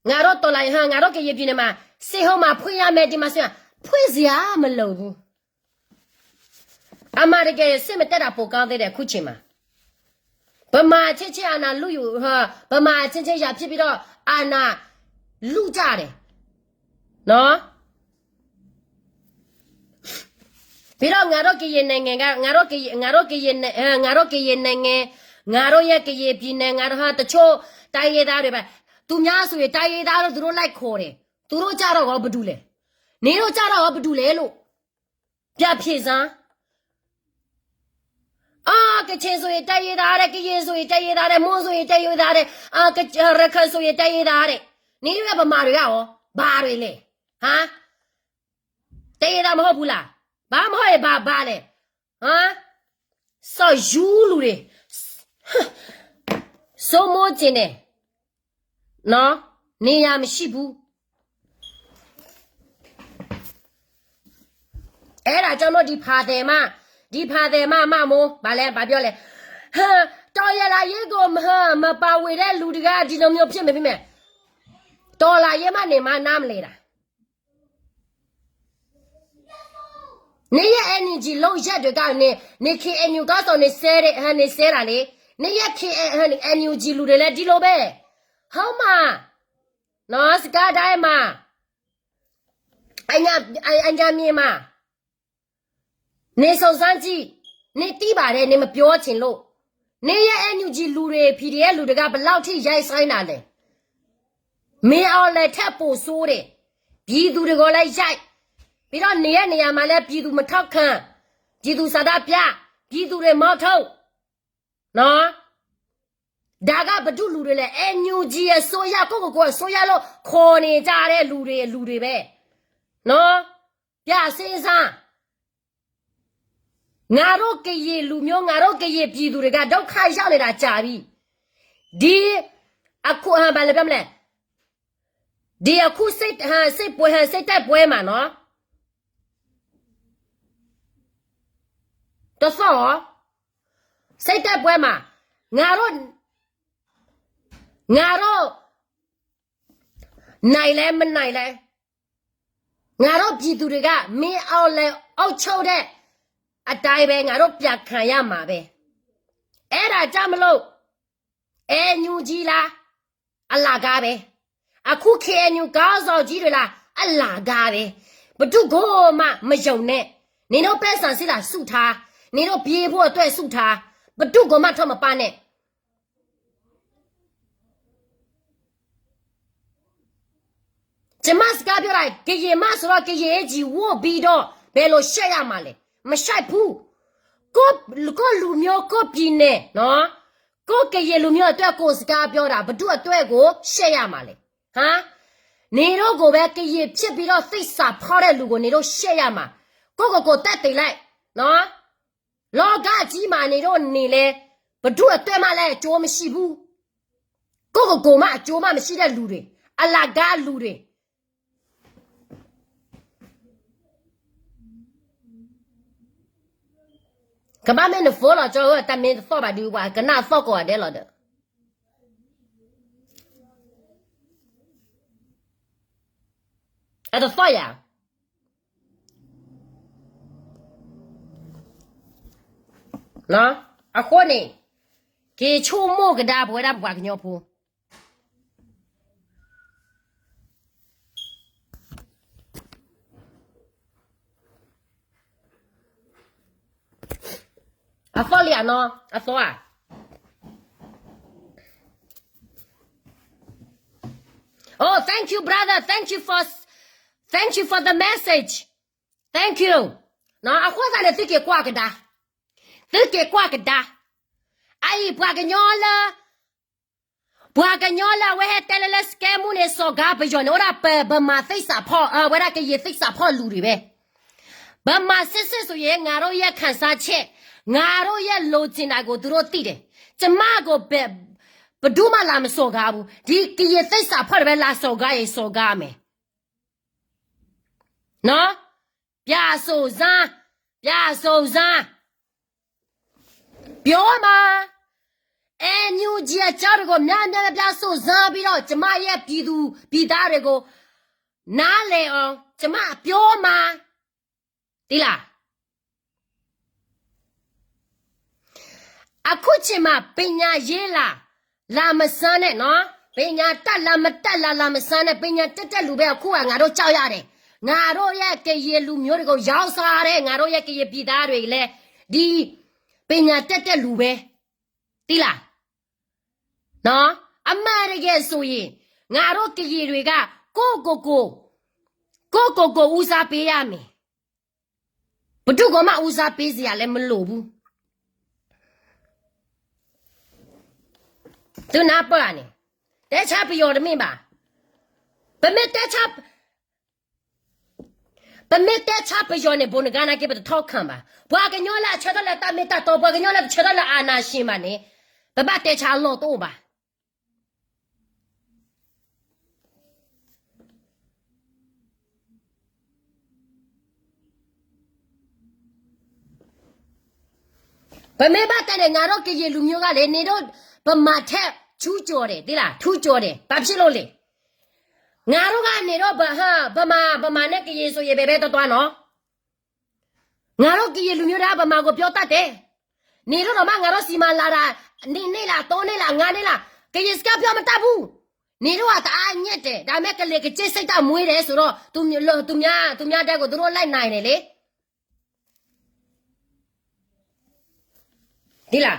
ငါတို့တော်လှန်ရေး, ငါတို့ကရင်ပြည်နယ်မှာ စစ်ဟောင်းမှာဖွင့်ရမယ်, ဒီမှာဆိုရင် ဖွင့်စရာမလိုဘူး. အမှန်တကယ် စစ်မတက်တာပိုကောင်းသေးတယ် အခုချိန်မှာ. ဗမာအချင်းချင်း အာဏာလုယူ, ဗမာအချင်းချင်း ရန်ဖြစ်ပြီးတော့ အာဏာလုကြတယ်. နော်. ပြီးတော့ ငါတို့ကရင်နိုင်ငံက, ငါတို့ကရင်, ငါတို့ကရင်, ငါတို့ကရင်နိုင်ငံ, ငါတို့ရဲ့ကရင်ပြည်နယ်, ငါတို့ဟာ တချို့တိုင်းရင်းသားတွေပဲ, သူများဆိုရင် တိုင်းရင်းသားလို့ သူတို့လိုက်ခေါ်တယ်. သူတို့ကြတော့ကော ဘယ်သူလဲ? နင်တို့ကြတော့ကော ဘယ်သူလဲလို့ ပြန်ဖြေစမ်း. အာ, ကချင်ဆိုရင် တိုင်းရင်းသားတဲ့, ကရင်ဆိုရင် တိုင်းရင်းသားတဲ့, မွန်ဆိုရင် တိုင်းရင်းသားတဲ့, အာ, က, ရခိုင်ဆိုရင် တိုင်းရင်းသားတဲ့. နင်တို့ရဲ့ဗမာတွေကရော ဘာတွေလဲ? ဟာ? တိုင်းရင်းသားမဟုတ်ဘူးလား? ဘာမဟုတ်ရင် ဘာ, ဘာလဲ? ဟာ? စောင့်ယူလူတွေ, စိုးမိုးကျင်တယ်. နော်. နေရာမရှိဘူး. အဲဒါကြောင့်မို့ ဒီဖာသဲမး ဒီဖာသဲမး မမိုး ဘာလဲ ဘာပြောလဲ ဟမ် တော်လှန်ရေးကို မပါဝင်တဲ့လူတွေက ဒီလိုမျိုးဖြစ်မယ် ဖြစ်မယ်. တော်လှန်ရေးမှနေမှ နားမလည်တာ. နေရဲ့ NUG လုပ်ရပ်တွေက နေ နေ KNU ကောင်းဆောင်နေစဲတဲ့ ဟဲနေစဲတာလေ. နေရဲ့ K NUG လူတွေလည်း ဒီလိုပဲ ဟုတ်မှာ နော် စကဲတိုင်းမှာ အညာ အ အညာမြေမှာ နေစုံစမ်းကြည့် နေသိပါတယ် နေမပြောချင်လို့ နေရဲ့ NUG လူတွေ PDF လူတွေက ဘယ်လောက်ထိ ရိုက်စိုင်းတာလဲ. မင်းအောင်လှိုင်ထက်ပိုဆိုးတယ်. ပြည်သူတွေကိုလည်းရိုက် ပြီးတော့နေရနေရာမှာလည်း ပြည်သူမထောက်ခံ ပြည်သူဆန္ဒပြ ပြည်သူတွေမောင်းထုတ် နော်. ဒါကဘယ်သူလူတွေလဲ NUG အစိုးရ ကိုယ့်ကိုယ်ကိုယ်အစိုးရလို့ခေါ်နေကြတဲ့လူတွေ လူတွေပဲ နော်. ပြန်စဉ်းစား ငါတို့ကရင်လူမျိုး ငါတို့ကရင်ပြည်သူတွေက ဒုက္ခရောက်နေတာကြာပြီ. ဒီအခု ဘာလဲပြောမလဲ ဒီအခုစစ် စစ်ပွဲ စစ်တိုက်ပွဲမှာနော် တသီၣ် စစ်တိုက်ပွဲမှာ ငါတို့ ငါတို့ နိုင်လဲမနိုင်လဲ ငါတို့ပြည်သူတွေက မင်းအောင်လှိုင်အုပ်ချုပ်တဲ့အတိုင်းပဲ ငါတို့ပြန်ခံရမှာပဲ. အဲဒါကြောင့်မလို့ NUG လား အလကားပဲ. အခု KNU ခေါင်းဆောင်ကြီးတွေလား အလကားပဲ. ဘယ်သူကိုမှမယုံနဲ့. နင်တို့ပိုက်ဆံရှိလား စုထား. နင်တို့ပြေးဖို့အတွက် စုထား. ဘယ်သူကိုမှထောက်မပံ့နဲ့. ကျမစကားပြောတာ ကရင်မဆိုတော့ ကရင်အင်္ကျီဝတ်ပြီးတော့ ဘယ်လိုရှက်ရမှာလဲ. မရှက်ဘူး. ကိုယ့် ကိုယ့်လူမျိုး ကိုယ့်ပြည်နယ် နော်. ကိုယ့်ကရင်လူမျိုးအတွက် ကိုယ်စကားပြောတာ ဘယ်သူ့အတွက်ကို ရှက်ရမှာလဲ. ဟမ်. နင်တို့ကိုပဲ ကရင်ဖြစ်ပြီးတော့ သစ္စာဖောက်တဲ့လူကို နင်တို့ရှက်ရမှာ. ကိုယ့်ကိုယ်ကိုယ်သက်သေလိုက် နော်. လောကကြီးမှာ နင်တို့နေလဲ ဘယ်သူ့အတွက်မှလည်း အကျိုးမရှိဘူး. ကိုယ့်ကိုယ်ကိုယ်မှ အကျိုးမှမရှိတဲ့လူတွေ အလကားလူတွေ. ကဘၣ်မ့ၢ်န phone လီၤ ကၠီဧၢ တၢ်မ့ၢ်တသီၣ်ဘၣ်ဒုး ပှၤကနၣ်သီၣ်ကိးဂၤဒဲးလီၤဒီး အတသီၣ်ယၤ. အဃိန့ၣ် က့ၤဆိကမိၣ်ကဒါ ပဝဲဒၣ်ပပှၤကညီဖိ အသီၣ်လံဧါနီၤ အသီၣ်ဧါ. Oh, thank you, brother. Thank you for, thank you for the message. Thank you. အဃိသတးန့ၣ် သုက့ၤကွၢ်ကဒါ, သုက့ၤကွၢ်ကဒါ. အအံၤ ပှၤကညီလၢ ပှၤကညီလၢအဝဲဟဲတဲလၢ လၢစကဲမူန့ၣ် စီၤကါပယီၤန့ၣ် အိၣ်ဒၣ်ပ ဗမာသစ္စာဖောက် အဝဲဒၣ်ကရင်သစ္စာဖောက်လူတွေပဲ. ဗမာစစ်စစ်ဆိုရင် ငါတို့ရဲ့ခံစားချက် ငါတို့ရဲ့လိုချင်တာကို သူတို့သိတယ်. ကျမကို ဘယ် ဘယ်သူမှလာမစော်ကားဘူး. ဒီကရင်သစ္စာဖောက်တွေပဲ လာစော်ကားရင် စော်ကားမယ်. နော်. ပြန်စုံစမ်း, ပြန်စုံစမ်း. ပြောမှာ, NUG အကြောင်းတွေကို များများပြားပြား စုံစမ်းပြီးတော့ ကျမရဲ့ပြည်သူပြည်သားတွေကို နားလည်အောင် ကျမပြောမှာ, သိလား. အခုချိန်မှာ ပညာရေးလာ လာမစမ်းနဲ့နော်, ပညာတတ်လာမတတ်လာ လာမစမ်းနဲ့, ပညာတတ်တဲ့လူပဲ အခုက ငါတို့ကြောက်ရတယ်, ငါတို့ရဲ့ကရင်လူမျိုးတွေကို ရောင်းစားတဲ့ ငါတို့ရဲ့ကရင်ပြည်သားတွေလည်း ဒီပညာတတ်တဲ့လူပဲ, သိလား. နော်, အမှန်တကယ်ဆိုရင် ငါတို့ကရင်တွေက ကိုယ့်ကိုယ်ကို ကိုယ့်ကိုယ်ကို ဦးစားပေးရမယ်. ဘယ်သူ့ကိုမှ ဦးစားပေးစရာလည်း မလိုဘူး. သုနၢ်ပၢၢ်ဧါန့ၣ်, တဲဆါပယီၤတမ့ၢ်ဘၣ်. ပမ့ၢ်တဲဆါ, ပမ့ၢ်တဲဆါပယီၤန့ၣ် ဘိးနဂါနာ်က့ ပတထောက်ခံဘၣ်. ပှၤကညီလၢအဆၢထၢၣ်လၢတၢ်မ့ၢ်တၢ်တီ, ပှၤကညီလၢတဆၢထၢၣ်လၢအာဏာရှင်ဘၣ်န့ၣ်, ပဘၣ်တဲဆါအလီၢ်တအိၣ်ဘၣ်. ပမ့ၢ်ဘၣ်တဲန့ၣ် ငါတို့ကရင်လူမျိုးကလဲၣ်န့ၣ်ဒီး ဗမာထက်ထူးကျော်တယ် သိလား ထူးကျော်တယ် ဘာဖြစ်လို့လဲ ငါတို့ကနေတော့ ဗဟ ဗမာ ဗမာနဲ့ ကရင်ဆိုရင် ဘယ်ဘဲသွားသွားနော် ငါတို့ကရင်လူမျိုးတွေက ဗမာကိုပြောတတ်တယ် နေတော့မှ ငါတို့ဆီမှာလာတာ နှစ်နှစ်လား သုံးနှစ်လား ငါးနှစ်လား ကရင်စကားပြောမတတ်ဘူး နေတော့က တအားညံ့တယ် ဒါပေမဲ့ ကလဲၤကကျဲစိတ်ဓာတ်မွေးတယ်ဆိုတော့ သူ သူများ သူများ ဓာတ်ကို သူတို့ လိုက်နိုင်တယ်လေ ဒ်လၢ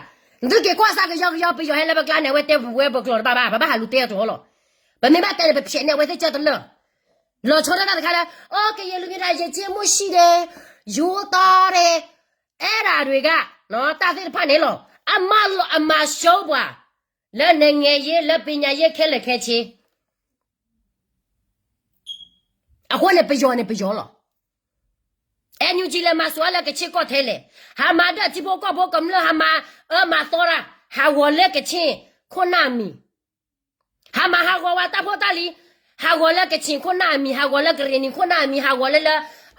သုက့ၤကွၢ်စၢ်ကယီကယီ ပယီၤဟဲလၢပကျါန့ၣ် အဝဲတဲပဝဲပကျိာ်တဘၣ်ဘၣ် ပဘၣ်ဟးလူၤတဲအကျိာ်လီၤ ပမ့ၢ်ဘၣ်တဲန့ၣ် ပဖျဲးန့ၢ်အဝဲသ့ၣ်ကၢတလၢာ် လီၤဆီဒၣ်တၢ်တခါလၢ အိ ကရင်လူမျိုးတာ ယဉ်ကျေးမှုရှိတယ် ရိုးသားတယ် အဲဒါတွေက တၢ်သ့ၣ်တဖၣ်န့ၣ်လီၤ အမၤလီၤ အမၤရှုံးပှၤ လၢ နိုင်ငံရေး လၢ ပညာရေး ခဲလၢာ်ခဲဆ့ အဃိန့ၣ် ပယီၤန့ၣ် ပယီၤလီၤ NUG လဲၤမၤစၢၤလၢကဆ့ကီၢ်ထဲလဲၣ်, ဟးမၤဒၢၣ်ထံဖိကီၢ်ဖိကမျၢၢ် ဟးမၤအၢမၤသီတၢ်, ဟးဂီၤလၢကဆ့ၣ်ခိၣ်နၢ်အမံၤ, ဟးမၤဟးဂီၤဝဲတၢ်ဖိတၢ်လံၤ, ဟးဂီၤလၢကဆ့ၣ်ခိၣ်နၢ်အမံၤ, ဟးဂီၤလၢကရ့ၣ်နံၤခိၣ်နၢ်အမံၤ, ဟးဂီၤလၢလၢ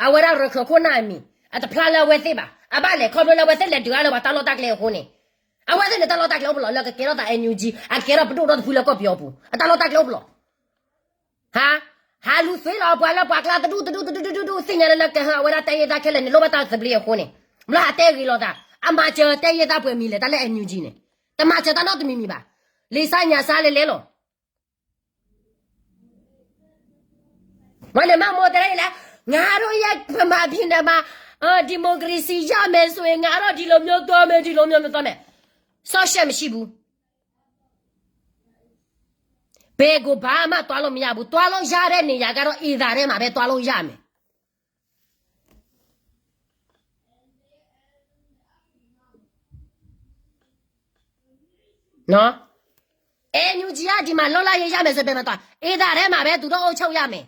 အဝဲဒၣ်ရခၢၣ်ခိၣ်နၢ်အမံၤ, အတဖျါလၢအဝဲသ့ၣ်ဘၣ်. အဘၣ်လဲၣ် ခီဖျိလၢအဝဲသ့ၣ်လဲၤဒုးအါလၢပှၤတၢ်လီၢ်တၢ်ကျဲအဃိန့ၣ်, အဝဲသ့ၣ်န့ၣ်တၢ်လီၢ်တၢ်ကျဲအိၣ်ပလီၢ် လၢကကဲထီၣ်သး NUG အကဲထီၣ်ပဒိၣ်ဒီးတဖုလၢကီၢ်ပယီၤပူၤ အတၢ်လီၢ်တၢ်ကျဲအိၣ်ပလီၢ် ဟးလူၤသွံလီၤပှၤလၢပှၤကျါတဒူၣ်တဒူၣ်တဒူၣ်တဒူၣ်တဒူၣ် သ့ၣ်ညါလၢလၢကဟၢအဝဲဒၣ်တၢ်ယဲၢ်တၢ်ခဲလၢာ်န့ၣ် လိၣ်ဘၣ်တၢ်သဘျ့အဃိန့ၣ်, ဘျီဟးတဲဂ့ၤလိာ်သး အမၤစၢၤတၢ်ယဲၢ်တၢ်ပှဲၤမံၤလဲၣ် တၢ်လၢ NUG န့ၣ်, တမၤစၢၤတၢ်နီတမံၤမံၤဘၣ်. လံာ်စၢ်ညါစၢ်လဲၤလဲၤလီၤ. မ့ၢ်န့ၣ်မ့ၢ်မိၢ်တဲဒ်လဲၣ်, ငါတို့ရဲ့ဗမာပြည်မှာ ဒီမိုကရေစီရမယ်ဆိုရင် ငါတို့ဒီလိုမျိုးသွားမယ် ဒီလိုမျိုးမသွားမယ်. စောင့်ရှောက်မရှိဘူး. ဘယ်ကိုဘာမှသွားလို့မရဘူး. သွားလို့ရတဲ့နေရာကတော့ အင်တာနက်မှာပဲသွားလို့ရမယ်. NUG ကဒီမှာလွတ်လပ်ရေးရမယ်ဆိုဘယ်မှာသွား, အင်တာနက်မှာပဲသူတို့အုပ်ချုပ်ရမယ်.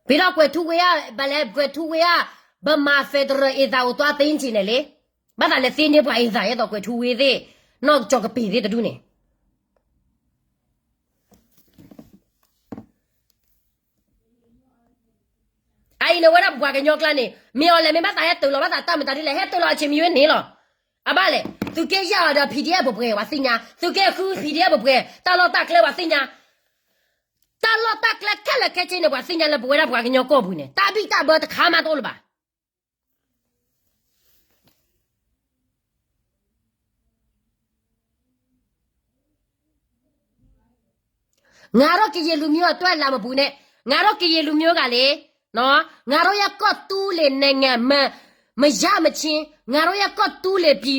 ပြီးတော့ကွယ်ထူးဝေးရ, ဘာလဲကွယ်ထူးဝေးရ, ဗမာ federal အင်တာကိုသွားသိမ်းချင်တယ်လေ. ဘၣ်သးလဲၤသ့န့ၢ်ပှၤအင်တာ ယဲသိးကွယ်ထူးဝေးသ့ၣ်, နီၢ်ကစီၤကပ့ၤသ့ၣ်တဒူၣ်န့ၣ် အအံၤန့ၣ်ဝဲဒၣ်ပပှၤကညီကျါန့ၣ် မ့ၢ်အီၤလဲၣ် မ့ၢ်ဘၣ်သးဟဲတၢၤလီၤ ဘၣ်သးတၢ်မတၤဒ်လဲၣ် ဟဲတၢၤလီၤအချိန်မရွေးန့ၣ်လီၤ. အဘၣ်လဲၣ် သုးက့ယဲၢ်အီၤဒီး PDF ပပှဲၤ ပှၤသ့ၣ်ညါ, သုးက့ဃု PDF ပပှဲၤ တၢ်လီၢ်တၢ်ကျဲပှၤသ့ၣ်ညါ, တၢ်လီၢ်တၢ်ကျဲခဲလၢာ်ခဲဆ့န့ၣ် ပှၤသ့ၣ်ညါလၢပဝဲဒၣ်ပှၤကညီကီၢ်ပူၤန့ၣ် တၢ်ဘံၣ်တၢ်ဘၢတခါမးတအိၣ်လၢၤဘၣ်. ငါတို့ကရင်လူမျိုးအတွက်လာမပူနဲ့, ငါတို့ကရင်လူမျိုးကလည်း ငါတို့ရဲ့ကီၢ်သူလ့ၤနိုင်ငံ မရမချင်း ငါတို့ရဲ့ကီၢ်သူလ့ၤပြ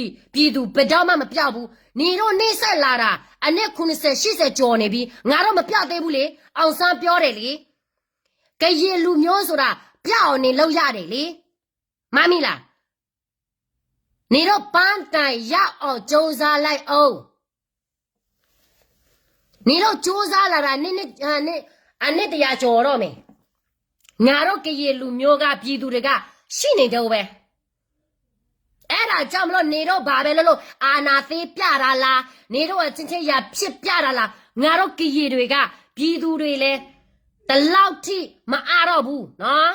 ည်သူ ဘယ်တော့မှမပျောက်ဘူး. နင်တို့နှိပ်စက်လာတာ အနှစ် ခုနှစ်ဆယ် ရှစ်ဆယ် ကျော်နေပြီ, ငါတို့မပျောက်သေးဘူးလေ. အောင်ဆန်းပြောတယ်လေ, ကရင်လူမျိုးဆိုတာ ပျောက်အောင်နေလုပ်ရတယ်လေ. မမီၤလၢ်, နင်တို့ပန်းတိုင်ရောက်အောင်ကြိုးစားလိုက်အောင်. နင်တို့ကြိုးစားလာတာ နှစ်နှစ်, နှစ်, အနှစ်တစ်ရာကျော်တော့မယ်. ငါတို့ကရင်လူမျိုးက ပြည်သူတွေက ရှိနေတုန်းပဲ. အဲဒါကြောင့်မလို့ နင်တို့ဘာပဲလုပ်လို့ အာဏာသိမ်းပြတာလား, နင်တို့အချင်းချင်းရန်ဖြစ်ပြတာလား, ငါတို့ကရင်တွေက ပြည်သူတွေလည်း ဒီလောက်ထိမအားတော့ဘူးနော်.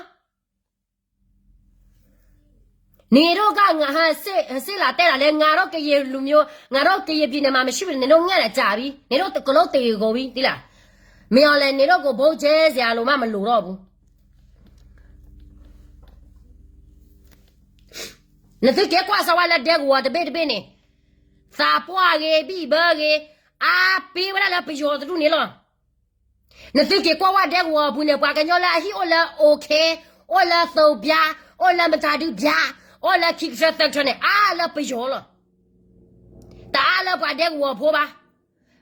နင်တို့က ငါဟ စစ်, စစ်လာတက်တာလဲ, ငါတို့ကရင်လူမျိုး, ငါတို့ကရင်ပြည်နယ်မှာ မရှိဘူး, နင်တို့ငဲ့တာကြာပြီ, နင်တို့ကလုံးသေကုန်ပြီ, သိလား. မင်းအောင်လှိုင် နင်တို့ကို ဗိုလ်ချုပ်စရာလိုမှ မလိုတော့ဘူး. နသုက့ၤကွၢ်စၢ်ဝဲလၢဒဲကဝီၤတဘ့ၣ်တဘ့ၣ်န့ၣ်, သးပှၢ်ဂ့ၤ ဘံၣ်ဘၢဂ့ၤ, အါပ့ၤဝဲဒၣ်လၢပယီၤတဒူၣ်န့ၣ်လီၤ. နသုက့ၤကွၢ်ဝဲဒဲကဝီၤအပူၤန့ၣ် ပှၤကညီလၢအဟံၣ်အိၣ်လၢအိၣ်ခ့, အိၣ်လၢသိးဘျါ, အိၣ်လၢမတၤဒုဘျါ, အိၣ်လၢခံကထၢသၢကထၢန့ၣ် အါလၢပယီၤလီၤ. တအါလၢပှၤဒဲကဝီၤဖိဘၣ်.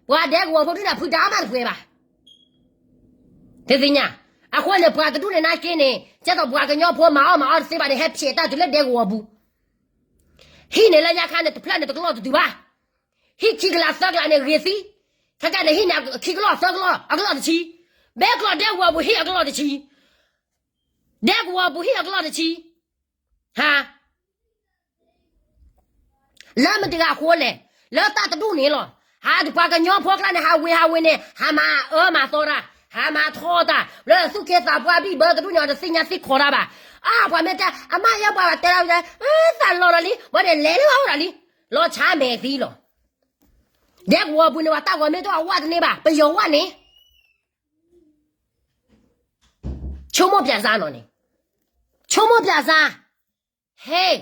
ပှၤဒဲကဝီၤဖိဒုၣ်န့ၣ် ဖုတအါမးတပှဲၤဘၣ်. တသ့ၣ်ညါ, အဃိန့ၣ် ပှၤတဒူၣ်န့ၣ်နာ်က့န့ၣ် ကဲသိးပှၤကညီဖိမၤအီၣ်မၤအီတသ့ဘၣ်န့ၣ် ဟဲဖျဲးတၢ်တုၤလၢဒဲကဝီၤပူၤ. ဟံၣ်န့ၣ်လၢညါခါန့ၣ် တဖျၢၣ်န့ၣ်တကလီၢ်တတုၤဘၣ်. ဟံၣ်ခံကလးသၢကလးန့ၣ်ဂ့ၤသံ, ခဲကနံၣ်ဟံၣ်န့ၣ် ခံကလီၢ်သၢကလီၢ် အကလီၢ်တဆံ, ဘဲကျိးဒဲကဝီၤပူၤဟံၣ်အကလီၢ်တဆံ, ဒဲကဝီၤပူၤဟံၣ်အကလီၢ်တဆံ, ဟါ လၢမတၤတဂၤအဃိလဲၣ်, လၢတၢ်တဒူၣ်န့ၣ်လီၤ. ဟးပှၤကညီဖိကျါန့ၣ် ဟးဝ့ၤဟးဝ့ၤန့ၣ် ဟးမၤအၢမၤသီတၢ်, အမၤထီတၢ် လၢသူၣ်က့သးပှၢ်ဘံၣ်ဘၢတဒူၣ်န့ၣ် အတသ့ၣ်ညါသ့ၣ်ခီတၢ်ဘၣ်. အါ ပှၤမ့ၢ်တဲ အမါယဲပှၤတဲလီၤ သးလီၤလီၤလံ ဘၣ်န့ၣ်လဲၤလၢအအိၣ်ဒီးလံ လီၤဆါမဲာ်သံလီၤ. ဒဲကဝီၤပူၤန့ၣ် ပှၤတၢ်ဂီၤမ့ၢ်တအိၣ်အဝၣ်တန့ၢ်ဘၣ် ပယီၤဝၣ်န့ၣ် ဆိကမိၣ်ပၠးစါနီၤန့ၣ် ဆိကမိၣ်ပၠးစါ ဟ့ၣ်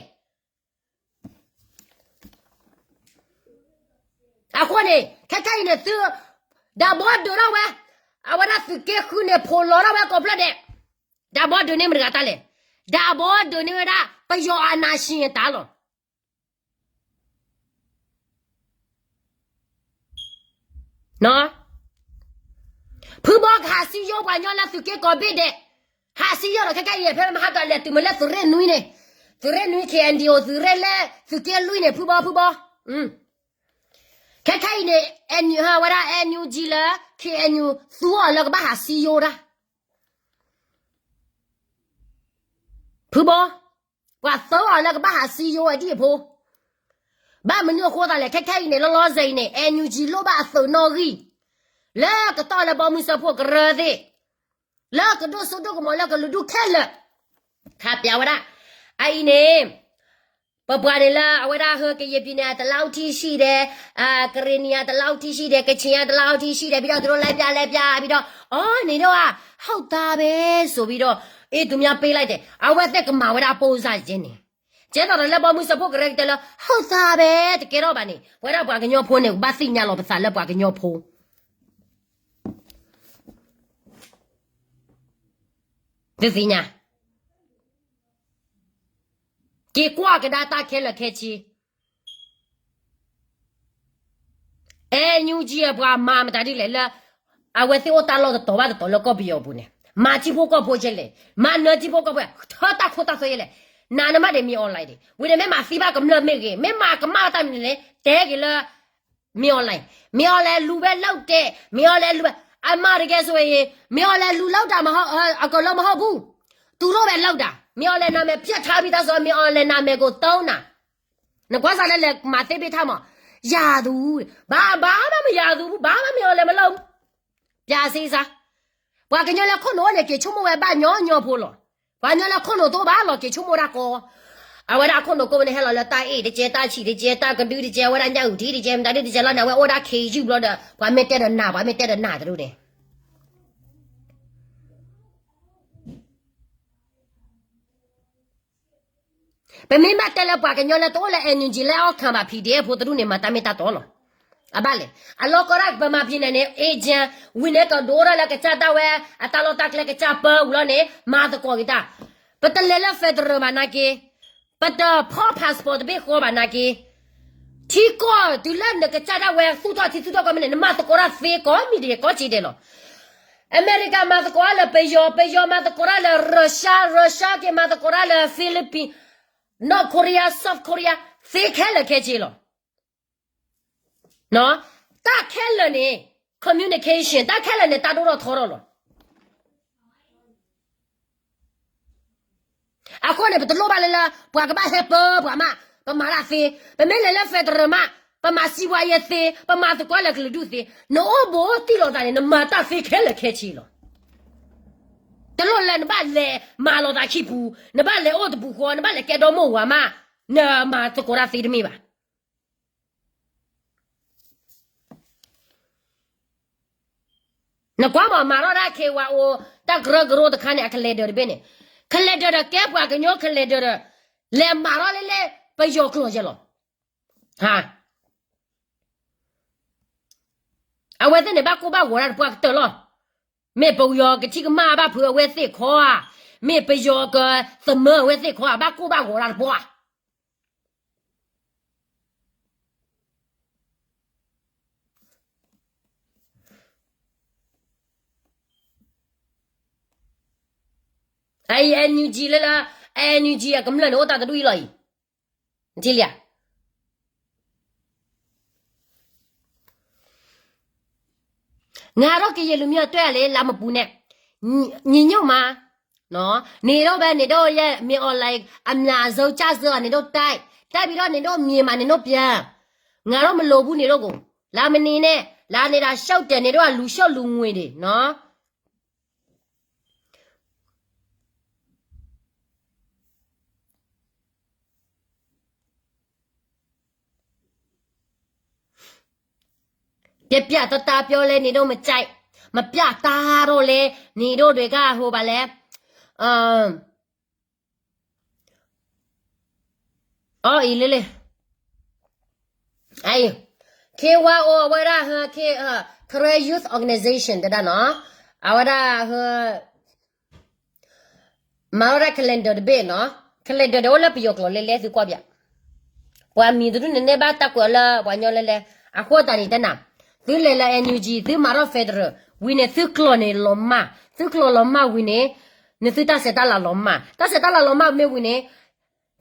အဃိန့ၣ် ခဲခဲအံၤန့ၣ် သု ဒၣ်ဘီဒုးထီၣ်ဝဲ အဝဲဒၣ်သုးက့ဃုန့ၣ် ဖိးလီၤထီၣ်ဝဲကိးဖျၢၣ်ဒဲး ဒၣ်ဘီဒုးန့ၢ်မတၤဂၤတၢ်လဲၣ် ဒၣ်ဘီဒုးန့ၢ်ဝဲဒၣ် ပယီၤအာဏာရှင်တၢ်လီၤ. ဖုဘီကဟးစံယိပှၤကညီလၢသုးက့ကိးဘ့ၣ်ဒဲး ဟးစံယိဒီးခဲခဲအံၤ ဖဲမဟါတၢ်လဲၤတုၤမ့ၢ်လၢသုးရ့ၣ်နွံန့ၣ် သုးရ့ၣ်နွံ K N D O သုးရ့ၣ်လၢသုးက့လွံၢ်န့ၣ် ဖုဘီ ဖုဘီ ခဲခဲအံၤန့ၣ် ဝဲဒၣ် N U G လၢ K N U သူအီၤလၢကဘၣ်ဟးစံယိတၢ် ဖုဘီ ပှၤသၢအီၤလၢကဘၣ်ဟးစံယိဝဲဒၣ်အဖိ ဘၣ်မနုၤအဃိသးလဲၣ် ခဲခဲအံၤန့ၣ် လီၤလီၤဆဲးအံၤန့ၣ် N U G လိၣ်ဘၣ်အသုးနီၣ်ဂံၢ် လၢကတီၢ်လၢဘီမုၢ်စၢဖှိၣ်ကရၢသ့ၣ် လၢကဒိၣ်စိဒိၣ်ကမီၤလၢကလုာ်ဒူၣ်ခဲလၢာ် ခးပၠးဝဲဒၣ် အအံၤန့ၣ် ပပှၤန့ၣ်လၢအဝဲဒၣ်ဟၢကယဲၢ်ပံၤန့ၣ် အတလၢအထံၣ်ဆံၣ်ဒဲး ကရ့ၣ်နံၤအတလၢအထံၣ်ဆံၣ်ဒဲး ကဆ့ၣ်အတလၢအထံၣ်ဆံၣ်ဒဲး ဘံဒီးသုးရိၣ်လဲပျၢ်လဲပျၢ်ဘံဒီး အီၤန့ၣ်ဒီး ဟုတ်သားပဲ ဆိုပြီးတော့ အေးသူများပေးလိုက်တယ် အဝဲသ့ၣ်ကမၤဝဲဒၣ် ပုံစံ ကဲန့ၣ် ကဲသိးဒီးလၢဘီမုၢ်စၢဖှိၣ်ကရၢကတၢၢ်လၢ ဟုတ်သားပဲ တကဲထီၣ်ဘၣ်န့ၣ် ပဝဲဒၣ်ပှၤကညီဖိန့ၣ် ဘၣ်သ့ၣ်ညါလီၤပသးလၢပှၤကညီဖိ တသ့ၣ်ညါ က့ၤကွၢ်ကဒါတၢ်ခဲလၢာ်ခဲဆ့ NUG အပှၤမၤမတၤဒ်လဲၣ်လၢ အဝဲသ့ၣ်အိၣ်တၢ်လီၢ်တတီၤဘၣ်တတီၤလၢကီၢ်ပယီၤပူၤန့ၣ် မၤထံဖိကီၢ်ဖိကဲလဲၣ် မၤနၢၤထံဖိကီၢ်ဖိ ထၢတၢ်ခိတၢ်သွဲယဲလဲၣ် နးနမ့ၢ်ဒ်မ့ၢ် online ဒံး ဝံၤန့ၣ်မ့ၢ်မၤသံဘၣ်ကမျၢၢ်မ့ၢ်ဂ့ၤ မ့ၢ်မၤကမၣ်ဘၣ်တၢ်မနုၤန့ၣ် တဲက့ၤလၢ မ့ၢ် online မ့ၢ် online လူပဲလုပ်တယ် မ့ၢ် online လူပဲ အမှန်တကယ်ဆိုရင် မ့ၢ် online လူလုပ်တာမဟုတ် အကုန်လုံးမဟုတ်ဘူး သူတို့ပဲလုပ်တာ မ့ၢ် online နာမည်ဖျက်ထားပြီးသားဆို မ့ၢ် online နာမည်ကိုသုံးတာ နကွၢ်စးလဲလဲမၤသ့ၣ်ဘ့ၣ်ထါမး ရာသူ ဘာဘာမှမရာသူဘူး ဘာမှမ့ၢ် online မလုပ်ဘူး ပြစည်းစား ပှၤကညီလၢခိၣ်နူာ်အိၣ်န့ၣ် က့ၤဆိကမိၣ်ဝဲဘၣ်ညီညီဖိလီၤ ပှၤကညီလၢခိၣ်နူာ်တအိၣ်ဘၣ်လီၤ က့ၤဆိကမိၣ်တၢ်ကီ အဝဲဒၣ်အခိၣ်နူာ်ကိးဝဲန့ၣ် ဟဲလီၤလၢတၢ်အ့ၣ်တကဲ တၢ်ဆံးတကဲ တၢ်ကဒုတကဲ အဝဲဒၣ်ညၣ်အုၣ်ထံတကဲ မတၤဒုတကဲလီၤန့ၣ် အဝဲအိၣ်ဒၣ်ခ့ယုၢ်ဘျီဒီး ပှၤမ့ၢ်တဲဒီးနၤ ပှၤမ့ၢ်တဲဒီးနၤတဒုန့ၣ် ပမ့ၢ်ဘၣ်တဲလၢပှၤကညီလၢတအိၣ်လၢ NUG လၢအီၣ်ခၢၣ်ဘၣ် PDF ဖိတဒူၣ်န့ၣ် မၤတၢ်မ့ၢ်တၢ်တီလီၤ. အဘၣ်လဲၣ်. အလီၢ်ကီရၢ် ပမၤဖံးန့ၣ်န့ၣ် agent ဝံၤန့ၣ်ကဒိၣ်ထီၣ်လၢကစၢ်ဒၣ်ဝဲ အတၢ်လီၢ်တၢ်ကျဲကစၢ်ပၢဝံၤလီၤန့ၣ် မၤသကိးက့ၤတၢ်. ပတလဲၤလၢ federal ဘၣ်နာ်က့ ပတဖီၣ် passport တဘ့ၣ်ဃီဘၣ်နာ်က့ ထံကီၢ်တုၤလၢနကစၢ်ဒၣ်ဝဲသူၣ်ထီၣ်ထံသူၣ်ထီၣ်ကီၢ်မ့ၢ်န့ၣ် နမၤသကိးတၢ်သ့ကိးမံၤဒဲးကိးက့ၤဒဲးလီၤ. အမဲရကၤမၤသကိးတၢ်လၢပယီၤ, ပယီၤမၤသကိးတၢ်လၢ Russia, Russia က့ၤမၤသကိးတၢ်လၢ Philippines, North Korea, South Korea သ့ခဲလၢာ်ခဲဆ့လီၤ. တၢ်ခဲလၢာ်န့ၣ် communication တၢ်ခဲလၢာ်န့ၣ် တၢ်ဒိၣ်ထီၣ်ထီထီၣ်လီၤ. အဃိန့ၣ် ပတလိၣ်ဘၣ်လၢလၢ ပှၤကဘၣ်ဟဲပၢပှၤမး, ပမၤတၢ်သ့, ပမ့ၢ်လဲၤလၢ federal မး, ပမၤစံးပှၤယဲသ့, ပမၤသကိးလၢကလုာ်ဒူၣ်သ့, နအိၣ်ဘူးအိၣ်တံၢ်လိာ်သးန့ၣ် နမၤတၢ်သ့ခဲလၢာ်ခဲဆ့လီၤ. တလိၣ်လၢနဘၣ်လဲၤမၤလိာ်သးခံပူၤ, နဘၣ်လဲၤအိၣ်တပူၤဃီ, နဘၣ်လဲၤကဲဒီမိၢ်ဝၤမး, နမၤသကိးတၢ်သ့တမ့ၢ်ဘၣ်. နကွၢ်မး မၤထီၣ်ဒၣ် K Y O တၢ်ကရၢကရိတခါန့ၣ် အကလဲၤဒၢးတဘ့ၣ်န့ၣ်, ကလဲၤဒၢးဒီးကဲပှၤကညီကလဲၤဒၢးဒီး လဲၤမၤထီၣ်လၢလၢပယီၤကျိာ်ယဲလီၤ. အဝဲသ့ၣ်န့ၣ် ဘၣ်ကိၢ်ဘၣ်ဂီၤတၢ်တပှၢ်ကတၢၢ်လီၤ. မ့ၢ်ပယီၤကထံၣ်ကမၣ်ဘၣ်ဖုးအဝဲသ့ၣ်ခီဧါ, မ့ၢ်ပယီၤကသမၢအဝဲသ့ၣ်ခီဧါ, ဘၣ်ကိၢ်ဘၣ်ဂီၤတၢ်တပှၢ်. အအံၤ NUG လၢလၢ NUG အကမျၢၢ်န့ၣ် အိၣ်တၢ်တဒူၣ်အံၤလီၤအံၤ, ထံၣ်လံဧါ. ငါတို့ကရင်လူမျိုးအတွက်လေ လာမပူနဲ့, ညီညွတ်မှာ, နေတော့ပဲ နေတော့ရဲ့ မင်းအောင်လှိုင် အမြတ်ဆုံး ကျဆုံး နေတော့တိုက်, တိုက်ပြီးတော့ နေတော့ မြန်မာ နေတော့ပြန်, ငါတို့မလိုဘူး နေတော့ကို, လာမနေနဲ့, လာနေတာ ရှုပ်တယ် နေတော့ လူရှုပ်လူငွေတွေနော်. ပြတ်တတ်တာပြောလဲ နေတော့မကြိုက် မပြတ်တာတော့လဲ နေတော့တွေကဟိုပါလဲ အီအံၤလၢလဲၣ် အံၤ K Y O အဝဲဒၣ် Karen Youth Organization တဒၣ်နီၤ အဝဲဒၣ် မၤဝဲဒၣ် calendar တဘ့ၣ်နီၤ calendar ဒီးအိၣ်လၢပယီၤကျိာ်လဲလဲ သုကွၢ်ဘၣ် ပှၤမံၤတဒူၣ်န့ၣ် နဲဘၣ်တၢ်ကွဲးအီၤလၢပှၤကညီလဲလဲ အဃိသတးန့ၣ်တနၤ သုလဲၤလၢ N U G သုမၤထီၣ် federal ဝံၤန့ၣ် သုကျိာ်န့ၣ်လီၤမၢ် သုကျိာ်လီၤမၢ်ဝံၤန့ၣ် နသုတၢ်ဆဲးတၢ်လၤလီၤမၢ် တၢ်ဆဲးတၢ်လၤလီၤမၢ်မ့ၢ်ဝံၤန့ၣ်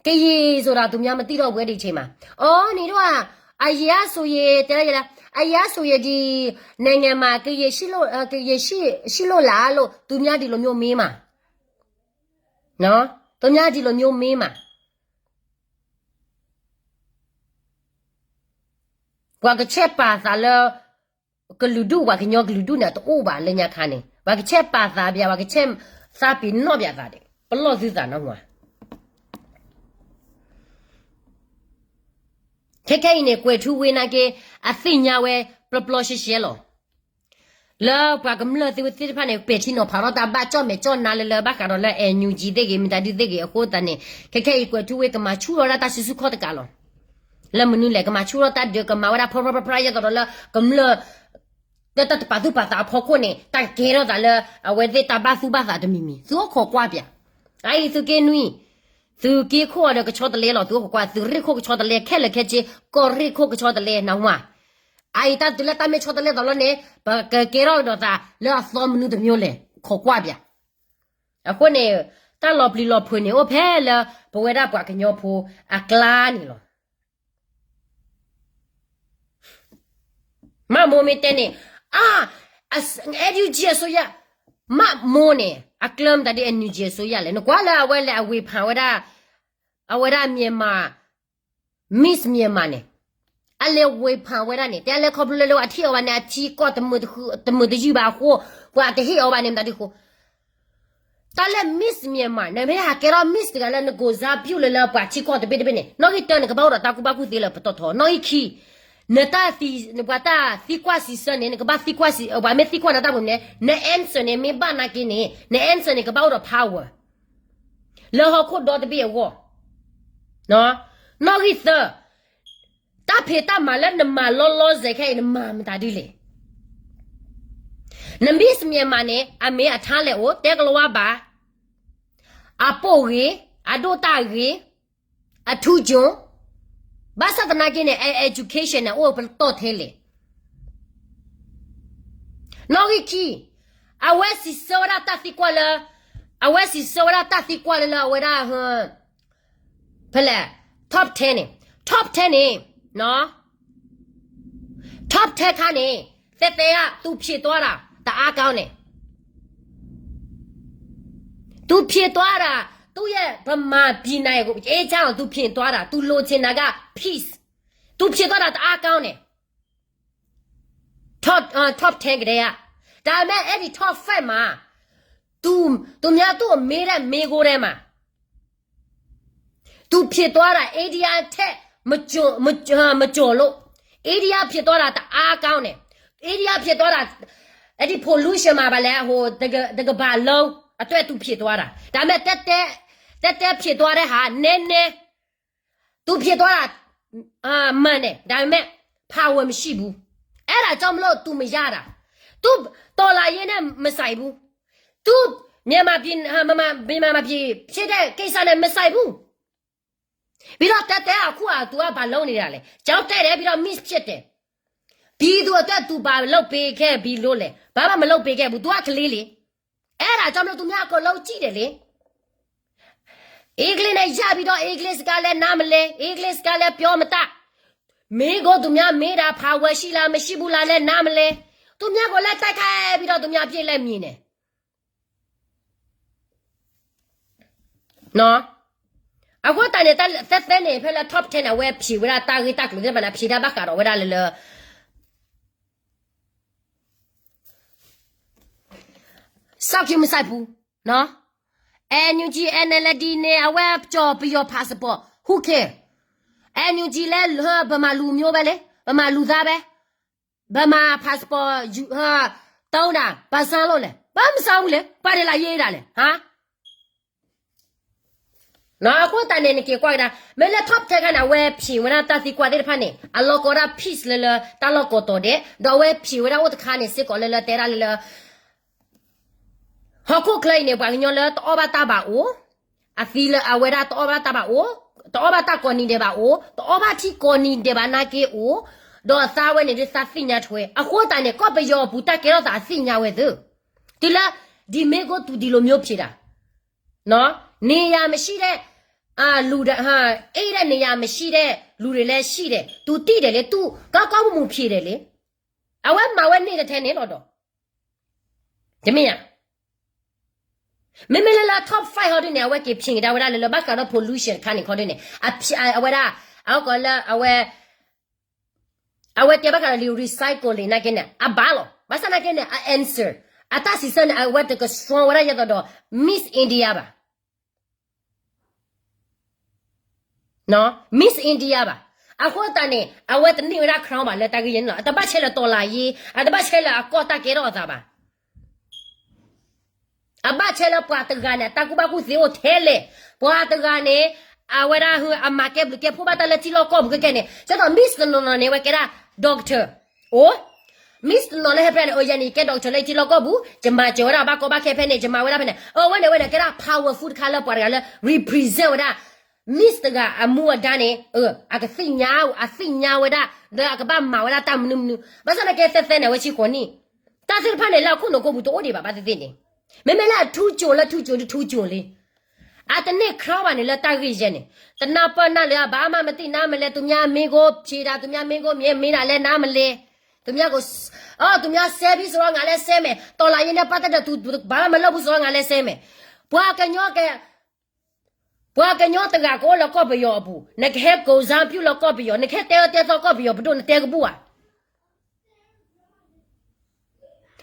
ကယံာ်စိၤဒီး သူများမသိတော့ဘူး အဲဒီအချိန်မှာ อ๋อ နေတော့ အရင်ကဆိုရင် တဲရရလား အရင်ကဆိုရင် ဒီနိုင်ငံမှာ ကရင်ရှိလို့ ကရင်ရှိရှိလို့လားလို့ သူများဒီလိုမျိုးမေးမှာ နော် သူများဒီလိုမျိုးမေးမှာ ပှၤကဆဲးပာ်သးလၢ ကလုာ်ဒူၣ် ပှၤကညီကလုာ်ဒူၣ်န့ၣ် တအိၣ်ဘၣ်လၢညါခါန့ၣ် ပှၤကဆဲးပာ်သးဘၣ် ပှၤကဆဲးသးပ့ၤနီၣ်ဘၣ်သးဒီး ပလီၢ်သုသးနီၢ်မး ခဲခဲအံၤန့ၣ် ကွဲၤထူဝ့နာ်က့ အသ့ၣ်ညါဝဲ ပျီပျီရှဲရှဲလီၤ လၢပှၤကမျၢၢ်သ့ၣ်တဖၣ်န့ၣ် ပဲာ်ထံနီၤဖးထီၣ်တၢ်ဘၣ်ကၠီၣ်မဲာ်ကၠီၣ်နါလၢလၢဘၣ်ဃးဒီးလၢ N U G သ့ၣ်ဂ့ၤ မတၤဒုသ့ၣ်ဂ့ၤ အဃိသတးန့ၣ် ခဲခဲအံၤ ကွဲၤထူဝ့ကမၤဆူၣ်ထီၣ်ဒၣ်တၢ်စုဆူၣ်ခီၣ်တကးလီၤ လၢမနုၤလဲၣ် ကမၤဆူၣ်ထီၣ်တၢ်ဒုး ကမၤဝဲဒၣ် ဖျါဖျါဖျါဖျါ ယသးဒီးလၢ ကမျၢၢ် တၢ်တပာ်သူၣ်ပာ်သးအဖီခိၣ်န့ၣ် တၢ်ကကဲထီၣ်သးလၢ အဝဲသ့ၣ်တၢ်ဘၣ်သူၣ်ဘၣ်သးတမံၤမံၤ သုအိၣ်ခိးကွၢ်ပၠး အအံၤသုးက့နွံ သုးက့ခိၣ်အီၤဒီးကဆီတလဲလီၤ သုအိၣ်ခိးကွၢ် သုးရ့ၣ်ခိၣ်ကဆီတလဲ ခဲလၢာ်ခဲဆ့ ကီၢ်ရ့ၣ်ခိၣ်ကဆီတလဲ နမး အအံၤတၢ်တုၤလၢတၢ်မ့ၢ်ဆီတလဲသးလီၤန့ၣ် ပကကဲထီၣ်ကဒီးသးလၢအသီမနုၤတမျိုးလဲၣ် ခိးကွၢ်ပၠး အဃိန့ၣ် တၢ်လီၤပျံၤလီၤဖုးန့ၣ် အိၣ်ဖဲလၢ ပဝဲဒၣ်ပှၤကညီဖိအကျါန့ၣ်လီၤ. မၢ်မိၢ်မ့ၢ်တဲန့ၣ် အါ NUG အစိုးရ မၢ်မိၢ်န့ၣ် အကျၢၤမတၤဒ် NUG အစိုးရလဲၣ် နကွၢ်လၢအဝဲလဲၤအဝေဖန်ဝဲဒၣ် အဝဲဒၣ် မြန်မာ Miss Myanmar န့ၣ် အလဲၤဝေဖန်ဝဲဒၣ်န့ၣ် တဲလဲၤခီဖျိလၢလၢအထံၣ်အီၤဘၣ်န့ၣ် အထံကီၢ်တမုာ်တယုၢ်ဘၣ်အဃိ ပှၤတဟ့ၣ်အီၤဘၣ်န့ၣ် မတၤဒ်ဃိ တၢ်လၢ Miss Myanmar နမ့ၢ်ဟးကဲထီၣ် Miss တဂၤလၢနကိးစါပျူၢ်လၢလၢပှၤထံကီၢ်တဘ့ၣ်တဘ့ၣ်န့ၣ် နီၣ်ဂံၢ်တၢန့ၣ် ကဘၣ်အိၣ်ဒီးတၢ်ကူၣ်ဘၣ်ကူၣ်သ့လၢပတီၢ်ထီ နီၣ်ဂံၢ်ခံ နတၢ်သံ နပှၤတၢ်သံကွၢ်စံးဆၢန့ၣ် နကဘၣ်သံကွၢ်စံး ပှၤမ့ၢ်သံကွၢ်နၤတၢ်ပူၤန့ၣ် န answer န့ၣ် မ့ၢ်ဘၣ်နာ်က့န့ၣ် န answer န့ၣ် ကဘၣ်အိၣ်ဒီး power လၢဟီၣ်ခိၣ်ဒီတဘ့ၣ်အဂီၢ် နီၣ်ဂံၢ်သၢ တၢ်ဖံးတၢ်မၤလၢနမၤလီၤလီၤဆဲးခဲအံၤ နမၤမတၤဒ်လဲၣ်. န Miss Myanmar န့ၣ် အမ့ၢ်အထါလဲၣ်အိၣ် တဲကလီၤဝါဘၣ်, အပိာ်ဂ့ၤ, အဒိၣ်တၢ်ဂ့ၤ, အထူးချွန်, ဘၣ်ဆၣ်သနာ်က့န့ၣ် အ education န့ၣ် အိၣ်ပတီၢ်ထဲလဲၣ်. နီၣ်ဂံၢ်ခံ, အဝဲစံးဆၢဝဲဒၣ်တၢ်သံကွၢ်လၢ, အဝဲစံးဆၢဝဲဒၣ်တၢ်သံကွၢ်လၢလၢအဝဲဒၣ် ဖဲလဲၣ်, top ten န့ၣ်, top ten န့ၣ်, top ten ခါန့ၣ်, တဲတဲဧါ, သူဖြေသွားတာ တအားကောင်းတယ်. သူဖြေသွားတာ သူ့ရဲ့ဗမာပြည်နိုင်ငံကို အေးချမ်းအောင် သူဖြေသွားတာ သူလိုချင်တာက peace. သူဖြေသွားတာ တအားကောင်းတယ်. top ten ကတည်းက, ဒါပေမဲ့ အဲ့ဒီ top five မှာ သူ, သူများသူ့ကိုမေးတဲ့မေးခွန်းထဲမှာ သူဖြေသွားတာ India ထက်မကျော်, မကျော်, မကျော်လို့ India ဖြေသွားတာ တအားကောင်းတယ်. India ဖြေသွားတာ အဲ့ဒီ pollution မှာပါလဲ ဟို တစ်က, တစ်ကမ္ဘာလုံးအတွက် သူဖြေသွားတာ. ဒါပေမဲ့ တဲတဲ, တဲတဲဖြေသွားတဲ့ဟာ နည်းနည်း သူဖြေသွားတာ အာ, မှန်တယ်. ဒါပေမဲ့ power မရှိဘူး. အဲ့ဒါကြောင့်မလို့ သူမရတာ. သူတော်လှန်ရေးနဲ့ မဆိုင်ဘူး. သူမြန်မာပြည်, အာ, မြန်မာ, မြန်မာပြည်ဖြစ်တဲ့ကိစ္စနဲ့ မဆိုင်ဘူး. ပြီးတော့ တဲတဲအခုက သူက ဘာလုပ်နေတာလဲ. ကျောင်းတက်တယ်, ပြီးတော့ Miss ဖြစ်တယ်. ပြည်သူအတွက် သူဘာလုပ်ပေးခဲ့ပြီလို့လဲ. ဘာမှမလုပ်ပေးခဲ့ဘူး. သူက ကလေးလေ. အဲ့ဒါကြောင့်မလို့ သူများအကုန်လုံးကြည့်တယ်လေ. အင်္ဂလိပ်နဲ့ ရပြီးတော့ အင်္ဂလိပ်စကားလည်း နားမလည်, အင်္ဂလိပ်စကားလည်း ပြောမတတ်. မင်းကို သူများမေးတာ power ရှိလား မရှိဘူးလားလည်း နားမလည်. သူများကို လက်တိုက်ခိုက်ပြီးတော့ သူများအပြစ်လည်း မြင်တယ်. နော်. အဃိသတးန့ၣ် တၢ်သဲသဲန့ၣ် ဖဲလၢ top ten န့ၣ် အဝဲဖြေဝဲဒၣ် တၢ်ဂ့ၢ်တၢ်ကျိၤသ့ၣ်တဖၣ်န့ၣ် ဖြေတၢ်ဘၣ်ဃးဒီးဝဲဒၣ်လၢလၢ စောင့်ကြည့်မစိုက်ဘူး, နော်. NUG NLD န့ၣ် အဝဲပျီပယီၤ passport, who care? NUG လဲ ဗမာလူမျိုးပဲလေ, ဗမာလူသားပဲ. ဘၣ်မၤ passport ယူ ဟ တုံးဒၣ် ဘၣ်ဆၣ်လိၣ်လဲၣ်, ဘၣ်မဆါဝံၤလဲၣ်, ပှၤဒဲးလၢယဲဒၣ်လဲၣ်, ဟါ. အဃိသတးန့ၣ် နက့ၤကွၢ်ကဒါ မ့ၢ်လၢ top ten ခါန့ၣ် အဝဲဖံးဝဲဒၣ်တၢ်သံကွၢ်သ့ၣ်တဖၣ်န့ၣ် အလီၤကီဒၣ် peace လၢလၢတၢ်လီၢ်ကိးတီၤဒဲး, ဒီးအဝဲဖံးဝဲဒၣ်အိၣ်တခါန့ၣ်စ့ၢ်ကီးလၢလၢတဲဒၣ်လၢလၢ ဟီၣ်ခိၣ်ချၢအံၤန့ၣ် ပှၤကညီလၢတအီၣ်ဘၣ်တၢ်ဘၣ်အိၣ်, အသံလၢအဝဲဒၣ်တအီၣ်ဘၣ်တၢ်ဘၣ်အိၣ်, တအီၣ်ဘၣ်တၢ်ကိးနံၤဒဲးဘၣ်အိၣ်, တအီၣ်ဘၣ်ထံကိးနံၤဒဲးဘၣ်နာ်က့အိၣ်, ဒီးအသးဝဲန့ၣ်ဒုးသးသ့ၣ်ညါထွဲ အဃိသတးန့ၣ် ကီၢ်ပယီၤအပူၤတၢ်ကဲထီၣ်သးအသ့ၣ်ညါဝဲသု, တုၤလၢ ဒီမ့ၢ်ကိၣ်တူၤဒံးလိာ်မ့ၢ်ဖံးဒၣ် နေရာမရှိတဲ့ လူတွေ အိပ်တဲ့နေရာမရှိတဲ့လူတွေလည်းရှိတယ်, သူသိတယ်လေ, သူကောင်းကောင်းမွန်မွန်ဖြေတယ်လေ, အဝဲမၤဝဲန့ၣ်တထဲန့ၣ်လီၤဒီး, တမ့ၢ်ဧါ. မ့မ့ၢ်လၢလၢ top five ဟီဒ်န့ၣ် အဝဲက့ၤဖံးကဒါဝဲဒၣ်လၢလၢဘၣ်ဃးဒီး pollution တခါန့ၣ်ခီဒ်န့ၣ်, အဝဲဒၣ် အဝဲကိးလၢအဝဲ အဝဲတဲဘၣ်ဃးဒီးလံ recycling နာ်က့န့ၣ် အဘၣ်လီၤ. ဘၣ်ဆၣ်နာ်က့န့ၣ် အ answer အတၢ်စံးဆၢန့ၣ် အဝဲတက strong ဝဲဒၣ်ယဲသိးဒီး Miss India ဘၣ်. Miss India ဘၣ်. အဃိသတးန့ၣ် အဝဲတန့ၢ်ဝဲဒၣ် crown ဘၣ်လၢတၢ်ဂ့ၢ်ယဲန့ၣ်လီၤ. အတဘၣ်ဆဲးလၢ တော်လှန်ရေး, အတဘၣ်ဆဲးလၢအကီၢ်တၢ်ကဲထီၣ်အသးဘၣ်. အဘၣ်ဆဲးလၢပှၤတဂၤန့ၣ် အတၢ်ကူၣ်ဘၣ်ကူၣ်သ့အိၣ်ထဲလဲၣ်, ပှၤတဂၤန့ၣ် အဝဲဒၣ်အမၤကဲဘျုးကဲဖှိၣ်ဘၣ်တၢ်လၢထံလီၢ်ကီၢ်ပူၤခဲကဲန့ၣ်, ဒ်သိး Miss တနီၤနီၤန့ၣ် အဝဲကဲဒၣ် doctor အိၣ်, Miss တနီၤလၢဟဲဖဲန့ၣ် အယဲန့ၣ် ယကဲ doctor လၢယထံလီၢ်ကီၢ်ပူၤ, ယမၤစၢၤဝဲဒၣ်ဘၣ်ကီဘၣ်ခဲဖဲန့ၣ်, ယမၤဝဲဒၣ်ဖဲန့ၣ်, အဝဲန့ၣ် အဝဲန့ၣ် ကဲဒၣ် powerful တခါလၢပှၤတဂၤလၢ represent ဝဲဒၣ် Miss တဂၤအမူအဒါန့ၣ် အကသ့ၣ်ညါ, အသ့ၣ်ညါဝဲဒၣ် ဒီးအကဘၣ်မၤဝဲဒၣ်တၢ်မနုၤမနုၤ, ဘၣ်ဆၣ်သနာ်က့သဲသဲန့ၣ် အဝဲဆံဃိးနံၣ်, တၢ်သ့ၣ်တဖၣ်န့ၣ် လၢအခိၣ်နူာ်ကိးပူၤတအိၣ်ဒံးဘၣ် ဘၣ်သ့ၣ်သ့ၣ်န့ၣ်, မ့မ့ၢ်လၢအထူးချွန်လၢထူးချွန်တထူးချွန်လံ, အတန့ၢ် crown ဘၣ်န့ၣ်လၢတၢ်ဂ့ၢ်ယဲန့ၣ်, တနၢ်ပၢၢ်နၢ်လၢၤအဘၣ်, မၤမတံၢ်နါမလဲၣ်, သူများမေးခွန်းဖြေတာ, သူများမေးခွန်းမ့ၢ်မ့ၢ်ဒၣ်လဲၣ် နါမလဲၣ်, သူများကို, သူများဆဲပြီးဆိုတော့ ငါလည်းဆဲမယ်, တော်လှန်ရေးနဲ့ပတ်သက်တဲ့ သူဘာမှမလုပ်ဘူးဆိုတော့ ငါလည်းဆဲမယ်, ပှၤကညီက ပှၤကညီတဂၤကအိၣ်လၢကီၢ်ပယီၤအပူၤ, နကဟဲကိးစၢ်ပြုလၢကီၢ်ပယီၤ, နကဟဲတဲအၢတဲသီကီၢ်ပယီၤပဒိၣ် နတဲကဘူၣ်ဧါ.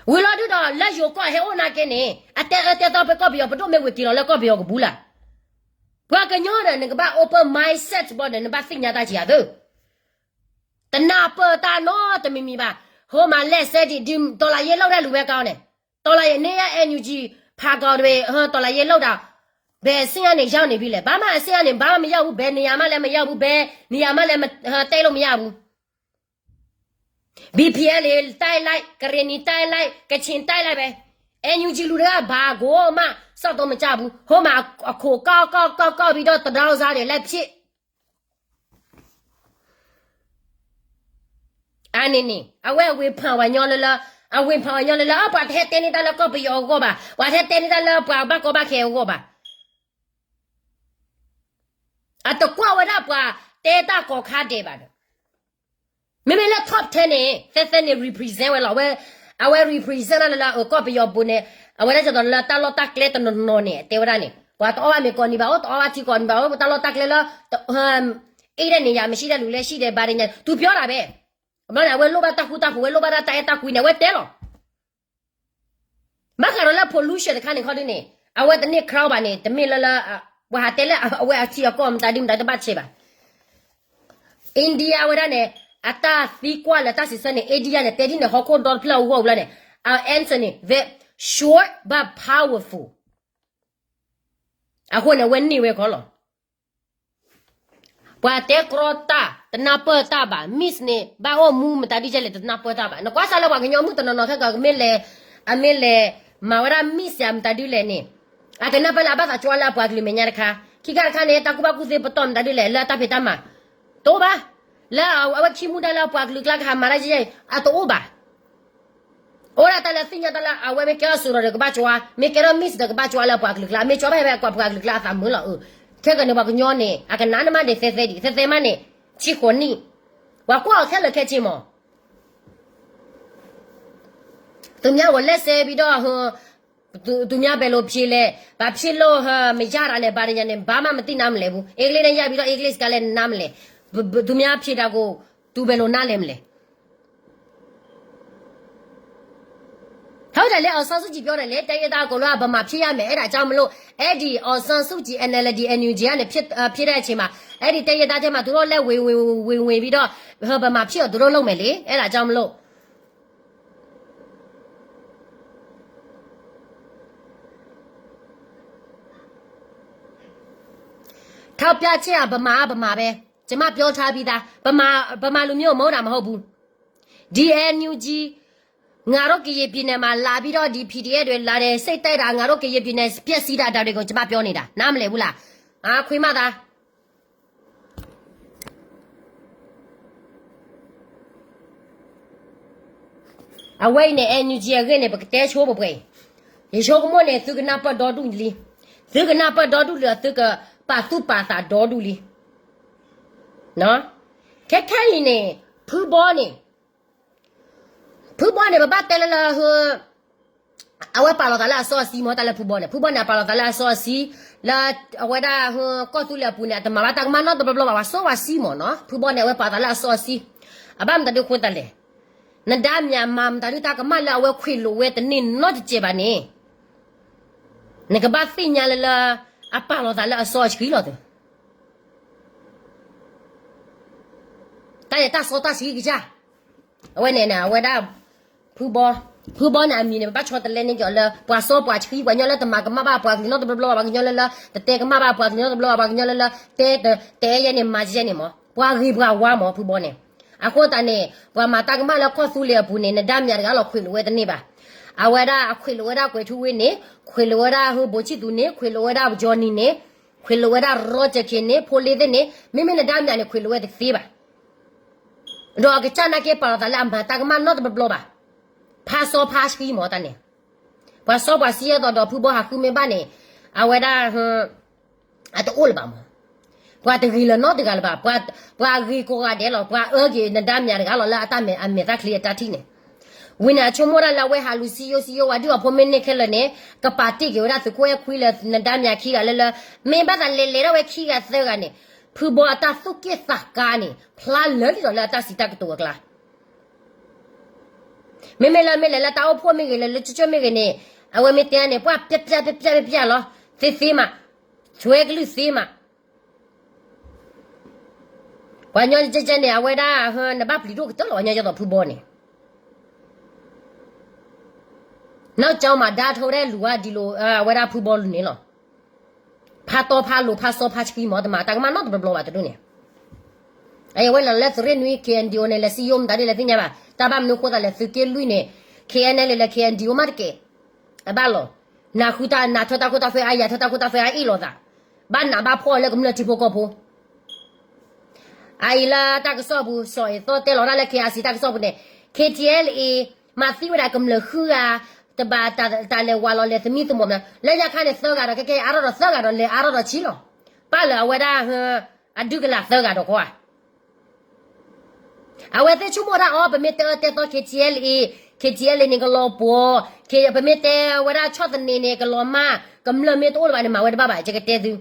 ဝံၤလီၤဒုဒီး လၢယိၤကီၢ်ဟဲအိၣ်နာ်က့န့ၣ် အတဲအၢတဲသီဖဲကီၢ်ပယီၤပဒိၣ်မ့ၢ်ဝံၤက့ၤလီၤလၢကီၢ်ပယီၤကဘူၣ်လၢ်. ပှၤကညီဒီး နကဘၣ် open mindset ဘၣ်ဒီး နဘၣ်သ့ၣ်ညါတၢ်ကံၤအသိး တနၢ်ပၢၢ်တၢ်နီတမံၤမံၤဘၣ်. ဟိမၤလဲၣ်စဲဒံး ဒီးလၢယဲၢ်လီၢ်ဒၣ်လူၤဝဲကီးန့ၣ်, ဒီးလၢယဲၢ်န့ၣ် NUG ဖးကီးတဝဲ ဒီးလၢယဲၢ်လီၢ်ဒၣ်, ဘယ်အဆင့်ကနေ ရောက်နေပြီလဲၣ်. ဘာမှအဆင့်ကနေ ဘာမှမရောက်ဘူး, ဘယ်နေရာမှလည်းမရောက်ဘူး, ဘယ်နေရာမှလည်းမ, ဟို, တက်လို့မရဘူး. BPLA တိုက်လိုက်, ကရင်နီ တိုက်လိုက်, ကချင် တိုက်လိုက်ပဲ. NUG လူတဂၤဘာကိုမှ စောင့်တော့မကြဘူး. ဟိုမှာ အ, အခိုကီကီကီကီပြီးတော့ တဒေါင်းစားတွေ လိုက်ဖြစ် အန့ၣ်န့ၣ် အဝဲအဝ့ၢ်ဖးဝဲညီလၢလၢ, အဝ့ၢ်ဖးဝဲညီလၢလၢ အပှၤတဟဲတဲန့ၢ်တၢ်လၢကီၢ်ပယီၤအဂီၢ်ဘၣ်, ပှၤတဟဲတဲန့ၢ်တၢ်လၢပှၤဘၣ်ကီဘၣ်ခဲအဂီၢ်ဘၣ်. အတကွၢ်ဝဲဒၣ်ပှၤတဲတၢ်ကိးခါဒဲးဘၣ်ဒီး, မ့မ့ၢ်လၢ top ten န့ၣ် သဲသဲန့ၣ် represent ဝဲလီၤ. အဝဲ represent လၢလၢ ကီၢ်ပယီၤပူၤန့ၣ်, အဝဲဒၣ်ကသိးလၢတၢ်လီၢ်တၢ်ကျဲတနီၤနီၤန့ၣ် တဲဝဲဒၣ်န့ၣ် ပှၤတအီၣ်ဘၣ်မ့ၤကိးနံၤဘၣ်အိၣ်, တအီၣ်ဘၣ်ထံကိးနံၤဘၣ်အိၣ်, တၢ်လီၢ်တၢ်ကျဲလၢ အ့ၣ်ဒဲးန့ၣ် ယၤမ့ၢ်ဆံးဒဲးလူၤလဲၤဆံးဒဲး ဘၣ်ဒဲးညါ သူပြောတာပဲ. အဘျီန့ၣ် အဝဲလိၣ်ဘၣ်တၢ်ဃူတၢ်ဖိး, အဝဲလိၣ်ဘၣ်ဒၣ်တၢ်အဲၣ်တၢ်ကွံန့ၣ် အဝဲတဲလီၤ. ဘၣ်ဃးဒီးလၢ pollution တခါန့ၣ်ခီဒ်န့ၣ် အဝဲတန့ၢ် crown ဘၣ်န့ၣ် တမ့ၢ်လၢလၢ ပှၤဟးတဲလၢအဝဲအထံအကီၢ် မတၤဒုမတၤတဘၣ်ဆဲးဘၣ်. India ဝဲဒၣ်န့ၣ် အတၢ်သံကွၢ်လၢတၢ်စံးဆၢန့ၣ် India န့ၣ် တဲဒ်န့ၣ် ဟီၣ်ခိၣ်ဒီတဖျၢၣ်အဂီၢ်ဘျီန့ၣ် အ answer န့ၣ် very short but powerful. အဃိန့ၣ် အဝဲန့ၢ်ဝဲခီလီၤ. ပှၤတဲကြီတၢ် တနၢ်ပၢၢ်တၢ်ဘၣ်, Miss န့ၣ် ဘၣ်အိၣ်မူမတၤဒ်လဲၣ် တနၢ်ပၢၢ်တၢ်ဘၣ်. နကွၢ်စၢ်လၢပှၤကညီမုၣ်တနီၤနီၤခဲကီး ကမ့ၢ်လဲၤ, အမ့ၢ်လဲၤမၤဝဲဒၣ် Miss ယၤမတၤဒ်လဲၣ်န့ၣ် အကနၢ်ပၢၢ်လၢအဘၣ်သးကၠီလၢအပှၤကလုာ်မဲာ်ညါတခါ, ခံခါတခါန့ၣ် တၢ်ကူၣ်ဘၣ်ကူၣ်သ့ပတီၢ်မတၤဒ်လဲၣ် လၢတၢ်ဖံးတၢ်မၤ တအိၣ်ဘၣ်. လၢအဝဲခံမူဒါလၢပှၤကလုာ်ကျါကဟးမၤတၢ်ယဲၢ် အတအိၣ်ဘၣ်. အိၣ်ဒၣ်တၢ်လၢသ့ၣ်ညါတၢ်လၢအဝဲမ့ၢ်ကဲထီၣ်စိၤဒီးကဘၣ်ကၠီ, မ့ၢ်ကဲထီၣ် Miss ဒီးကဘၣ်ကၠီလၢပှၤကလုာ်ကျါ, မ့ၢ်ကၠီဘၣ်ဟဲဝဲပှၤကလုာ်ကျါအသးမုာ်လီၤ. ခဲကနံၣ်ပှၤကညီန့ၣ် အကနၣ်နမးဒ်သဲသဲဒံး, သဲသဲမးန့ၣ် ဆံဃိးနံၣ်, ပှၤကွၢ်အီၤခဲလၢာ်ခဲဆ့မး. သူများကို လက်ဆဲပြီးတော့ သူများဘယ်လိုဖြေလဲ, ဘာဖြစ်လို့ မရတာလဲ, ဘာညာနဲ့ ဘာမှမသိနားမလည်ဘူး. အင်္ဂလိပ်နဲ့ ရိုက်ပြီးတော့ အင်္ဂလိပ်စကားလည်း နားမလည်. သူများဖြေတာကို သူဘယ်လိုနားလည်မလဲ. ဟုတ်တယ်လေ, အောင်ဆန်းစုကြည်ပြောတယ်လေ, တိုင်းရင်းသားအကုန်လုံးက ဗမာဖြစ်ရမယ်, အဲဒါကြောင့်မလို့, အဲဒီ အောင်ဆန်းစုကြည် NLD NUG ကနေ ဖြစ်, ဖြစ်တဲ့အချိန်မှာ, အဲဒီတိုင်းရင်းသားထဲမှာ သူတို့လည်း ဝင်, ဝင်, ဝင်, ဝင်ပြီးတော့, ဗမာဖြစ်အောင် သူတို့လုပ်မယ်လေ, အဲဒါကြောင့်မလို့. ထောက်ပြချက်ဟာ ဗမာ ဗမာပဲ, ကျွန်မပြောထားပြီးသား, ဗမာ ဗမာလူမျိုး မဟုတ်တာ မဟုတ်ဘူး. ဒီ NUG ငါတို့ကရင်ပြည်နယ်မှာ လာပြီးတော့ ဒီ PDF တွေ လာတယ်, စိတ်တိုက်တာ, ငါတို့ကရင်ပြည်နယ် ပျက်စီးတာ ဒါတွေကို ကျွန်မပြောနေတာ, နားမလည်ဘူးလား? အာ, ခွေးမသား. အဝဲအံၤန့ၣ် NUG အဂ့ၢ်န့ၣ် ပကတဲဆိပှဲၤပှဲၤအံၤ, ယဆိကမိၣ်န့ၣ် သုကနၢ်ပၢၢ်ဒီဒူၣ်လံ, သုကနၢ်ပၢၢ်ဒီဒူၣ်လံ, သုကပာ်သူၣ်ပာ်သးဒီဒူၣ်လံ. ခဲခဲအံၤန့ၣ် ဖုဘီန့ၣ် ဖုဘီန့ၣ် ပဘၣ်တဲလၢလၢ အဝဲပာ်လီၤသးလၢအစီအဆှံမ့ၢ် တၢ်လၢဖုဘီန့ၣ်, ဖုဘီန့ၣ် အပာ်လီၤသးလၢအစီအဆှံ, လၢအဝဲဒၣ် ကီၢ်သူလ့ၤအပူၤန့ၣ် အတမၤဘၣ်တၢ်ကမၣ်နီတဘျီဘျီဘၣ်, ပှၤစီပှၤဆှံမ့ၢ်နီၤ, ဖုဘီန့ၣ် အဝဲပာ်သးလၢအစီအဆှံ, အဘၣ်မတၤဒုးဃိသတးလဲၣ်, နဒါမြာမၤမတၤဒုးတၢ်ကမၣ်လၢအဝဲခွံာ်လိာ်ဝဲတန့ၢ်နီတစဲးဘၣ်န့ၣ်, နကဘၣ်သ့ၣ်ညါလၢလၢ အပာ်လီၤသးလၢအစီအဆှံလီၤသု တၢ်န့ၣ်တၢ်စီတၢ်ဆှံကစၢ်, အဝဲန့ၣ်န့ၣ် အဝဲဒၣ် ဖုဘီ, ဖုဘီန့ၣ်အမံၤန့ၣ် ပဘၣ်ဆီတလဲန့ၢ်ကီးလၢ ပှၤစီပှၤဆှံ, ပှၤကညီလၢတမၤကမၣ်ဘၣ်ပှၤကလုာ်နီတဘျီဘျီဘၣ်, ပှၤကညီလၢလၢ တတဲကမၣ်ဘၣ်ပှၤကလုာ်နီတဘျီဘၣ်, ပှၤကညီလၢလၢ တဲတတဲယဲန့ၣ် မၤယဲန့ၣ်မ့ၢ်, ပှၤဂ့ၤပှၤဝါမ့ၢ် ဖုဘီန့ၣ်. အဃိသတးန့ၣ် ပှၤမၤတၢ်ကမၣ်လၢကီၢ်သူလ့ၤအပူၤန့ၣ် နဒါမြာတဂၤလီၤခွံာ်လိာ်ဝဲတန့ၢ်ဘၣ်. အဝဲဒၣ်အခွံာ်လိာ်ဝဲဒၣ်ကွဲၤထူဝ့န့ၣ်, ခွံာ်လိာ်ဝဲဒၣ်ဟၢဘိးဆံၣ်သူန့ၣ်, ခွံာ်လိာ်ဝဲဒၣ်ကၠီနံၤန့ၣ်, ခွံာ်လိာ်ဝဲဒၣ် ရီကၠၢၣ်ခ့န့ၣ်, ဖိလ့သ့ၣ်န့ၣ်, မ့မ့ၢ်နဒါမြာန့ၣ် ခွံာ်လိာ်ဝဲတသ့ဘၣ်. ဒီးအကစၢ်နာ်က့ပာ်လီၤသးလၢအမၤတၢ်ကမၣ်နီတဘျီဘျီဘၣ်. ဖါစီဖါဆှံမ့ၢ်တၢ်န့ၣ်, ပှၤစီပှၤဆှံအသိးဒီးဖုဘီဟးဃုမ့ၢ်ဘၣ်န့ၣ်, အဝဲဒၣ် အတအိၣ်လၢၤဘၣ်မ့ၢ်, ပှၤတဂ့ၤလၢၤနီတဂၤလၢၤဘၣ်, ပှၤဂ့ၤကိးဂၤဒဲးလီၤ, ပှၤအၢက့ၤနဒါမြာတဂၤလီၤလၢအတၢ်မဲာ်သၣ်ချံအတၢ်ထံၣ်န့ၣ်. ဝံၤန့ၣ် အဆိကမိၣ်ဒၣ်လၢအဝဲဟးလူၤစံယိၣ်စံယိၣ်ဝဲဒုၣ်အဖိမ့ၢ်န့ၢ်ခဲလၢာ်န့ၣ်, ကပာ်တ့ၢ်က့ၤဝဲဒၣ်သုးခိၣ်အဲၣ်ခွံလၢနဒါမြာခံဂၤလၢလၢ, မ့ၢ်ဘၣ်သးလဲၤလဲၤဒၣ်ဝဲခံဂၤသၢဂၤန့ၣ်, ဖုဘီအတၢ်သူၣ်က့ၣ်သးကါန့ၣ် ဖျါလၢာ်လံဒီးလၢအတၢ်စံးတၢ်ကတိၤအကျါ မ့မ့ၢ်လၢမ့ၢ်လဲၤလၢတၢ်အိၣ်ဖှိၣ်မ့ၢ်ဂ့ၤ, လဲၤလၢကၠိကၠိမ့ၢ်ဂ့ၤန့ၣ်, အဝဲမ့ၢ်တဲန့ၣ် ပှၤပျၢ်ပျၢ်ပျၢ်ပျၢ်ပျၢ်လီၤ, သ့သ့မး, ဆွဲကလုၢ်သ့မး. ပှၤညီကဲကဲန့ၣ် အဝဲဒၣ် နဘၣ်ပျံၤဒိၣ်ကတၢၢ်လီၤ, ပှၤညီကဲသိးဖုဘီန့ၣ် နီၢ်ကၠီမးဒါထီၣ်ဝဲဒၣ်လူၤဝဲဒၣ်ဒ်လိၤ အဝဲဒၣ်ဖုဘီလူၤန့ၣ်လီၤ. ဖါတီဖါလိၤဖါစီဖါဆှံမး တမၤတၢ်ကမၣ်နီတဘျီဘျီဘၣ်တဒူၣ်န့ၣ်. အဝဲလီၤလၢသုးရ့ၣ်နွံ KNDO န့ၣ် လဲၤစံယိၣ်မတၤဒ်လဲၣ်သ့ၣ်ညါဘၣ်, တၢ်ဘၣ်မနုၤဃိသးလဲၣ် သုးက့လွံၢ်န့ၣ် KNLA လၢ KNDO မးတက့ၢ်. အဘၣ်လီၤ, နၢ်ဃုတၢ်နၢ်ထၢတၢ်ခိတၢ်သွဲအါယၤ ထၢတၢ်ခိတၢ်သွဲအါအ့ၣ်လိာ်သး, ဘၣ်နးဘၣ်ဖှီၣ်လၢကမျၢၢ်ထံဖိကီၢ်ဖိ အအံၤလၢတၢ်ကစီၣ်ပူၤ စီၤအ့ၣ်သီၣ်တဲလီၤတၢ်လၢ KIC တၢ်ကစီၣ်ပူၤန့ၣ်, KTLA မၤသံဝဲဒၣ်ကမျၢၢ်ဃုဂၤ, တဘၣ်တၢ်လဲၤဝးလီၤလဲၤသမံသမိးမး, လၢညါခါန့ၣ် သၢဂၤဒီး ခဲခဲအံၤအါထီၣ်ဒီးသၢဂၤဒီး လဲၤအါထီၣ်ဒီးဆံလီၤ. ပၣ်လၢအဝဲဒၣ် အဒုၣ်ကလၢ်သၢဂၤဒီးကွၢ် အဝဲသ့ၣ်ဆိကမိၣ်ဒၣ်အီၤ ပမ့ၢ်တဲအၢတဲသီ KTLA, KTLA န့ၣ်ကလီၤပှီၤ, ပမ့ၢ်တဲဝဲဒၣ်ဆီၣ်သနံးန့ၣ် ကလီၤမၢ်, ကမျၢၢ်မ့ၢ်တအိၣ်လၢၤဘၣ်န့ၣ် မၤဝဲတဘၣ်ဘၣ် ယကတဲသု.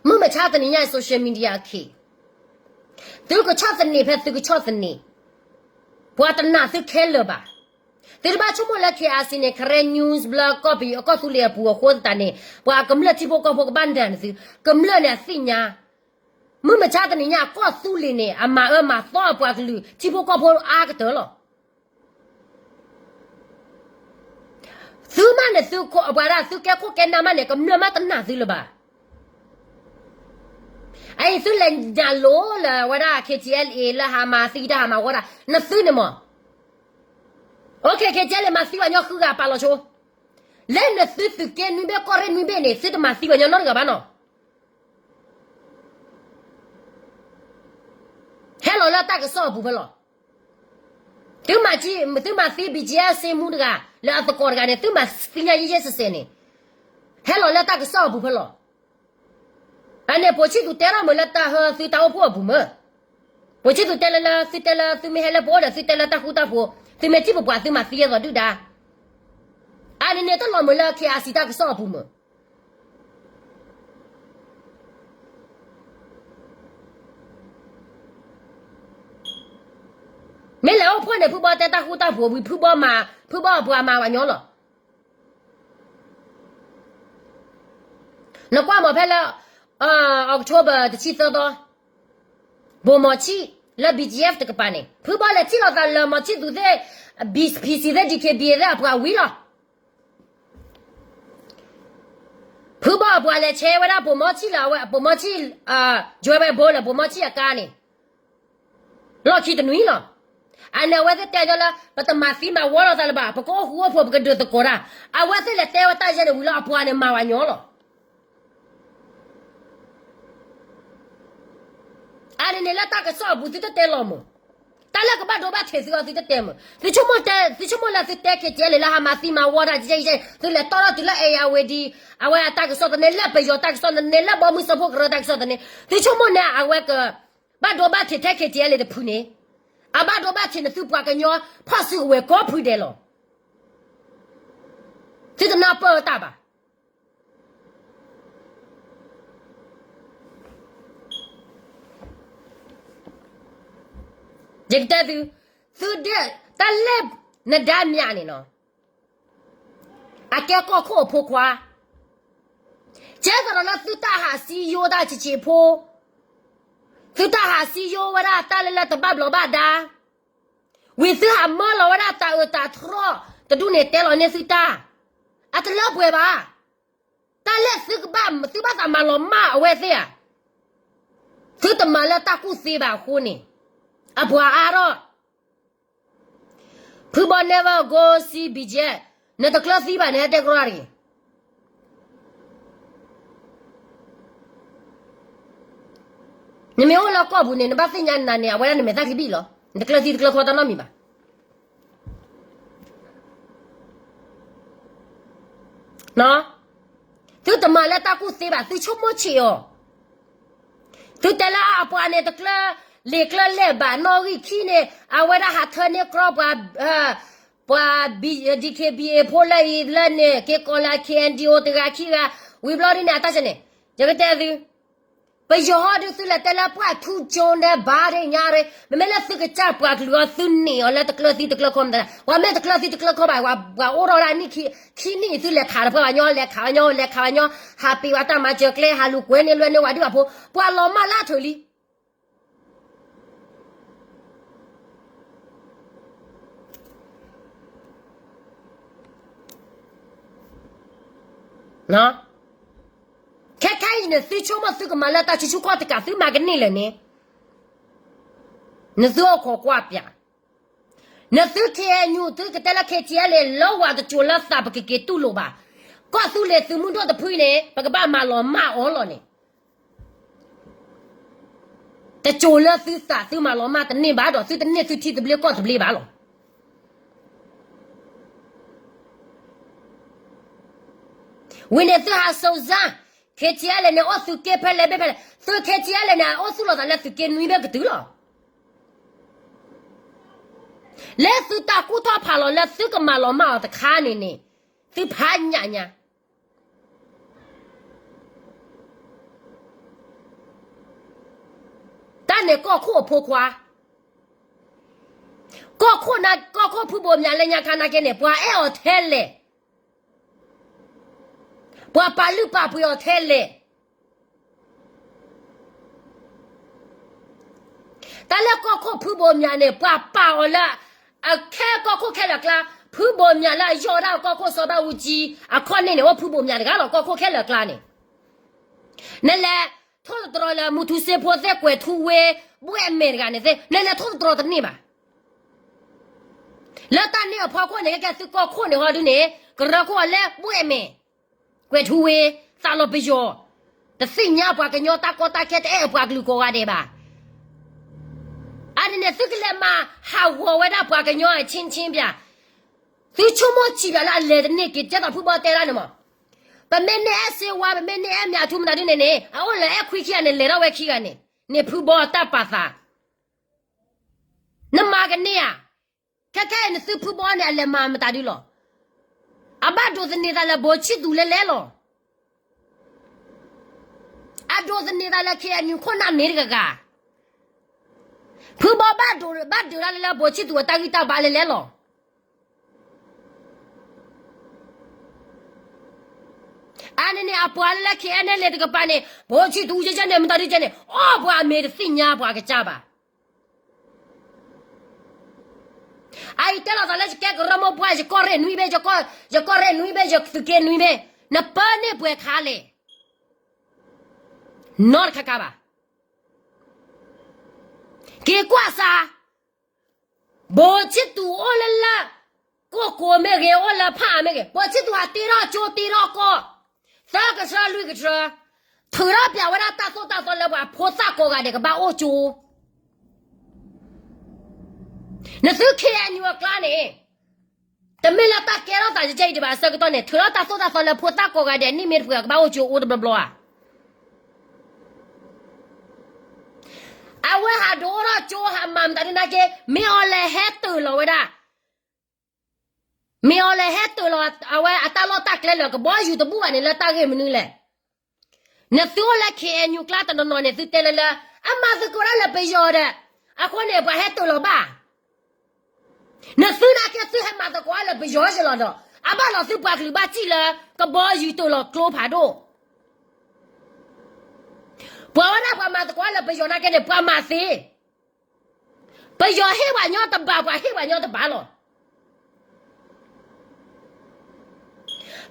မုၢ်မဆါတနံၤညါ social media အခ့, သုကဆီၣ်သနံးဖဲသုကဆီၣ်သနံး, ပှၤတနာ်သုခဲလၢာ်ဘၣ်. သုတဘၣ်ဆိကမိၣ်လၢ KIC န့ၣ် Karen News ဘျၢကီၢ်ပယီၤကီၢ်သူလ့ၤအပူၤအဃိသတးန့ၣ် ပှၤကမျၢၢ်ထံဖိကီၢ်ဖိကဘၣ်နာ်န့ၣ်သု, ကမျၢၢ်န့ၣ်အသ့ၣ်ညါ မုၢ်မဆါတနံၤညါ ကီၢ်သူလ့ၤန့ၣ် အမၤအၢမၤသီအပှၤကလုာ်ထံဖိကီၢ်ဖိအါကတၢၢ်လီၤ. သုမးန့ၣ် သုပှၤဒၣ်သုကဲခိၣ်ကဲနၢ်မးန့ၣ် ကမျၢၢ်မးတနာ်သုလၢၤဘၣ်. အအံၤသုလဲၤနၤလိၤလၢဝဲဒၣ် KTLA လၢဟးမၤသံတၢ်ဟးမၤဝီတၢ် နသုန့ၣ်မး. OK, KTLA မၤသံပှၤညီဃုဂၤပာ်လီၤဆိ လၢနသုသုးက့နွံဘ့ၣ်ကီၢ်ရ့ၣ်နွံဘ့ၣ်န့ၣ် သုတမၤသံပှၤညီနီတဂၤဘၣ်နီၤ. ဟဲလီၤလၢတၢ်ကစီၣ်အပူၤဖဲလီၤ. သုမၤသံ သုမၤသံ BGF စ့မူတဂၤ လၢအသကိးတဂၤန့ၣ် သုမၤသံညါယဲၢ်ယဲၢ်စဲးစဲးန့ၣ် ဟဲလီၤလၢတၢ်ကစီၣ်အပူၤဖဲလီၤ. အန့ၣ် ပိာ်ဆံၣ်သူတဲထီၣ်မုာ်လၢတၢ်ဟၢသုတၢ်အိၣ်ဖှိၣ်အပူၤမုာ်. ပိာ်ဆံၣ်သူတဲလၢလၢ သုတဲလၢ သုမ့ၢ်ဟဲလၢပအိၣ်ဒီး သုတဲလၢတၢ်ဃူတၢ်ဖိး, သုမ့ၢ်ထံၣ်ပပှၤ သုမၤသံအသိးဒုၣ်ဒါ. အန့ၣ်န့ၣ် တလီၤမုာ်လၢ KIC တၢ်ကစီၣ်အပူၤမုာ်. မ့ၢ်လဲၤအိၣ်ဖှိၣ်န့ၣ် ဖုဘီတဲတၢ်ဃူတၢ်ဖိးဝံၤ ဖုဘီမၤ ဖုဘီအပှၤမၤပှၤညီလီၤ. နကွၢ်မးဖဲလၢ October တဆံသၢသီ ဘိၣ်မီၤဆံၣ် လၢ BGF တကပၤန့ၣ် ဖုဘီလဲၤထံၣ်လိာ်သးလၢမီၤဆံၣ်သူသ့ၣ် PC သ့ၣ် DKBA သ့ၣ်အပှၤဝံၤလီၤ. ဖုဘီအပှၤလဲၤဆဲးဝဲဒၣ်ပိာ်မီၤဆံၣ်လၢအဝဲ ပိာ်မီၤဆံၣ် Joe Biden လၢပိာ်မီၤဆံၣ်အကါန့ၣ် လီၢ်ခံတနွံလီၤ. အန့ၣ်အဝဲသ့ၣ်တဲညီလၢ ပတမၤသံမၤဝီလိာ်သးလၢၤဘၣ်, ပကအိၣ်ဃူအိၣ်ဖိး ပကဒုးသကိးတၢ်, အဝဲသ့ၣ်လဲၤတဲဝဲတၢ်ယဲၢ်န့ၣ်ဝံၤလီၤ အပှၤန့ၣ်မၤဝဲညီလီၤ. အန့ၣ်န့ၣ်လၢတၢ်ကစီၣ်အပူၤသုတတဲလီၤမး, တၢ်လၢကဘၣ်ဒိဘၣ်ထံးသုအီၤသုတတဲမး, သုဆိကမိၣ်တဲ သုဆိကမိၣ်လၢသုတဲ KTLA လၢဟးမၤသံမၤဝီတၢ် ယဲၢ်ယဲၢ် သုလဲၤတီထီၣ်တုၤလၢ Irrawaddy အဝဲအတၢ်ကစီၣ်သန့ လၢပယီၤတၢ်ကစီၣ်သန့ လၢဘီမုၢ်စၢဖှိၣ်ကရၢတၢ်ကစီၣ်သန့ သုဆိကမိၣ်န့ၣ် အဝဲက ဘၣ်ဒိဘၣ်ထံးထဲ KTLA တဖုန့ၣ်, အဘၣ်ဒိဘၣ်ထံးန့ၣ် သုပှၤကညီ ဖီၣ်စုကဝဲၤကိးဖုဒဲးလီၤ. သုတနၢ်ပၢၢ်တၢ်ဘၣ်. ယကတဲသု, သုဒဲး တၢ်လၢနဒါမၠးန့ၣ်နီၤ, အကဲကီၢ်ခိၣ်အဖိခွါ, ကဲသးဒီးလၢသုတၢ်ဟးစံယိတၢ်ဆံးဆံးဖိ, သုတၢ်ဟးစံယိဝဲဒၣ်တၢ်လၢလၢတဘၣ်ဘျီးဘၣ်ဒါ, ဝံၤသုဟးမၢလီၤဝဲဒၣ်တၢ်အၢတၢ်ထီၣ်တဒူၣ်န့ၣ် တဲလီၤန့ၢ်သုတၢ်, အတလၢပှဲၤဘၣ်. တၢ်လၢသုကဘၣ် သုဘၣ်သးမၤလီၤမၢ်အဝဲသ့ၣ်ဧါ, သုတမၤလၢတၢ်ကူၣ်သ့ဘၣ်အဃိန့ၣ်, အပှၤအါထီၣ် ဖုဘီ never go see BGF, နတကျၢၤသံဘၣ်န့ၣ် ဟဲတဲကရီတဂ့ၤ. နမ့ၢ်အိၣ်လၢကီၢ်ပူၤန့ၣ် နဘၣ်သ့ၣ်ညါနၤန့ၣ် အဝဲဒၣ်နမဲာ်သၣ်ကဘံၣ်လီၤ. နတကျၢၤသံတကျၢၤခီတၢ်နီတမံၤဘၣ်. သုတမၤလၢတၢ်ကူၣ်သ့ဘၣ်, သုဆိကမိၣ်ဆံးအီၤ. သုတဲလၢအပှၤန့ၣ် တကျၢၤလံာ်ကျၢၤလဲၢ်ဘၣ်, နီၣ်ဂံၢ်ခံန့ၣ် အဝဲဒၣ်ဟးထၢန့ၢ်ကြီပှၤ ပှၤ DKBA ဖိလၢအံၤလၢန့ၣ် က့ၤကိးလၢ KNDO တဂၤခံဂၤ, ဝံၤဘျီဒ်န့ၣ် အတၢ်ဆၢန့ၣ် ယကတဲသု, ပယီၤဟီဒုးသုလဲၤတဲလၢပှၤထူကၠိန့ၣ်ဘၣ်ဒ်ညါရ့, မ့မ့ၢ်လၢသုကစၢ်ပှၤကလုာ်အီၤ သုန့ၢ်အီၤလၢတကျၢၤသံတကျၢၤခီမတၤ, ပှၤမ့ၢ်တကျၢၤသံတကျၢၤခီဘၣ်, ပှၤအိၣ်ထီၣ်ဒၣ်နံၣ်ခံနံၣ် သုလဲၤခးတဖၣ်ဘၣ်ညီ, လဲၤခးဘၣ်ညီ, လဲၤခးဘၣ်ညီ, ဟးပံးဝဲတၢ်မၤစၢၤကျဲ, ဟးလူၤကွဲန့ၢ်လွဲန့ၢ်ဝဲဒံးဘၣ်ဖိ, ပှၤလီၤမၢ်လၢအထၢၣ်လံ ခဲခဲအံၤန့ၣ် သုဆိကမိၣ်သုကမၤလၢတၢ်ဆူၣ်ဆူၣ်ခီၣ်တကး သုမၤကန့ၢ်လၢာ်န့ၣ်, နသုအိၣ်ခိးကွၢ်ပၠး, နသု KNU သုကတဲလၢ KTLA လၢဝၤတစိၤလၢသးပကက့ၤတူၢ်လိာ်ဘၣ်, ကီၢ်သူလ့ၤသုးမုၢ်ဒိၣ်တဖုအံၤန့ၣ် ပကဘၣ်မၤလီၤမၢ်အီၤလီၤန့ၣ် တစိၤလၢသုသးသုမၤလီၤမၢ်တန့ၢ်ဘၣ်ဒီး သုတန့ၢ်သုထံသဘျ့ကီၢ်သဘျ့ဘၣ်လီၤ. ဝံၤန့ၣ်သုဟးစိၤစၢ်, KTLA န့ၣ် အိၣ်သုးက့ဖဲလဲၣ်ဘ့ၣ်ဖဲလဲၣ်, သု KTLA န့ၣ် အိၣ်သူၣ်လီၤသးလၢသုးက့နွံဘ့ၣ်ကတုၤလီၤ. လၢသုတၢ်ကူၣ်ထီၣ်ဖးလီၤလၢသုကမၤလီၤမၢ်အီၤတခါန့ၣ်န့ၣ်, သုဖးညၣ်ညါ တၢ်န့ၣ်ကီၢ်ခိၣ်အဖိခွါ, ကီၢ်ခိၣ်နၤ ကီၢ်ခိၣ်ဖုဘိးမၠးလၢညါခါနာ်က့န့ၣ် ပှၤအဲၣ်အီၤထဲလဲၣ်, ပှၤပာ်လုၢ်ပာ်ပှ့ၤအီၤထဲလဲၣ်. တၢ်လၢကီၢ်ခိၣ်ဖုဘိးမၠးန့ၣ် ပှၤပာ်အီၤလၢ အခဲကီၢ်ခိၣ်ခဲလၢာ်ကျါ, ဖုဘိးမၠးလၢအယီၢ်ဒၣ်ကီၢ်ခိၣ်စီၤဘၣ်အူကၠံ အခီၣ်န့ၣ်န့ၣ် အိၣ်ဖုဘိးမၠးတဂၤလီၤ ကီၢ်ခိၣ်ခဲလၢာ်ကျါန့ၣ်. နလဲၤထိၣ်သတြီၤလၢမူထူစ့ဖိသ့ၣ်ကွဲၤထူဝ့ ဘှဲၣ်မဲာ်တဂၤန့ၣ်သ့ၣ် နလဲၤထိၣ်သတြီၤတန့ၢ်ဘၣ်. လၢတၢ်န့ၣ်အဖီခိၣ်န့ၣ် ကဲသုကီၢ်ခိၣ်န့ၣ်ဟီဒုန့ၣ် ကရၢခိၣ်အီၤလၢဘှဲၣ်မဲာ် ကွဲၤထူဝ့ သးလီၤပယီၤ, တသ့ၣ်ညါပှၤကညီတၢ်ကီတၢ်ခဲ တအဲၣ်ပှၤကလုာ်ကိးဂၤဒဲးဘၣ်. အန့ၣ်န့ၣ် သုကလဲၤမၤဟးဂီၤဝဲဒၣ်ပှၤကညီအချင်းချင်းဗျာ, သုဆိကမိၣ်ဆံးဘၣ်လၢအလဲၤတန့ၢ်က့ၤ ကဲသိးဖုဘီတဲဒၣ်န့ၣ်မး, ပမ့ၢ်န့ၢ်အဲၣ်စ့ဝါ ပမ့ၢ်န့ၢ်အဲၣ်မၠးထူမတၤဒုန့ၣ်န့ၣ် အအိၣ်လၢအဲၣ်ခွံခံဂၤန့ၣ် လဲၤထီၣ်ဝဲခံဂၤန့ၣ်, န့ၣ်ဖုဘီတၢ်ပာ်သး နမၤကန့ၢ်ဧါ. ခဲခဲအံၤနသုဖုဘီန့ၣ် အလဲၤမၤမတၤဒုလီၤ. အဘၣ်ဒိးသန့ၤသးလၢဘိးဆံၣ်သူလဲၤလဲၤလီၤ. အဒိးသန့ၤသးလၢ KNU ခိၣ်နၢ်မ့ၢ်တဂၤဂၤ, ဖုဘီဘၣ်ဒိး ဘၣ်ဒုးတၢ်လၢလၢဘိးဆံၣ်သူအတၢ်ဂံၢ်တၢ်ဘါလဲၤလဲၤလီၤ. အန့ၣ်န့ၣ် အပှၤလၢလၢ KNLA တကပၤန့ၣ် ဘိးဆံၣ်သူကဲကဲန့ၣ် မတၤဒုကဲန့ၣ် အီၣ်ပှၤအမ့ၢ်တသ့ၣ်ညါပှၤကစၢ်ဘၣ်. အအံၤတဲလီၤသးလၢယကဲကရၢမိၢ်ပှၢ် ယကီၢ်ရ့ၣ်နွံဘ့ၣ် ယကီၢ်ရ့ၣ်နွံဘ့ၣ် ယသုးက့နွံဘ့ၣ်, နပၢန့ၢ်ပှဲၤခါလဲၣ်. နီတခါခါဘၣ်. က့ၤကွၢ်စၢ်, ဘိၣ်ဆံးသူၣ်အိၣ်လၢလၢ ကိၢ်ကိၢ်မ့ၢ်ဂ့ၤ အိၣ်လၢဖးအါမ့ၢ်ဂ့ၤ, ဘိၣ်ဆံးသူၣ်ဟးတ့ထီၣ်ကၠိတ့ထီၣ်ကီၢ်, သၢကထြၢလွံၢ်ကထြၢ, ထုးထီၣ်ပျးဝဲဒၣ်တၢ်သိၣ်တၢ်သီလၢပှၤဖိသၣ်ကိးဂၤဒဲးကဘၣ်အိၣ်ကၠိ နသု ခ့ၣ်အဲၣ်ယူၣ် အကျါန့ၣ်, တမ့ၢ်လၢတၢ်ကဲထီၣ်သးကဲအံၤဒံးဘၣ် အဆၢကတီၢ်န့ၣ် ထုးထီၣ်တၢ်သိၣ်တၢ်သီလၢဖိသၣ်ကိးဂၤဒဲး န့ၢ်မ့ၢ်တပှဲၤကဘၣ်အိၣ်ကၠိအိၣ်တဘျီဘျီဧါ. အဝဲဟးဒိးအိၣ်ထီၣ်ကၠိဟးမၤမတၤဒ်န့ၣ်က့, မ့ၢ်အီၤလဲၤဟဲတၢၤလီၤဝဲဒၣ်, မ့ၢ်အီၤလဲၤဟဲတၢၤလီၤ အဝဲအတၢ်လီၢ်တၢ်ကျဲလၢကဘီယူၤတဘူၣ်ဘၣ်န့ၣ် လၢတၢ်ဂ့ၢ်မနုၤလဲၣ်. နသုအိၣ်လၢ ခ့ၣ်အဲၣ်ယူၣ် ကျါတနီၤနီၤန့ၣ် သုတဲလၢလၢ အမၤသကိးတၢ်လၢပယီၤဒီး, အဃိန့ၣ် ပှၤဟဲတၢၤလီၤဘၣ်. နသုနာ်က့သုဟဲမၤသကိးလၢပယီၤက့လီၤဒီး အဘၣ်လီၤသုပှၤကလုာ်ဘၣ်စံၣ်လၢ ကဘီယူၤတၢၤလီၤကျိဖးဒိၣ်, ပှၤဝဲဒၣ်ပှၤမၤသကိးလၢပယီၤနာ်က့န့ၣ် ပှၤမၤသ့ ပယီၤဟ့ၣ်ပှၤညီတဘး ပှၤဟ့ၣ်ပှၤညီတဘးလီၤ.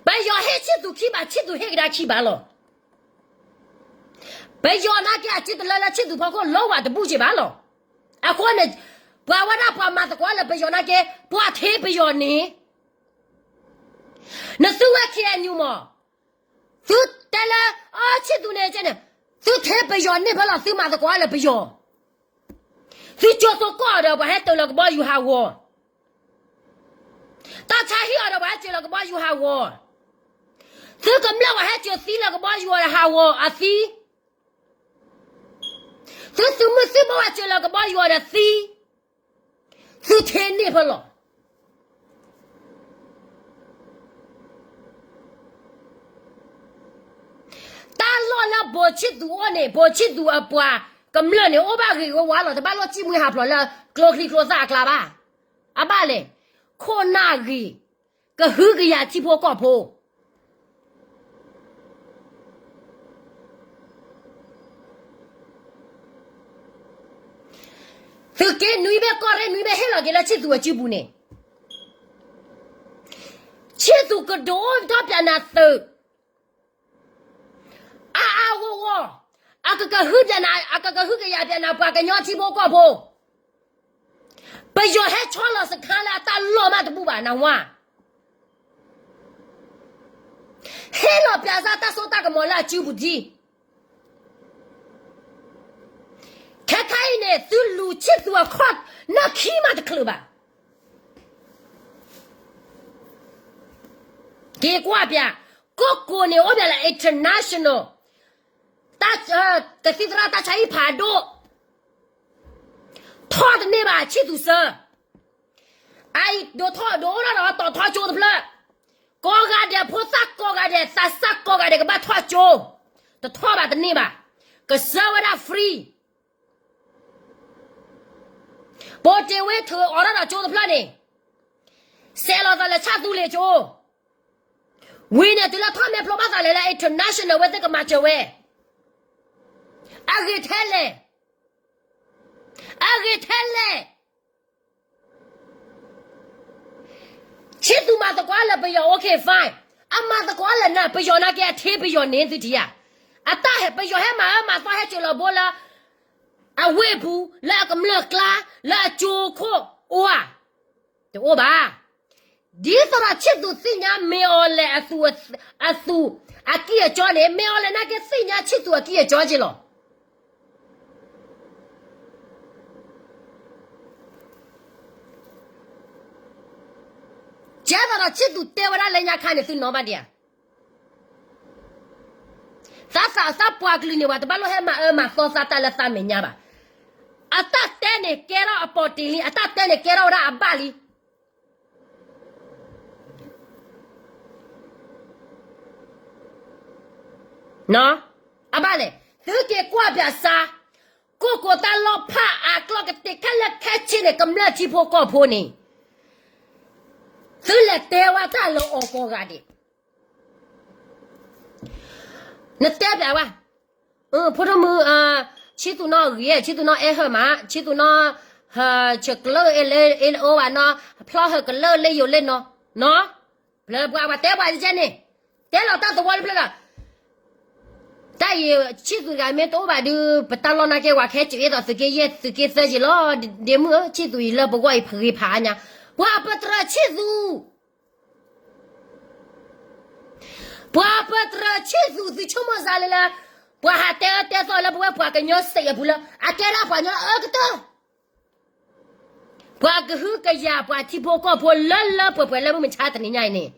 ပယီၤဟ့ၣ်ဆံးသူၣ်ခံဘး ဆံးသူၣ်ဟ့ၣ်ကဒါခံဘးလီၤ. ပယီၤနာ်က့အစုတလၢလၢဆံးသူၣ်ဖီခိၣ်လီဝဲတဘူၣ်က့ဘၣ်လီၤ. အဃိန့ၣ် ပှၤဝဲဒၣ်ပှၤမၤသကိးလၢပယီၤနာ်က့ ပှၤထ့ပယီၤန့ၣ်, နသုဝဲ ခ့ၣ်အဲၣ်ယူၣ် မး သုတဲလၢ အဆံးသူၣ်န့ၣ် သုထ့ပယီၤန့ၢ်ဖဲလီၤ သုမၤသကိးလၢပယီၤ, သုကၠိသိကီၢ်ဒီးပှၤဟဲတၢၤလီၤကဘီယူၤဟးဂီၤ, တၢ်ဆါဟံၣ်အီၤဒီးပှၤဟဲစၢၤလီၤကဘီယူၤဟးဂီၤ, သုကမျၢၢ်ပှၤဟဲစၢၤသံလၢကဘီယူၤအီၤဒီးဟးဂီၤအသံ, သုသုးမုၢ်သံဘိပှၤစၢၤလီၤကဘီယူၤအီၤဒီးသံ, သုထ့န့ၢ်ဖဲလီၤ. တၢ်လီၢ်လၢဘိၣ်ဆံးသူၣ်အိၣ်န့ၣ် ဘိၣ်ဆံးသူၣ်အပှၤကမျၢၢ်န့ၣ် အိၣ်ဘၣ်ဂ့ၤဝဲဝါလီၤ. တဘၣ်လိၣ်စံၣ်မှံဟးဖျိးလၢကျိချံကျိသၣ်အကျါဘၣ်. အဘၣ်လဲၣ်, ခိၣ်နၢ်ဂ့ၤ, ကဟုကယာ်ထံဖိကီၢ်ဖိ သုးက့နွံဘ့ၣ်ကီၢ်ရ့ၣ်နွံဘ့ၣ်ဟ့ၣ်လီၤက့ၤလၢဆံးသူၣ်အစုပူၤန့ၣ်, ဆံးသူၣ်ကဒိၣ်ထီၣ်ပၠးနၤသုး, အါအါဂီၢ်ဂီၢ်, အကကဟုပၠးနၤ အကကဟုကယာ်ပၠးနၤပှၤကညီထံဖိကီၢ်ဖိ, ပယီၤဟဲဆီလီၤစခါလၢအတၢ်လီၢ်မးတဘူၣ်ဘၣ်နဝါ, ဟ့ၣ်လီၤပၠးစၢ်တၢ်စိတၢ်ကမီၤလၢအစုပူၤဒံး ခဲခါအံၤန့ၣ် သုလူၤဆံးသူၣ်အခီၣ်နၢၣ်ခံမးတချုးဘၣ်. က့ၤကွၢ်ပၠး, ကီၢ်ကိးန့ၣ်အိၣ်ပၠးလၢ international, တၢ်, ကသံၣ်သရၣ်တၢ်ဆါဟံၣ်ဖးဒိၣ်, ထီၣ်တန့ၢ်ဘၣ်ဆံးသူၣ်စၢ, အအံၤဒိးထီၣ်ဒိးအိၣ်ထီၣ်ဒီးတီၤထီကၠိတဖျၢၣ်, ကိးဂၤဒဲးဖိသၣ်ကိးဂၤဒဲး သးစၢ်ကိးဂၤဒဲးကဘၣ်ထီၣ်ကၠိ, တထီၣ်ဘၣ်တန့ၢ်ဘၣ်, ကစၢဝဲဒၣ် free ပိာ်တ့ၢ်ဝ့ထုးအိးထီၣ်ဒီးကၠိတဖျၢၣ်န့ၣ်, ဆဲးလီၤသးလၢဆၣ်သူလ့ၤကၠိ, ဝံၤန့ၣ်တုၤလၢထီၣ်မဲာ်ဖျိဘၣ်သးလဲၤလၢ international ဝဲသ့ၣ်ကမၤစၢၤဝဲ, အဂ့ၤထဲလဲၣ်, အဂ့ၤထဲလဲၣ် ဆံးသူၣ်မၤသကိးလၢပယီၤ okay fine, အမၤသကိးလၢနၤ ပယီၤနာ်က့အထ့ပယီၤန့ၣ်သုထံၣ်ဧါ, အတၢ်ဟဲပယီၤဟဲမၤအၢမၤသီဟဲစၢၤလီၤဘိလၢ အဝ့ၢ်ပူၤ လၢအကမျၢၢ်ကျါ လၢအကၠိခိၣ်အိၣ်ဧါ, တအိၣ်ဘၣ်. ဒ်သိးဒီးဆံးသူၣ်သ့ၣ်ညါမ့ၢ်အီၤလဲၣ်အသူၣ်, အသူၣ်အကံၢ်အကၠီန့ၣ် မ့ၢ်အီၤလဲၣ်နာ်က့သ့ၣ်ညါဆံးသူၣ်အကံၢ်အကၠီက့လီၤ. ကဲသိးဒီးဆံးသူၣ်တဲဝဲဒၣ်လၢညါခါန့ၣ် သုနီၢ်ဘၣ်ဒံးဧါ. သးသးသးပှၤကလုာ်န့ၣ် ပှၤတဘၣ်လိၣ်ဟဲမၤအၢမၤသီသးတၢ်လၢသးမဲာ်ညါဘၣ်. အတၢ်တဲန့ၣ် ကဲထီၣ်အပီၣ်တ့ၢ်လံ, အတၢ်တဲန့ၣ် ကဲထီၣ်ဝဲဒၣ်အဘၣ်လံ. အဘၣ်လဲၣ်, သုက့ၤကွၢ်ပၠးစါ, ကိၢ်ကိၢ်တၢ်လီၢ်ဖးအါကျီၢ်ကတ့ၢ်ခဲလၢာ်ခဲဆ့န့ၣ် ကမျၢၢ်ထံဖိကီၢ်ဖိန့ၣ် သုလဲၤတဲဝဲတၢ်လၢအီၤကိးဂၤဒဲး နတဲပျးဝဲ, ဖိဒိၣ်မုၣ်, ဆံးသူၣ်နီၢ်ဂ့ၤ, ဆံးသူၣ်နီၢ်အဲၣ်ဟၢမး, ဆံးသူၣ်နီၢ်, ဆၢကလၢၢ်အ့ၣ်လၢအ့ၣ်လၢအအိၣ်ဘၣ်နီၤ, ဖျီၣ်ဟၢကလၢၢ်လၢယိာ်လၢနီၤ, နီၤ, ပျၢၤပှၤပှၤတဲပှၤကဲန့ၣ်, တဲလီၤတၢ်သဝီတဖျၢၣ်ဒီး, တၢ်အံၤ ဆံၣ်သူးတဂၤမ့ၢ်တအိၣ်ဘၣ်ဒီး ပတၢ်လီၢ်နာ်က့ ပှၤကဟဲစၢၤအ့ၣ်သိးသုးက့ယဲၢ်သုးက့သၢက့ၤလီၤ. ဒ့မုၣ်ဧၢ, ဆံၣ်သူးအံၤလၢပဂီၢ်အံၤ ပဂ့ၤဖးအါညါ, ပှၤပတြၢၤဆံၣ်သူး ပှၤပတြၢၤဆံၣ်သူး သုဆိကမိၣ်စ့ၢ်လၢလၢ ပှၤဟးတဲအၢတဲသီလၢပဝဲပှၤကညီစ့ၢ်အပူၤလၢ အတဲဒၣ်ပှၤကညီလၢအၢကတၢၢ်, ပှၤကဟုကယာ်ပှၤထံဖိကီၢ်ဖိလၢလၢပှဲၤပှဲၤလၢမုၢ်မဆါတနံၤညါအံၤန့ၣ်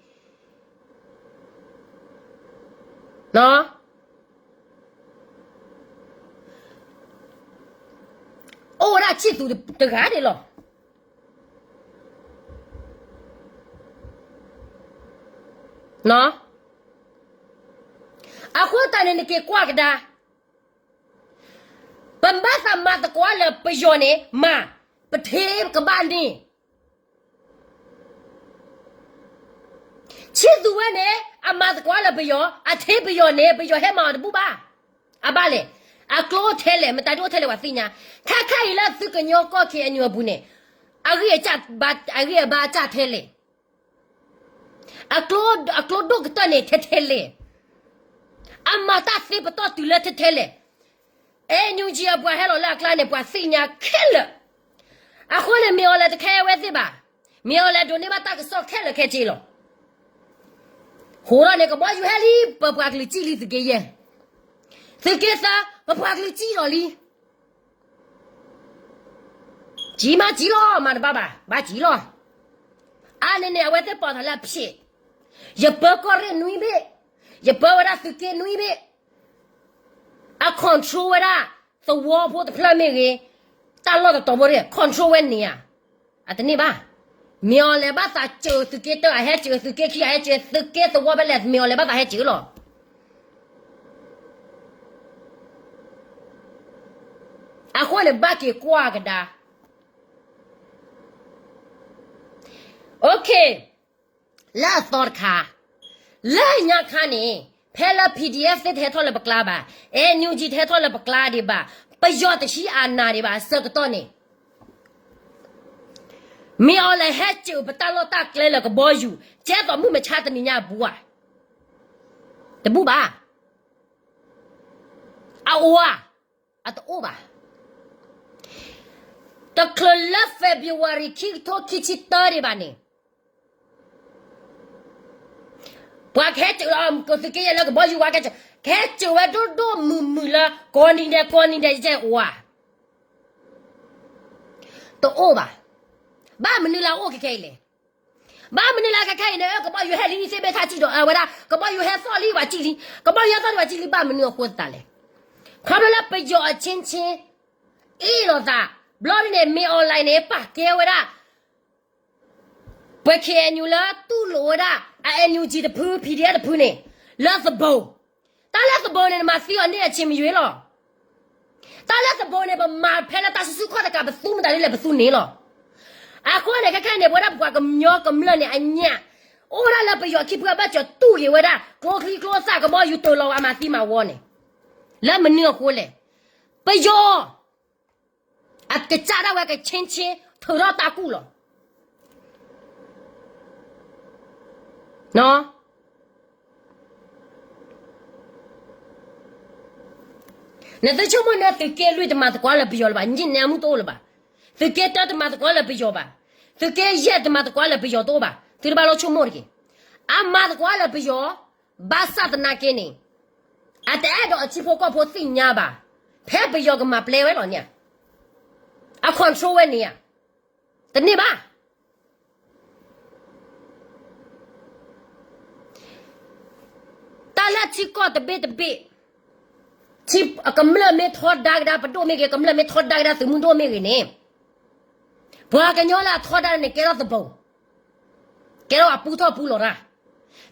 အိၣ်ဝဲဒၣ်ဆံၣ်သူးတဂၤန့ၣ်လီၤ. အဃိသတးန့ၣ် နက့ၤကွၢ်ကဒါ, ပဘၣ်သးမၤသကိးလၢပယီၤန့ၣ် မၤ, ပထ့ကဘၣ်န့ၣ် ဆံၣ်သူးဝဲန့ၣ် အမၤသကိးလၢပယီၤ, အထ့ပယီၤန့ၣ် ပယီၤဟဲမၤအီၤတဘူၣ်ဘၣ်. အဘၣ်လဲၣ်, အကျိအိၣ်ထဲလဲၣ်, မတၤဒ်အိၣ်ထဲလဲၣ် ပှၤသ့ၣ်ညါ, ခဲခါအံၤလၢသုကညီကီၢ် ခ့ၣ်အဲၣ်ယူၣ် အပူၤန့ၣ်, အဂံၢ်အဘါအစၢ်ထဲလဲၣ်, အကျိဒိၣ်ကတၢၢ်န့ၣ်ထဲထဲလဲၣ်, အမၤတၢ်သ့ပတီၢ်တုၤလၢထဲထဲလဲၣ်, အဲၣ်ယူၣ်ကၠံ အပှၤဟဲလီၤလၢအကျါန့ၣ် ပှၤသ့ၣ်ညါခဲလၢာ်, အဃိန့ၣ် မ့ၢ်အီၤလဲၤတခဲဝဲသ့ၣ်ဘၣ်, မ့ၢ်အီၤလဲၤဒိးန့ၢ်ဘၣ်တၢ်ကစီၣ်ခဲလၢာ်ခဲဆ့လီၤ. ဟိးထီၣ်န့ၣ် ကဘီယူၤဟဲလံ ပပှၤကလုာ်စံၣ်လံသုးက့ယဲၢ်, သုးက့သၢ ပပှၤကလုာ်စံၣ်လီၤလံ စံၣ်မးစံၣ်လီၤ မၤတဘၣ်ဘၣ် ဘၣ်စံၣ်လီၤ. အါန့ၣ်န့ၣ် အဝဲသ့ၣ်ပိာ်ထီၣ်လၢအဖျၢၣ်, ယပၢကီၢ်ရ့ၣ်နွံဘ့ၣ်, ယပၢဝဲဒၣ်သုးက့နွံဘ့ၣ်, အ control ဝဲဒၣ် သဝီဖိတဖျၢၣ်မ့ၢ်ဂ့ၤ, တၢ်လီၢ်တတီၤဖိန့ၣ် control ဝဲန့ၣ်ဧါ, အတန့ၢ်ဘၣ်. မ့ၢ်အီၤလဲၤဘၣ်သးစၢၤသုးက့တၢ အဟဲစၢၤသုးက့ခံ အဟဲစၢၤသုးက့သဝီဖဲလဲၣ် မ့ၢ်အီၤလဲၤဘၣ်သးဟဲစၢၤလီၤ. အဃိန့ၣ် ဘၣ်က့ၤကွၢ်ကဒါ OK, လၢအသီတခါ, လၢညါခါန့ၣ် ဖဲလၢ PDF သ့ၣ်တဟဲထီၣ်လၢပကျါဘၣ်, NUG တဟဲထီၣ်လၢပကျါဒံးဘၣ်, ပယီၤတဟံးအနၢ်ဒံးဘၣ် အဆၢကတီၢ်န့ၣ် မ့ၢ်အီၤလဲၤဟဲစၢၤပတၢ်လီၢ်တၢ်ကျဲလၢကဘီယူၤ ကဲသိးမုၢ်မဆါတနံၤညါအပူၤဧါ, တဘူၣ်ဘၣ်. အအိၣ်ဧါ, အတအိၣ်ဘၣ်. တချုးလၢ February ခံကထိခံဆံတၢဒံးဘၣ်န့ၣ် ပှၤကဟဲစၢၤလီၤ ကသုးက့ယဲၢ်လၢကဘီယူၤဝဲ ကဟဲစၢၤဝဲဒိၣ်ဒိၣ်မုၢ်မုၢ်လၢ ကိးနံၤဒဲး ကိးနံၤဒဲး ယကဲအိၣ်ဧါ, တအိၣ်ဘၣ်. ဘၣ်မနုၤလၢအအိၣ်ခဲခဲအံၤလဲၣ်. ဘၣ်မနုၤလၢခဲခဲအံၤန့ၣ် ကဘီယူၤဟဲလံ သ့ၣ်ဘ့ၣ်ထၣ်စံၣ်ဒီး အဝဲဒၣ် ကဘီယူၤဟဲသီၣ်လံ ပှၤစံၣ်လံ, ကဘီယူၤဟဲသီၣ်လံ ပှၤစံၣ်လံ ဘၣ်မနုၤအဃိသတးလဲၣ်. ခီဖျိလၢပယီၤအချင်းချင်း အ့ၣ်လိာ်သး, ဘျီဒ်န့ၣ် မ့ၢ်အီၤလဲၣ်န့ၣ် ပာ်ကဲဝဲဒၣ် ပှၤ KNU လၢတူၢ်လိာ်ဝဲဒၣ် အ NUG တဖု PDF တဖုန့ၣ် လၢသဘိ, တၢ်လၢသဘိန့ၣ် နမၤသံအီၤန့ၢ်အဆံးမယွ့လီၤ. တၢ်လၢသဘိန့ၣ် ပမၤဖဲလၢတၢ်စုဆူၣ်ခီၣ်တကး ပသူမတၤဒ်လဲၣ် ပသူန့ၣ်လီၤ. အဃိန့ၣ် ခဲခဲန့ၣ် ပဝဲဒၣ်ပပှၤကညီကမျၢၢ်န့ၣ် အညၣ် အိၣ်ဝဲဒၣ်လၢပယီၤခံဖုအဘၢၣ်စၢၤတူၢ်က့ၤဝဲဒၣ် ကျိချံကျိသၣ် ကဘီယူၤတၢၤလီၤဝဲအမၤသံမၤဝီန့ၣ် လၢမနုၤအဃိလဲၣ်. ပယီၤ အကစၢ်ဒၣ်ဝဲကဆ့ဆ့ ထုးထီၣ်တၢ်ကူၣ်လီၤ. နသုဆိကမိၣ်န့ၣ် သုးက့လွံၢ်တမၤသကိးလၢပယီၤလၢၤဘၣ်, န့ၣ်အမုၢ်တအိၣ်လၢၤဘၣ်. သုးက့တၢတမၤသကိးလၢပယီၤဘၣ်. သုးက့ယဲၢ်တမၤသကိးလၢပယီၤတအိၣ်ဘၣ်. သုတဘၣ်လိၣ်ဆိကမိၣ်တက့ၢ်. အမၤသကိးလၢပယီၤ ဘၣ်ဆၣ်သနာ်က့န့ၣ် အတအဲၣ်ဒိးအထံဖိကီၢ်ဖိသ့ၣ်ညါဘၣ်. ဖဲပယီၤကမၤပျဲဝဲလီၤန့ၣ်ဧါ, အ control ဝဲန့ၣ်ဧါ, တန့ၢ်ဘၣ်. တၢ်လၢထံကီၢ်တဘ့ၣ်တဘ့ၣ်, ကမျၢၢ်မ့ၢ်ထီဒါကဒါ ပဒိၣ်မ့ၢ်ဂ့ၤ, ကမျၢၢ်မ့ၢ်ထီဒါကဒါ သုးမုၢ်ဒိၣ်မ့ၢ်ဂ့ၤန့ၣ်, ပှၤကညီလၢအထီဒါန့ၣ် ကဲထီၣ်သဘိ, ကဲထီၣ်ပှၤပူထီၣ်ပူလီၤတၢ်.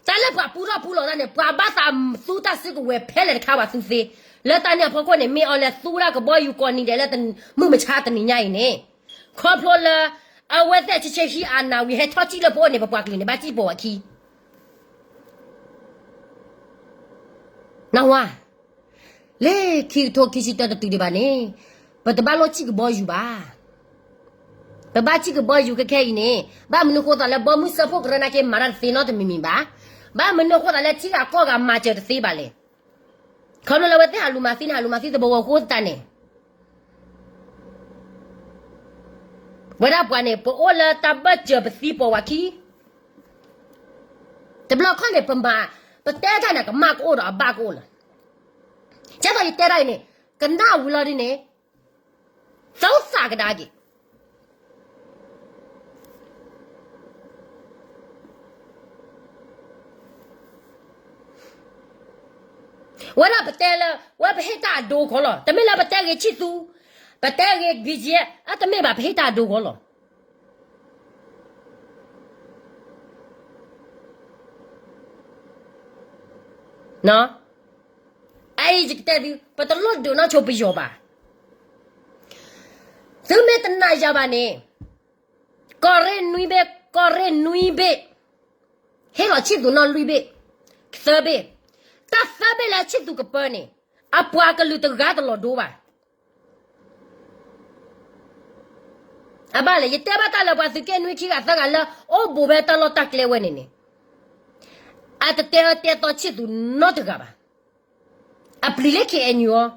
တၢ်လၢပှၤပူထီၣ်ပူလီၤတၢ်န့ၣ် ပှၤဘၣ်သးသူတၢ်စုကဝဲၤဖဲလဲၣ်တခါဘၣ်သူသ့. လၢတၢ်န့ၣ်အဖီခိၣ်န့ၣ် မ့ၢ်အီၤလဲၤသူဝဲဒၣ်ကဘီယူၤကိးနံၤဒဲးလၢမုၢ်မဆါတနံၤညါအံၤန့ၣ်, ခီဖျိလၢ အဝဲသ့ၣ်ဆ့ဆ့ဟံးအနၢ်ဝံၤ ဟဲထီၣ်စံၣ်လၢပအိၣ်န့ၣ် ပပှၤကလုာ်န့ၣ် ဘၣ်စံၣ်ပိာ်အခံ နဝါ, လၢခံကထိခံဆံတၢတတုၤဒံးဘၣ်န့ၣ်, ပတဘၣ်လိၣ်စံၣ်ကဘီယူၤဘၣ်. ပဘၣ်စံၣ်ကဘီယူၤခဲခဲအံၤန့ၣ်, ဘၣ်မနုၤဃိသးလၢဘီမုၢ်စၢဖှိၣ်ကရၢနာ်က့မၤတၢ်တသ့နီတမံၤမံၤဘၣ်. ဘၣ်မနုၤဃိသးလၢထံဂၤကီၢ်ဂၤမၤစၢၤတသ့ဘၣ်လဲၣ်. ခီဖျိလၢအဝဲသ့ၣ်ဟးလူၤမၤသံန့ၣ် ဟးလူၤမၤသံတဘိဝဲအဃိသတးန့ၣ် ဝဲဒၣ်ပှၤန့ၣ် ပအိၣ်လၢတၢ်ဘၢၣ်စၢၤပသံပိာ်ဝဲခံ တဘျီခီန့ၣ် ပမၤ ပတဲတၢ်န့ၣ် ကမၣ်ကအိၣ်ဒီးအဘၣ်ကအိၣ်လီၤ. ကဲသိးယတဲဒၣ်အံၤန့ၣ် ကနၣ်ဝံၤလီၤဒ်န့ၣ် သီသးကဒါက့ၤ ဝဲဒၣ်ပတဲလၢ ဝဲပဟ့ၣ်တၢ်အဒိအဂီၢ်လီၤ. တမ့ၢ်လၢပတဲဂ့ၤဆံၣ်သူ, ပတဲဂ့ၤ ဘံၣ်ကၠံ, အတမ့ၢ်ဘၣ် ပဟ့ၣ်တၢ်အဒိအဂီၢ်လီၤ. အအံၤယကတဲသု, ပတလိၣ်ဒုးနီၢ်ဆိပယီၤဘၣ်. သုမ့ၢ်တနာ်ယၤဘၣ်န့ၣ်, ကီၢ်ရ့ၣ်နွံဘ့ၣ်, ကီၢ်ရ့ၣ်နွံဘ့ၣ်, ဟ့ၣ်လီၤဆံၣ်သူးနီၢ်လွံၢ်ဘ့ၣ်, သၢဘ့ၣ်, တၢ်သၢဘ့ၣ်လၢဆံၣ်သူးကပၢန့ၣ်, အပှၤကလုာ်တဂၤတလီၤဒိဘၣ်. အဘၣ်လဲၣ်, ယတဲဘၣ်တၢ်လၢပှၤသုးက့ၣ်နွံခံဂၤသၢဂၤလၢ အိၣ်ဘူးဖဲတၢ်လီၢ်တၢ်ကျဲဝဲန့ၣ်န့ၣ်, အတတဲအၢတဲသီဆံၣ်သူးနီတဂၤဘၣ်. အပျံၤလၢ ခ့ၣ်အဲၣ်ယူၣ်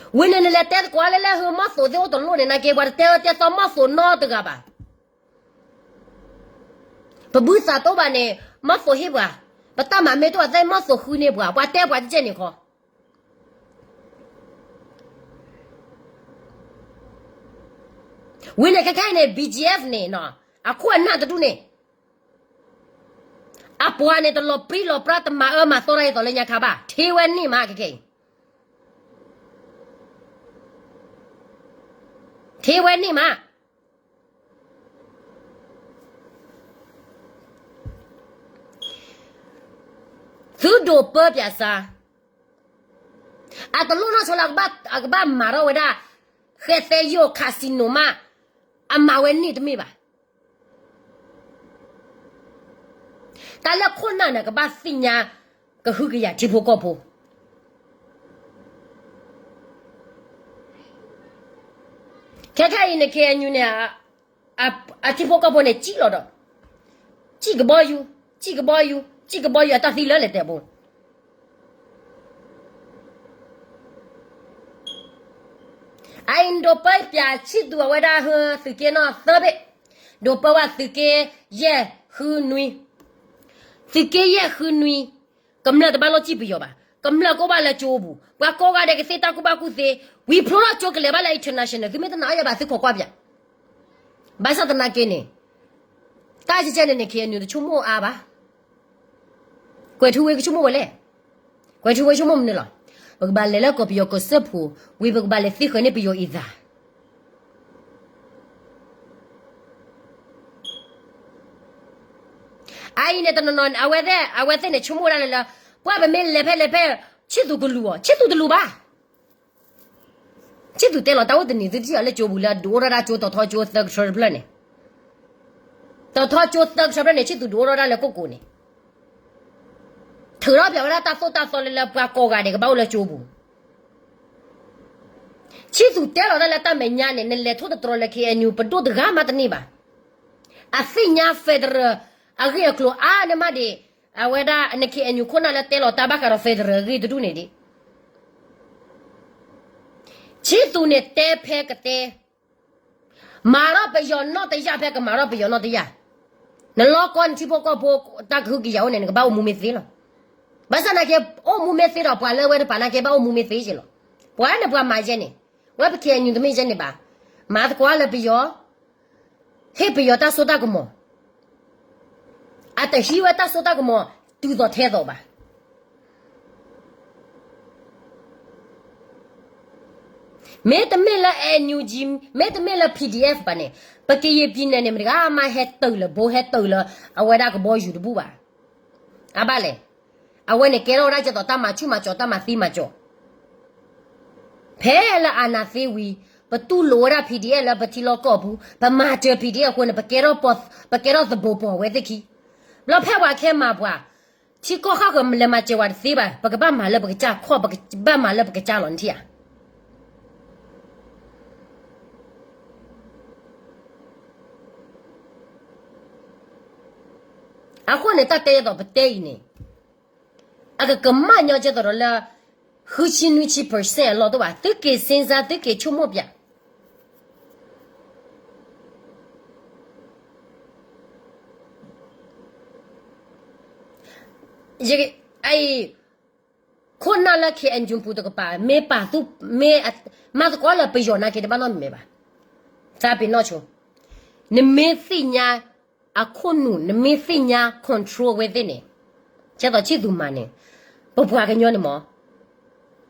အီၤ ဝံၤန့ၣ်နလဲၤတဲသကိးလၢလၢဟုမီၢ်သိးသ့ၣ်အိၣ်တလိၣ်န့ၣ် နာ်က့ပှၤတတဲအၢတဲသီမီၢ်သိးနီတဂၤဘၣ်. ပဘုၣ်သးတအိၣ်ဘၣ်န့ၣ်, မီၢ်သိးဟ့ၣ်ပှၤ, ပတၢ်မၤမ့ၢ်တအိၣ်သ့ၣ်မီၢ်သိးဃုန့ၢ်ပှၤ, ပှၤတဲပှၤတကဲန့ၣ်ခီ. ဝံၤန့ၣ်ခဲခဲအံၤန့ၣ် ဘံၣ်ကၠံ အ့ၣ် န့ၣ်, အခိၣ်အနၢ်တဒူၣ်န့ၣ်, အပှၤန့ၣ်တလီၤပြံလီၤပြါတမၤအၢမၤသီတၢ်ဒ်သိးလၢညါခါဘၣ်, ထံဝဲန့ၢ်မးခဲခဲအံၤ, ထံဝဲန့ၢ်မး. သုဒိးပၢပၠးစါ, အတလိၣ်နီၢ်ဆိလၢအကဘၣ်မၤထီၣ်ဝဲဒၣ် ဃဲသဲယိၣ် casino မး, အမၤဝဲန့ၢ်တမ့ၢ်ဘၣ်. တၢ်လၢခိၣ်နၢ်န့ၣ် ကဘၣ်သ့ၣ်ညါ ကဟုကယာ်ထံဖိကီၢ်ဖိ. ခဲခဲအံၤန့ၣ် ခ့ၣ်အဲၣ်ယူၣ် န့ၣ် အထံဖိကီၢ်ဖိန့ၣ် စံၣ်လီၤဒီး, စံၣ်ကဘီယူၤ, စံၣ်ကဘီယူၤ, စံၣ်ကဘီယူၤ အတၢ်သံလၢလဲၤတဲာ်ဘိ. အအံၤဒိးပၢပၠးဆံၣ်သူးအဝဲဒၣ် သုးက့နီၢ်သၢဘ့ၣ်, ဒိးပၢဝဲသုးက့ယဲၢ်ဃုနွံ, သုးက့ယဲၢ်ဃုနွံ, ကမျၢၢ်တဘၣ်လိၣ်စံၣ်ပယီၤဘၣ်, ကမျၢၢ်ကအိၣ်ဘၣ်လၢကၠိပူၤ, ပှၤကိးဂၤဒဲးကသ့တၢ်ကူၣ်ဘၣ်ကူၣ်သ့, ဝံၤဖျိထီၣ်ကၠိကလဲၤဘၣ်လၢ international, သုမ့ၢ်တနာ်အီၤယၤဘၣ် သုခိးကွၢ်ပၠး. ဘၣ်ဆၣ်သနာ်က့န့ၣ်, တၢ်ကဲကဲန့ၣ်န့ၣ် ခ့ၣ်အဲၣ်ယူၣ် တဆိကမိၣ်အါဘၣ်. ကွဲၤထူဝ့ကဆိကမိၣ်ဝဲလဲၣ်, ကွဲၤထူဝ့ဆိကမိၣ်မနုၤလီၤ. ပကဘၣ်လဲၤလၢကီၢ်ပယီၤကီၢ်စၢဖှိၣ်, ဝံၤပကဘၣ်လဲၤသ့ဃၢၤန့ၢ်ပယီၤအံၤသး. အအံၤန့ၣ်တနီၤနီၤ အဝဲသ့ၣ် အဝဲသ့ၣ်န့ၣ်ဆိကမိၣ်ဝဲဒၣ်လၢလၢ, ပှၤပမ့ၢ်လဲၤဖဲလဲၤဖဲ, ဆံၣ်သူးကလူၤအီၤ, ဆံၣ်သူးတလူၤဘၣ်. ဆံၣ်သူးတဲလီၤတၢ်အိၣ်တနံၤ သုထံၣ်အီၤလၢကၠိပူၤလၢဒုးအိၣ်ထီၣ်ဒၣ်ကၠိ တီၤထီကၠိသၢကထြၢတဖျၢၣ်န့ၣ်, တီၤထီကၠိသၢကထြၢဖျၢၣ်န့ၣ် ဆံၣ်သူးဒုးအိၣ်ထီၣ်ဒၣ်လၢကီၢ်ကိးန့ၣ်, ထုးထီၣ်ပၠးဝဲဒၣ်တၢ်သိၣ်တၢ်သီလၢလၢပှၤကိးဂၤဒဲးကဘၣ်အိၣ်လၢကၠိပူၤ. ဆံၣ်သူးတဲလီၤတၢ်လၢတၢ်မဲာ်ညါန့ၣ် နလဲၤထိၣ်သတြီၤလၢ ခ့ၣ်အဲၣ်ယူၣ် ပဒိၣ်တဂၤမးတန့ၢ်ဘၣ်. အသ့ၣ်ညါ federal အဂ့ၢ်အကျိၤအါန့ၢ်မးဒံး, အဝဲဒၣ်န ခ့ၣ်အဲၣ်ယူၣ် ခိၣ်နၢ်လၢတဲလီၤတၢ်ဘၣ်ဃးဒီး federal အဂ့ၢ်တဒူၣ်န့ၣ်ဒံး. ဆံၣ်သူးန့ၣ်တဲဖဲကတဲ, မၤထီၣ်ပယီၤနီၢ်တယၢ်ဖဲကမၤထီၣ်ပယီၤနီၢ်တယၢ်. နလီၢ်ကီၢ်နထံဖိကီၢ်ဖိ တၢ်ကဟုကယာ်အိၣ်န့ၣ် နကဘၣ်အိၣ်မူမ့ၢ်သ့လီၤ. ဘၣ်ဆၣ်သနာ်က့ အိၣ်မူမ့ၢ်သ့ဒီး ပှၤလၢဝဲတပၤနာ်က့ ဘၣ်အိၣ်မူမ့ၢ်သ့က့လီၤ. ပှၤန့ၣ်ပှၤမၤယဲန့ၣ်, ဝဲပ ခ့ၣ်အဲၣ်ယူၣ် တမ့ၢ်ယဲန့ၣ်ဘၣ်. မၤသကိးလၢပယီၤ, ဟ့ၣ်ပယီၤတၢ်စိတၢ်ကမီၤ, အတဟံးဝဲတၢ်စိတၢ်ကမီၤ တုၤသိးထဲသိးဘၣ်. မ့တမ့ၢ်လၢ NUG, မ့တမ့ၢ်လၢ PDF ဘၣ်န့ၣ်, ပကယံာ်ပံၤနဲၣ်န့ၣ် မတဂၤမးဟဲတုာ်လၢဘိ ဟဲတုာ်လၢအဝဲဒၣ်ကဘီယူၤတဘူၣ်ဘၣ်. အဘၣ်လဲၣ်, အဝဲန့ၣ်ကဲထီၣ်ဝဲဒၣ်ကဲသိးတၢ်မၤဆူၣ်မၤစီၤ တၢ်မၤသံမၤစီၤ. ဖဲလၢအာဏာသိမ်းဝံၤ, ပတူၢ်လိာ်ဝဲဒၣ် PDF လၢပထံလီၢ်ကီၢ်ပူၤ, ပမၤစၢၤ PDF အဃိန့ၣ် ပကဲထီၣ်သဘိးပိာ်ဝဲသ့ၣ်ခံ. ဘျီဖဲပှၤခဲမၤပှၤ, ထံကီၢ်ဃၣ်ဃၢၤလဲၤမၤစၢၤဝဲတသ့ဘၣ်, ပကဘၣ်မၤလၢပကစၢ်ခီၣ်, ပကဘၣ်မၤလၢပကစၢ်လီၤ နထံၣ်ဧါ. အဃိန့ၣ် တၢ်တဲဒ်သိးပတဲအံၤန့ၣ်, အကကမၣ်ညီကဲသိးဒီးလၢ ဃုဆံနွံဆံ percent အလီၢ်တအိၣ်ဘၣ်. သုက့ၤစ့စါ သုက့ၤဆိကမိၣ်ပၠး အံၤ ခိၣ်နၢ်လၢ ခ့ၣ်အဲၣ်ယူၣ် ပူၤတကပၤ မ့ၢ်ပာ်သူၣ် မ့ၢ် မၤသကိးလၢပယီၤနာ်က့ တဘၣ်နီတမံၤဘၣ်. သးပ့ၤနီၣ်ဆိ, နမ့ၢ်သ့ၣ်ညါအခိၣ်နူာ် နမ့ၢ်သ့ၣ်ညါ control ဝဲသ့ၣ်န့ၣ်, ကဲသိးဆံၣ်သူမၤန့ၣ်, ပပှၤကညီန့ၣ်မး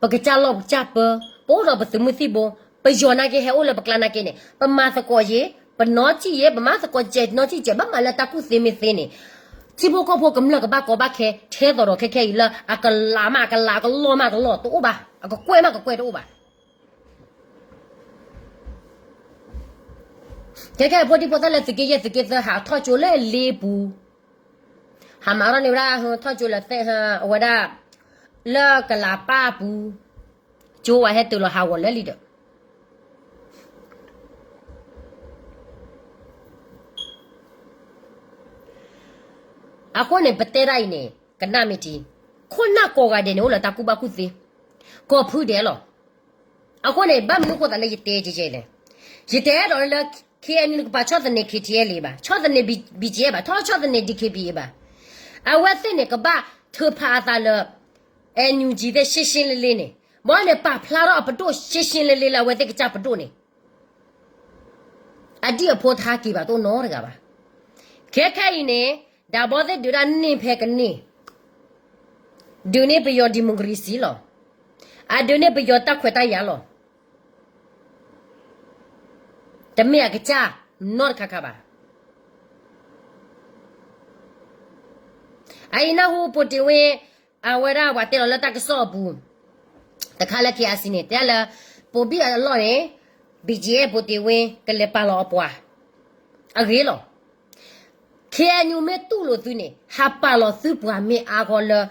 ပကစၢ်လီၢ်ပကစၢ်ပၢ, ပအိၣ်ဒီးပသုးမုၢ်သံၣ်ဘိ, ပယီၤနာ်က့ဟဲအိၣ်လၢပကျါနာ်က့န့ၣ် ပမၤသကိးယဲ, ပနီထံၣ်ယဲ, ပမၤသကိးစဲးနီထံၣ်စဲး, ဘၣ်မၤလၢတၢ်ကူၣ်သ့မ့ၢ်သ့န့ၣ်, ထံဖိကီၢ်ဖိကမျၢၢ်ကဘၣ်ကီဘၣ်ခဲ ထဲသိးဒီးခဲခဲအံၤလၢ အကလးမးကလး အကလီၢ်မးကလီၢ် တအိၣ်ဘၣ်, အကကွဲၢ်မးကကွဲၢ်တအိၣ်ဘၣ်. ခဲခဲအံၤဖိဒံဖိသၣ်လၢသုးက့ယဲၢ်သုးက့သၢ ဟးထီၣ်ကၠိလၢလ့ပူၤ, ဟးမၤထီၣ်န့ၢ်ဝဲဒၣ် ထီၣ်ကၠိလၢသဲ အဝဲဒၣ် လၢကလးပၢ်ပူၤ, ကၠိဝဲဟဲတုၤလီၤဟးဂီၤလၢလံဒီး အဃိန့ၣ် ပတဲဒၣ်အံၤန့ၣ် ကနၣ်မ့ၢ်ထံ, ခိၣ်နၢ်ကိးဂၤဒဲးန့ၣ် အိၣ်လၢတၢ်ကူၣ်ဘၣ်ကူၣ်သ့, ကိးဖုဒဲးလီၤ. အဃိန့ၣ် ဘၣ်မနုၤဃိသးလၢယတဲကဲကဲလဲၣ်, ယတဲဒီးလၢ ခ့ၣ်အဲၣ်ယူၣ် နကပာ်ဆီၣ်သနံး ခ့ၣ်ထံၣ်အဲၣ်လ့ၣ် ဘၣ်, ဆီၣ်သနံး ဘံၣ်ကၠံၣ်အဲၣ် ဘၣ်, ထီၣ်ဆီၣ်သနံး ဒံၣ်ခ့ၣ်ဘံၣ်အ့ၣ် ဘၣ်, အဝဲသ့ၣ်န့ၣ် ကဘၣ်ထုးဖးအသးလၢ အဲၣ်ယူၣ်ကၠံၣ်သ့ၣ် ရှင်းရှင်းလင်းလင်း န့ၣ်, ဘၣ်န့ၣ် ပာ်ဖျါထီၣ်အပဒိၣ် ရှင်းရှင်းလင်းလင်း လၢအဝဲသ့ၣ်ကစၢ်ပဒိၣ်န့ၣ် အဒံၣ်အဖိတဟဲက့ၤဘၣ်တအိၣ်နီတဂၤဘၣ်. ခဲခဲအံၤန့ၣ် ဒၣ်ဘီသ့ၣ်ဒုးဒၣ်န့ၢ်ဖဲကန့ၢ်, ဒုးန့ၢ်ပယီၤ democracy လီၤ. အဒုးန့ၢ်ပယီၤတၢ်ခွဲးတၢ်ယာ်လီၤ. တမ့ၢ်အကစၢ်နီတခါခါဘၣ်. အအံၤနၢ်ဟူ Putin ဝဲ အဝဲဒၣ်ပှၤတဲလီၤလၢတၢ်ကစီၣ်အပူၤ တခါလၢ ခ့ၣ်အဲၣ်ယူၣ် န့ၣ် တဲလၢ ပိာ်ဘံၣ်အလီၢ်န့ၣ် ဘံၣ်ကၠံၣ်အဲၣ် Putin ဝဲ ကလဲၤပာ်လီၤအပှၤ အဂ့ၢ်လီၤ. ခ့ၣ်အဲၣ်ယူၣ် မ့ၢ်တူၢ်လိာ်သုန့ၣ် ဟးပာ်လီၤသုပှၤမ့ၢ်အါဂီၢ်လၢ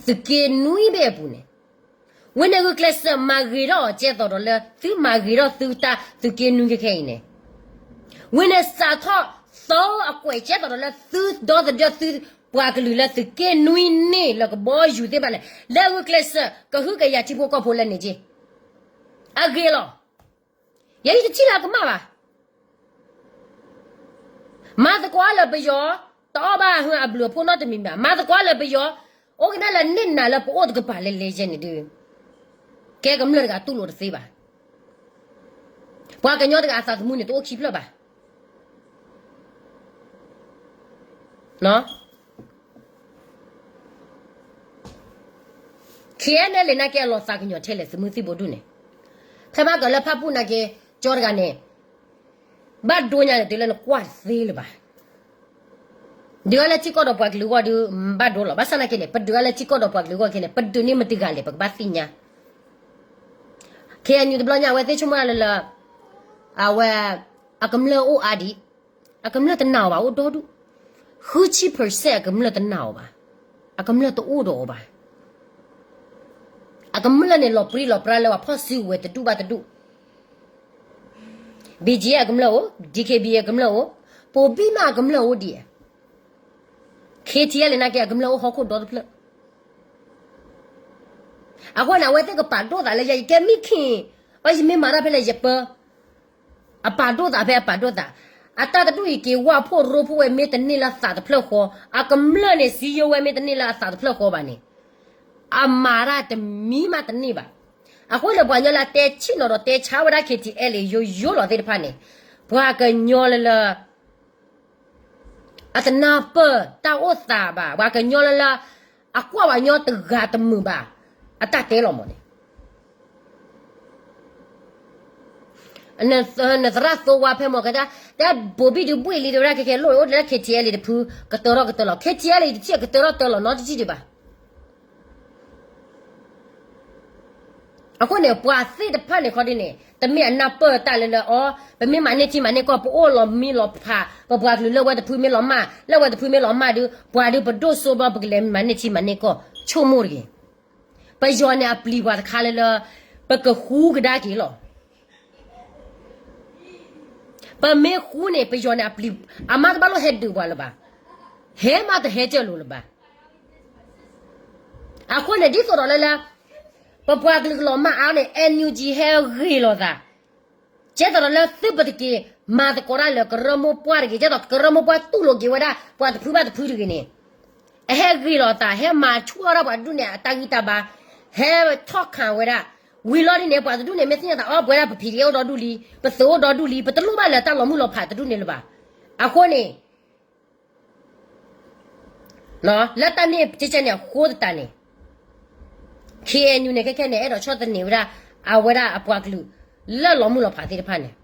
သုးက့နွံဘ့ၣ်အပူၤန့ၣ်, ဝဲန့ၣ်ဂုာ်ကျဲးစၢးမၤဂ့ၤထီၣ်အီၤ ကဲသိးဒီးလၢ သုမၤဂ့ၤထီၣ်သုတၢ်သုးက့နွံခဲခဲအံၤန့ၣ်, ဝဲန့ၣ်စးထီၣ်သီအကွဲး ကဲသိးဒီးလၢသုဒီသဒၢသုပှၤကလုာ်လၢသုးက့နွံ န့ၣ်လၢကဘီယူၤသ့ၣ်တဖၣ်န့ၣ် လၢဂုာ်ကျဲးစၢးကဟုကယာ်ထံဖိကီၢ်ဖိလၢန့ၣ်က့ အဂ့ၢ်လီၤ. ယဲယတထံၣ်လၢအကမၣ်ဘၣ်. မၤသကိးလၢပယီၤ တအီၣ်ဘၣ်အဘျုးအဖှိၣ်နီတမံၤဘၣ်. မၤသကိးလၢပယီၤ အိၣ်ကနၣ်လၢန့ၢ်နၤလၢပအိၣ်တကပၤလဲၤလဲၤယဲန့ၣ်ဒုး ကဲကမျၢၢ်တဂၤတူၢ်လိာ်တသ့ဘၣ်. ပှၤကညီတဂၤအသးသမူန့ၣ် တအိၣ်ခံဖျၢၣ်ဘၣ်. ခ့ၣ်အဲၣ်ယူၣ် နာ်က့အလီၤသးကညီၤထဲလဲၣ် သုးမုၢ်သံၣ်ဘိဒူၣ်န့ၣ်, ဖဲဘၣ်ကီးလၢဖၣ်ပူၣ်နာ်က့ ကၠီတဂၤန့ၣ် ဘၣ်ဒိညါန့ၣ် တုၤလၢနကွၢ်တသ့လၢၤဘၣ်. ဒုးအါလၢထံကီၢ်ဒီးပှၤကလုာ်အဂီၢ်ဒုး ဘၣ်ဒိလီၤ. ဘၣ်ဆၣ်နာ်က့န့ၣ် ပဒုးအါလၢထံကီၢ်ဒီးပှၤကလုာ်အဂီၢ်ခဲန့ၣ် ပဒုးန့ၢ်မတၤတဂၤလဲၣ် ပကဘၣ်သ့ၣ်ညါ. ခ့ၣ်အဲၣ်ယူၣ် တဘျီညါ အဝဲသ့ၣ်ဆိကမိၣ်ဒၣ်လၢလၢ အဝဲ အကမျၢၢ်အိၣ်အါဒံး, အကမျၢၢ်တနာ်အီၤဘၣ် အိၣ်ဒီဒူၣ်, ဃုဆံ percent အကမျၢၢ်တနာ်အီၤဘၣ်, အကမျၢၢ်တအိၣ်ဒီးအီၤဘၣ်. အကမျၢၢ်န့ၣ် လီၤပြံလီၤပြါလၢပှၤဖီၣ်စုကဝဲၤတဒူၣ်ဘၣ်တဒူၣ်, BGF အကမျၢၢ်အိၣ်, DKBA အကမျၢၢ်အိၣ်, ပိာ်ဘံၣ်မးအကမျၢၢ်အိၣ်ဒံး, KTLA နာ်က့အကမျၢၢ်အိၣ်ဟီၣ်ခိၣ်ဒီတဖျၢၣ်. အဃိန့ၣ် အဝဲသ့ၣ်ကပာ်ဒိၣ်သးလၢယၤ ယကဲမ့ၢ်ခ့ၣ်, အယမ့ၢ်မၤတၢ်ဖဲလဲၣ်ယပၢ, အပာ်ဒိၣ်သးဖဲအပာ်ဒိၣ်သး, အတၢ်တဒူၣ်အံၤက့ၤဝၢ်ဖှိၣ်ရိဖှိၣ်ဝဲမ့ၢ်တန့ၢ်လၢအသးတဖျၢၣ်ဃီ, အကမျၢၢ်န့ၣ် စံယိဝဲမ့ၢ်တန့ၢ်လၢအသးတဖျၢၣ်ဃီဘၣ်န့ၣ်, အမၤတၢ်တမံၤမးတန့ၢ်ဘၣ်. အဃိန့ၣ် ပှၤကညီလၢအတဲဆ့ၣ်နီၤဒီးတဲဆါဝဲဒၣ် KTLA ယိယိလီၤသ့ၣ်တဖၣ်န့ၣ်, ပှၤကညီလၢလၢ အတနၢ်ပၢၢ်တၢ်အိၣ်သးဘၣ်, ပှၤကညီလၢလၢ အကွၢ်ပှၤကညီတဂၤတမုာ်ဘၣ်, အတၢ်တဲလီၤမးန့ၣ်. နသရၣ်သိဝါဖဲမ့ၢ်ကဲဒၣ်, တၢ်ဘိးဘံၣ်ဒုးဘှ့ၣ်လံ တဲဝဲဒၣ်ခဲခဲလိၣ် အိၣ်ဒၣ်လၢ KTLA တဖု ကတၢၢ်ထီၣ်ကတၢၢ်လီၤ. KTLA တထံၣ်ကတၢၢ်ထီၣ်တၢၢ်လီၤနီတထံၣ်ဒံးဘၣ်. အဃိန့ၣ် ပှၤသ့ၣ်တဖၣ်န့ၣ်ခီဒ်န့ၣ် တမ့ၢ်အနၢ်ပၢၢ်တၢ်လၢလၢအီၤ, ပမ့ၢ်မၤန့ၢ်ထံမၤန့ၢ်ကီၢ် ပအိၣ်လီၤမံလီၤဖး, ပပှၤကလုာ်လၢဝဲတဖုမ့ၢ်လီၤမၢ်, လၢဝဲတဖုမ့ၢ်လီၤမၢ်ဒုး ပှၤဒုးပဒိၣ်စိဘျီ ပကလဲၤမၤန့ၢ်ထံမၤန့ၢ်ကီၢ် ဆိကမိၣ်တဂ့ၤ. ပယီၤန့ၣ်အပျံၤပှၤတခါလၢလၢ ပကဃူကဒါက့ၤလီၤ. ပမ့ၢ်ဃူန့ၣ် ပယီၤန့ၣ်အပျံၤ, အမါတဘၣ်လိၣ်ဟဲဒုးပှၤလၢၤဘၣ်, ဟဲမးတဟဲကၢၢ်လိာ်လၢၤဘၣ်. အဃိန့ၣ် ဒ်သိးဒီးလၢလၢ ပပှၤကလုာ်ကလီၤမၢ်အါန့ၣ် NUG ဟဲဂ့ၤလိာ်သး ကဲသိးဒီးလၢသုပတက့ၤမၤသကိးတၢ်လၢကရၢမိၢ်ပှၢ်တဂ့ၤ, ကဲသိးကရၢမိၢ်ပှၢ်တူၢ်လိာ်က့ၤဝဲဒၣ် ပှၤတဖုဘၣ်တဖုတဂ့ၤန့ၣ်, အဟဲဂ့ၤလိာ်သး ဟဲမၤဆူၣ်ထီၣ်ဒၣ်ပှၤတဒူၣ်န့ၣ် အတၢ်ဂံၢ်တၢ်ဘါ, ဟဲထီၣ်ခးဝဲဒၣ်, ဝံၤလီၤဒ်န့ၣ် ပှၤတဒူၣ်န့ၣ် မ့ၢ်သ့ၣ်ညါသး အီ ပဝဲဒၣ်ပ PDF အိၣ်ဒီဒူၣ်လံ, ပသုးအိၣ်ဒီဒူၣ်လံ, ပတလိၣ်ဘၣ်လၢတၢ်လီၤမုၢ်လီၤဖးတဒူၣ်န့ၣ်လၢၤဘၣ်. အဃိန့ၣ် လၢတၢ်န့ၣ်ကဲကဲန့ၣ် အဃိသတးန့ၣ် KNU န့ၣ် ခဲခဲန့ၣ် အဲၣ်ဒိးဆီၣ်သနံးဝဲဒၣ် အဝဲဒၣ်အပှၤကလုာ် လၢလီၤမုၢ်လီၤဖးသ့ၣ်တဖၣ်န့ၣ်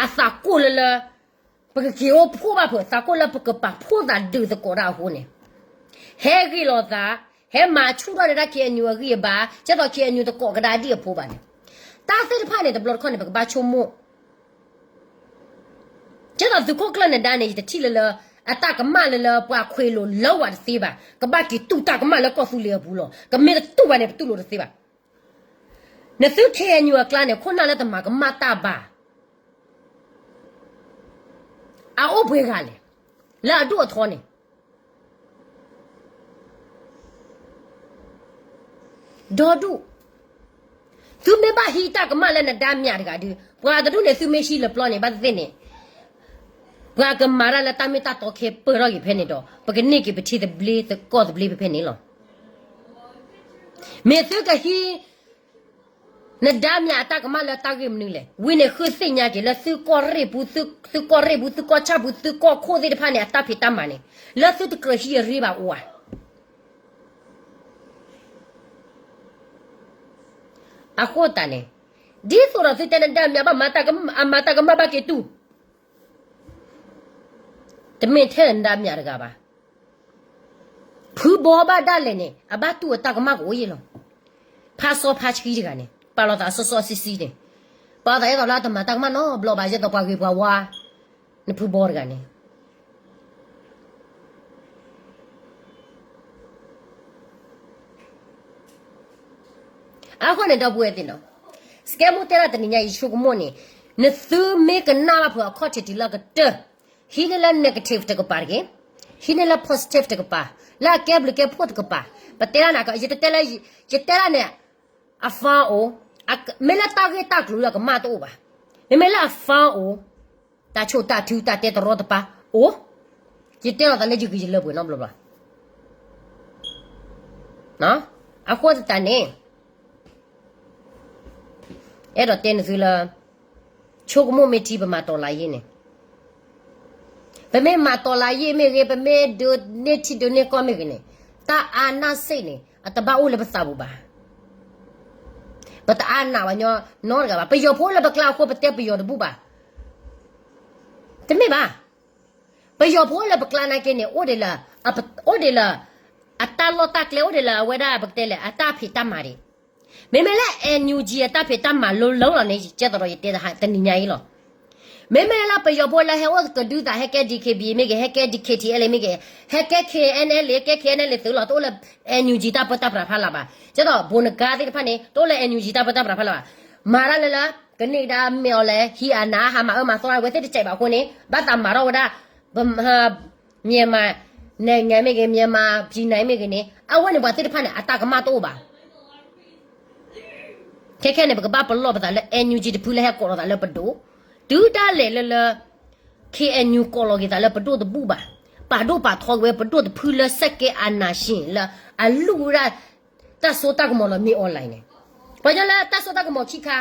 အသးကိၢ်လၢလၢ ပကက့ၤအိၣ်ဖှိၣ်ဘၣ်ဖုး သးကိၢ်လၢပကပာ်ဖှိၣ်သးဒုးသကိးတၢ်အဃိန့ၣ် ဟဲဂ့ၤလိာ်သး, ဟဲမၤဆူၣ်ထီၣ်န့ၢ်ဒၣ် KNU အဂံၢ်အဘါ, ကဲသိး KNU တကိးကဒါဒံၣ်အဖိဘၣ်န့ၣ်, တၢ်သ့ၣ်တဖၣ်န့ၣ် တဘျီတခီၣ်န့ၣ် ပကဘၣ်ဆိကမိၣ် ကဲသိးသုးခိၣ်ကျၢၢ်နဒါန့ၣ် ယတထံၣ်လၢလၢ အတၢ်ကမၣ်လၢလၢပှၤခွဲးလိာ်လၢဝဲတသ့ဘၣ်, ကဘၣ်က့ၤတူၢ်တၢ်ကမၣ်လၢကီၢ်သူလ့ၤအပူၤလီၤ. ကမ့ၢ်တတူၢ်ဘၣ်န့ၣ် ပတူၢ်လိာ်တသ့ဘၣ်. နသု KNU အကျါန့ၣ် ခိၣ်နၢ်လၢတမၤကမၣ်တၢ်ဘၣ် အအိၣ်ပှဲၤဂၤလဲၣ်, လၢအဒိၣ်အထီန့ၣ် ဒီဒူၣ်, သုမ့ၢ်ဘၣ်ဟံးတၢ်ကမၣ်လၢနဒါမျးတဂၤဒီး ပှၤတဒူၣ်န့ၣ် သုမ့ၢ်ဟံးလၢပျီန့ၣ် ဘၣ်သ့ၣ်သ့ၣ်န့ၣ် ပှၤကမၤတၢ်လၢတၢ်မ့ၢ်တၢ်တီခဲပၢၢ်ထီၣ်က့ၤဖဲန့ၣ်ဒီး ပကန့ၢ်က့ၤပထံသဘျ့သကိးသဘျ့ဖဲဖဲန့ၣ်လီၤ. မ့ၢ်သုကဟံး နဒါမျးအတၢ်ကမၣ်လၢတၢ်ဂ့ၢ်မနုၤလဲၣ်. ဝံၤန့ၣ်ဃုသ့ၣ်ညါက့ၤလၢသုကီၢ်ရ့ၣ်ပူၤ, သုကီၢ်ရ့ၣ်ပူၤ, သုကီၢ်ဆၣ်ပူၤ, သုကီၢ်ခိၣ်သ့ၣ်တဖၣ်န့ၣ် အတၢ်ဖံးတၢ်မၤန့ၣ် လၢသုတကြၢးဟံးအရ့ဘၣ်အိၣ်ဧါ. အဃိသတးန့ၣ် ဒ်သိးဒီးသုတဲနဒါမျးဘၣ်မၤတၢ်ကမၣ်, အမၤတၢ်ကမၣ်ဘၣ်က့ၤတူၢ်, တမ့ၢ်ထဲနဒါမျးတဂၤဘၣ်. ဖုဘီဘၣ်ဒၣ်လဲာ်န့ၣ် အဘၣ်တူၢ်အတၢ်ကမၣ်ကအိၣ်ယ့ၣ်လီၤ. ဖါစီဖါဆှံတဂၤန့ၣ် ပာ်လီၤသးစီစီဆှံဆှံန့ၣ်, ပာ်လီၤသးဒ်သိးလၢအတမၤတၢ်ကမၣ်နီတဘျီဘၣ်, ဒ်သိးပှၤဂ့ၤပှၤဝါ နဖုဘီတဂၤန့ၣ် အဃိန့ၣ် ဒီပုၢ်ဝဲၢ်သ့ၣ်နီၤ, စကဲမူတဲဒၣ်တနံၤညါအံၤ ယဆိကမိၣ်န့ၣ်, နသုမ့ၢ်ကနၣ်ဘၣ်ဖုးအခီၣ်ထံးတုၤလၢအကတၢၢ်, ဟံးန့ၢ်လၢ negative တကပၤတဂ့ၤ, ဟံးန့ၢ်လၢ positive တကပၤ, လၢအကဲဘျုးကဲဖှိၣ်တကပၤ, ပတဲဒၣ်နၤ, ယတတဲလၢ, ယတဲဒၣ်န့ၣ် အ fun အိၣ်, မ့ၢ်လၢတၢ်ဂ့ၢ်တၢ်ကျိၤလၢအကမၣ်တအိၣ်ဘၣ်, မ့မ့ၢ်လၢအ fun အိၣ်, တၢ်ဆိၣ်တၢ်ထုတၢ်တဲတရီတပါအိၣ်, ယတဲလီၤသးလၢယဂံၢ်ယလၢပှဲၤနီတဘျီဘၣ်. အဃိသတးန့ၣ် အဲၣ်ဒိးတဲနသုလၢ ဆိကမိၣ်မ့ၢ်ထံ ပမၤတီၤလၤယ့ၣ်န့ၣ်, ပမ့ၢ်မၤတီၤလၤယ့ၣ်မ့ၢ်ဂ့ၤ, ပမ့ၢ်ဒိးန့ၢ်ထံဒိးန့ၢ်ကီၢ်မ့ၢ်ဂ့ၤန့ၣ်, တၢ်အါနၢ်စ့ၣ်န့ၣ် အတဘၣ်အိၣ်လၢပသးပူၤဘၣ်. ပတအါနးဝဲညီနီတဂၤဘၣ်. ပယီၤဖိလၢပကျါအဃိ ပတဲပယီၤတဘူၣ်ဘၣ်. တမ့ၢ်ဘၣ်. ပယီၤဖိလၢပကျါနာ်က့န့ၣ် အိၣ်ဒံးလၢ အိၣ်ဒံးလၢ အတၢ်လီၢ်တၢ်ကျဲ အိၣ်ဒံးလၢအဝဲဒၣ် ပကတဲလဲၣ် အတၢ်ဖံးတၢ်မၤဒံး. မ့မ့ၢ်လၢ NUG အတၢ်ဖံးတၢ်မၤလၢလၢလီၤန့ၣ် ကဲသိးဒီးယတဲတနံၤညါအံၤလီၤ. မ့မ့ၢ်လၢပယီၤဖိလၢဟဲအိၣ်ကဒုသး ဟဲကဲ DKBA မ့ၢ်ဂ့ၤ, ဟဲကဲ DKTLA မ့ၢ်ဂ့ၤ, ဟဲကဲ KNLA ကဲ KNLA သုးလီၤ, တအိၣ်လၢ NUG တၢ်ပၢတၢ်ပြးဖးလၢ်ဘၣ်. ကဲသိး ဘိနကါသ့ၣ်တဖၣ်န့ၣ် တအိၣ်လၢ NUG တၢ်ပၢတၢ်ပြးဖးလၢ်ဘၣ်. မၤတၢ်လၢလၢ ကန့ၢ်ကဒါမ့ၢ်အီၤလဲၣ် ဟံးအနး ဟးမၤအၢမၤသီဝဲသ့ၣ်တစဲးဘၣ်အဃိန့ၣ် ဘၣ်သးမၤထီၣ်ဝဲဒၣ် မြန်မာနိုင်ငံ မ့ၢ်ဂ့ၤ မြန်မာပြည်နယ် မ့ၢ်ဂ့ၤန့ၣ် အဝဲန့ၣ်ပှၤသ့ၣ်တဖၣ်န့ၣ် အတၢ်ကမၣ်တအိၣ်ဘၣ်. ခဲခဲန့ၣ် ပကဘၣ်ပလီၢ်ပသးလၢ NUG တဖုလၢဟဲကိးလီၤသးလၢပဒိၣ်, တုၤဒၣ်လဲာ်လၢလၢ KNU ကိးလီၤက့ၤသးလၢပဒိၣ်တဘူၣ်ဘၣ်, ပာ်ဒိၣ်ပာ်ထီက့ၤဝဲပဒိၣ်တဖုလၢ second အာဏာရှင် လၢအလူၣ်ဝဲဒၣ် တၢ်စိတၢ်ကမီၤလၢမ့ၢ်အီၤလဲၣ်န့ၣ်, ပှၤညီလၢတၢ်စိတၢ်ကမီၤခံခါ,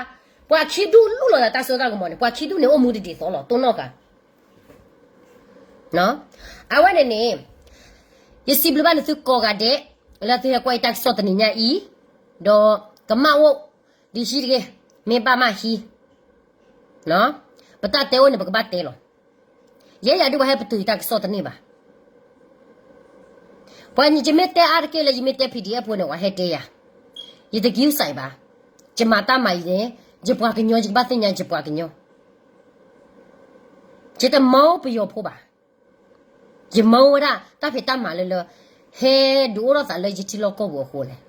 ပှၤခံဒူၣ်လူၣ်လီၤသးတၢ်စိတၢ်ကမီၤန့ၣ် ပှၤခံဒူၣ်န့ၣ်အိၣ်မူတဒ်သိးလီၤ တိၢ်နီၣ်ဃာ် အဝဲန့ၣ်န့ၣ် ယစံးဘျုးဘၣ်နသုကိးဂၤဒဲး လၢသုဟဲကွၢ်ယတၢ်ကစီၣ်တနံၤညါအံၤ, ဒီးကမၣ်အိၣ် ဒ်ဟံးတဂ့ၤ, မ့ၢ်ဘၣ်မးဟံး, ပတၢ်တဲအိၣ်န့ၣ် ပကဘၣ်တဲလီၤ. ယဲယၤဒုးပှၤဟဲပတုာ်ယတၢ်ကစီၣ်တန့ၢ်ဘၣ်. ပှၤညီ ယမ့ၢ်တဲအါတက့ၢ်လၢယမ့ၢ်တဲ PDF ဖိန့ၣ် ပှၤဟဲတဲယၤ, ယတကယူးစဲးဘၣ်. ယမၤတၢ်မၤအံၤန့ၣ် ယပှၤကညီ ယကဘၣ်သ့ၣ်ညါယပှၤကညီ ယတမၢပယီၤဖိဘၣ်. ယမၢဝဲဒၣ်တၢ်ဖံးတၢ်မၤလၢလၢ ဟဲဒုးအိၣ်ထီၣ်သးလၢယထံလီၢ်ကီၢ်ပူၤအဃိန့ၣ်,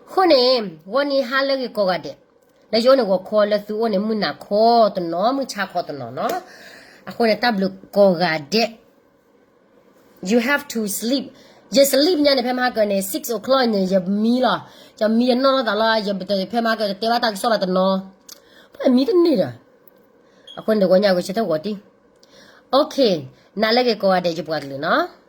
အဃိန့ၣ် ဂီၤနံၤဟါလၢအဂ့ၤကိးဂၤဒဲး, လၢယအိၣ်န့ၣ်ဂီၤခီ လၢသုအိၣ်န့ၣ် မုၢ်နၤခီတနီၤ မုၢ်ဆါခီတနီၤနီၤ, အဃိန့ၣ် တၢ်ဘျုးကိးဂၤဒဲး you have to sleep ယ sleep ညါန့ၣ် ဖဲမဟါကၢန့ၣ် six o'clock န့ၣ် ယမံလီၤ. ယမံယနီၣ်လီၤသးလီၤ, ယဖဲမဟါကၢတတဲဘၣ်တၢ်ကစီၣ်လီၤတနီၤ, ဖဲမံတန့ၢ်ဒီး, အဃိန့ၣ်တဂီၤညါကဆၢထၢၣ်ဂီၤတံၢ်, okay, နၤလၢက့ၤကိးဂၤဒဲးယပှၤကလုာ်နီၤ.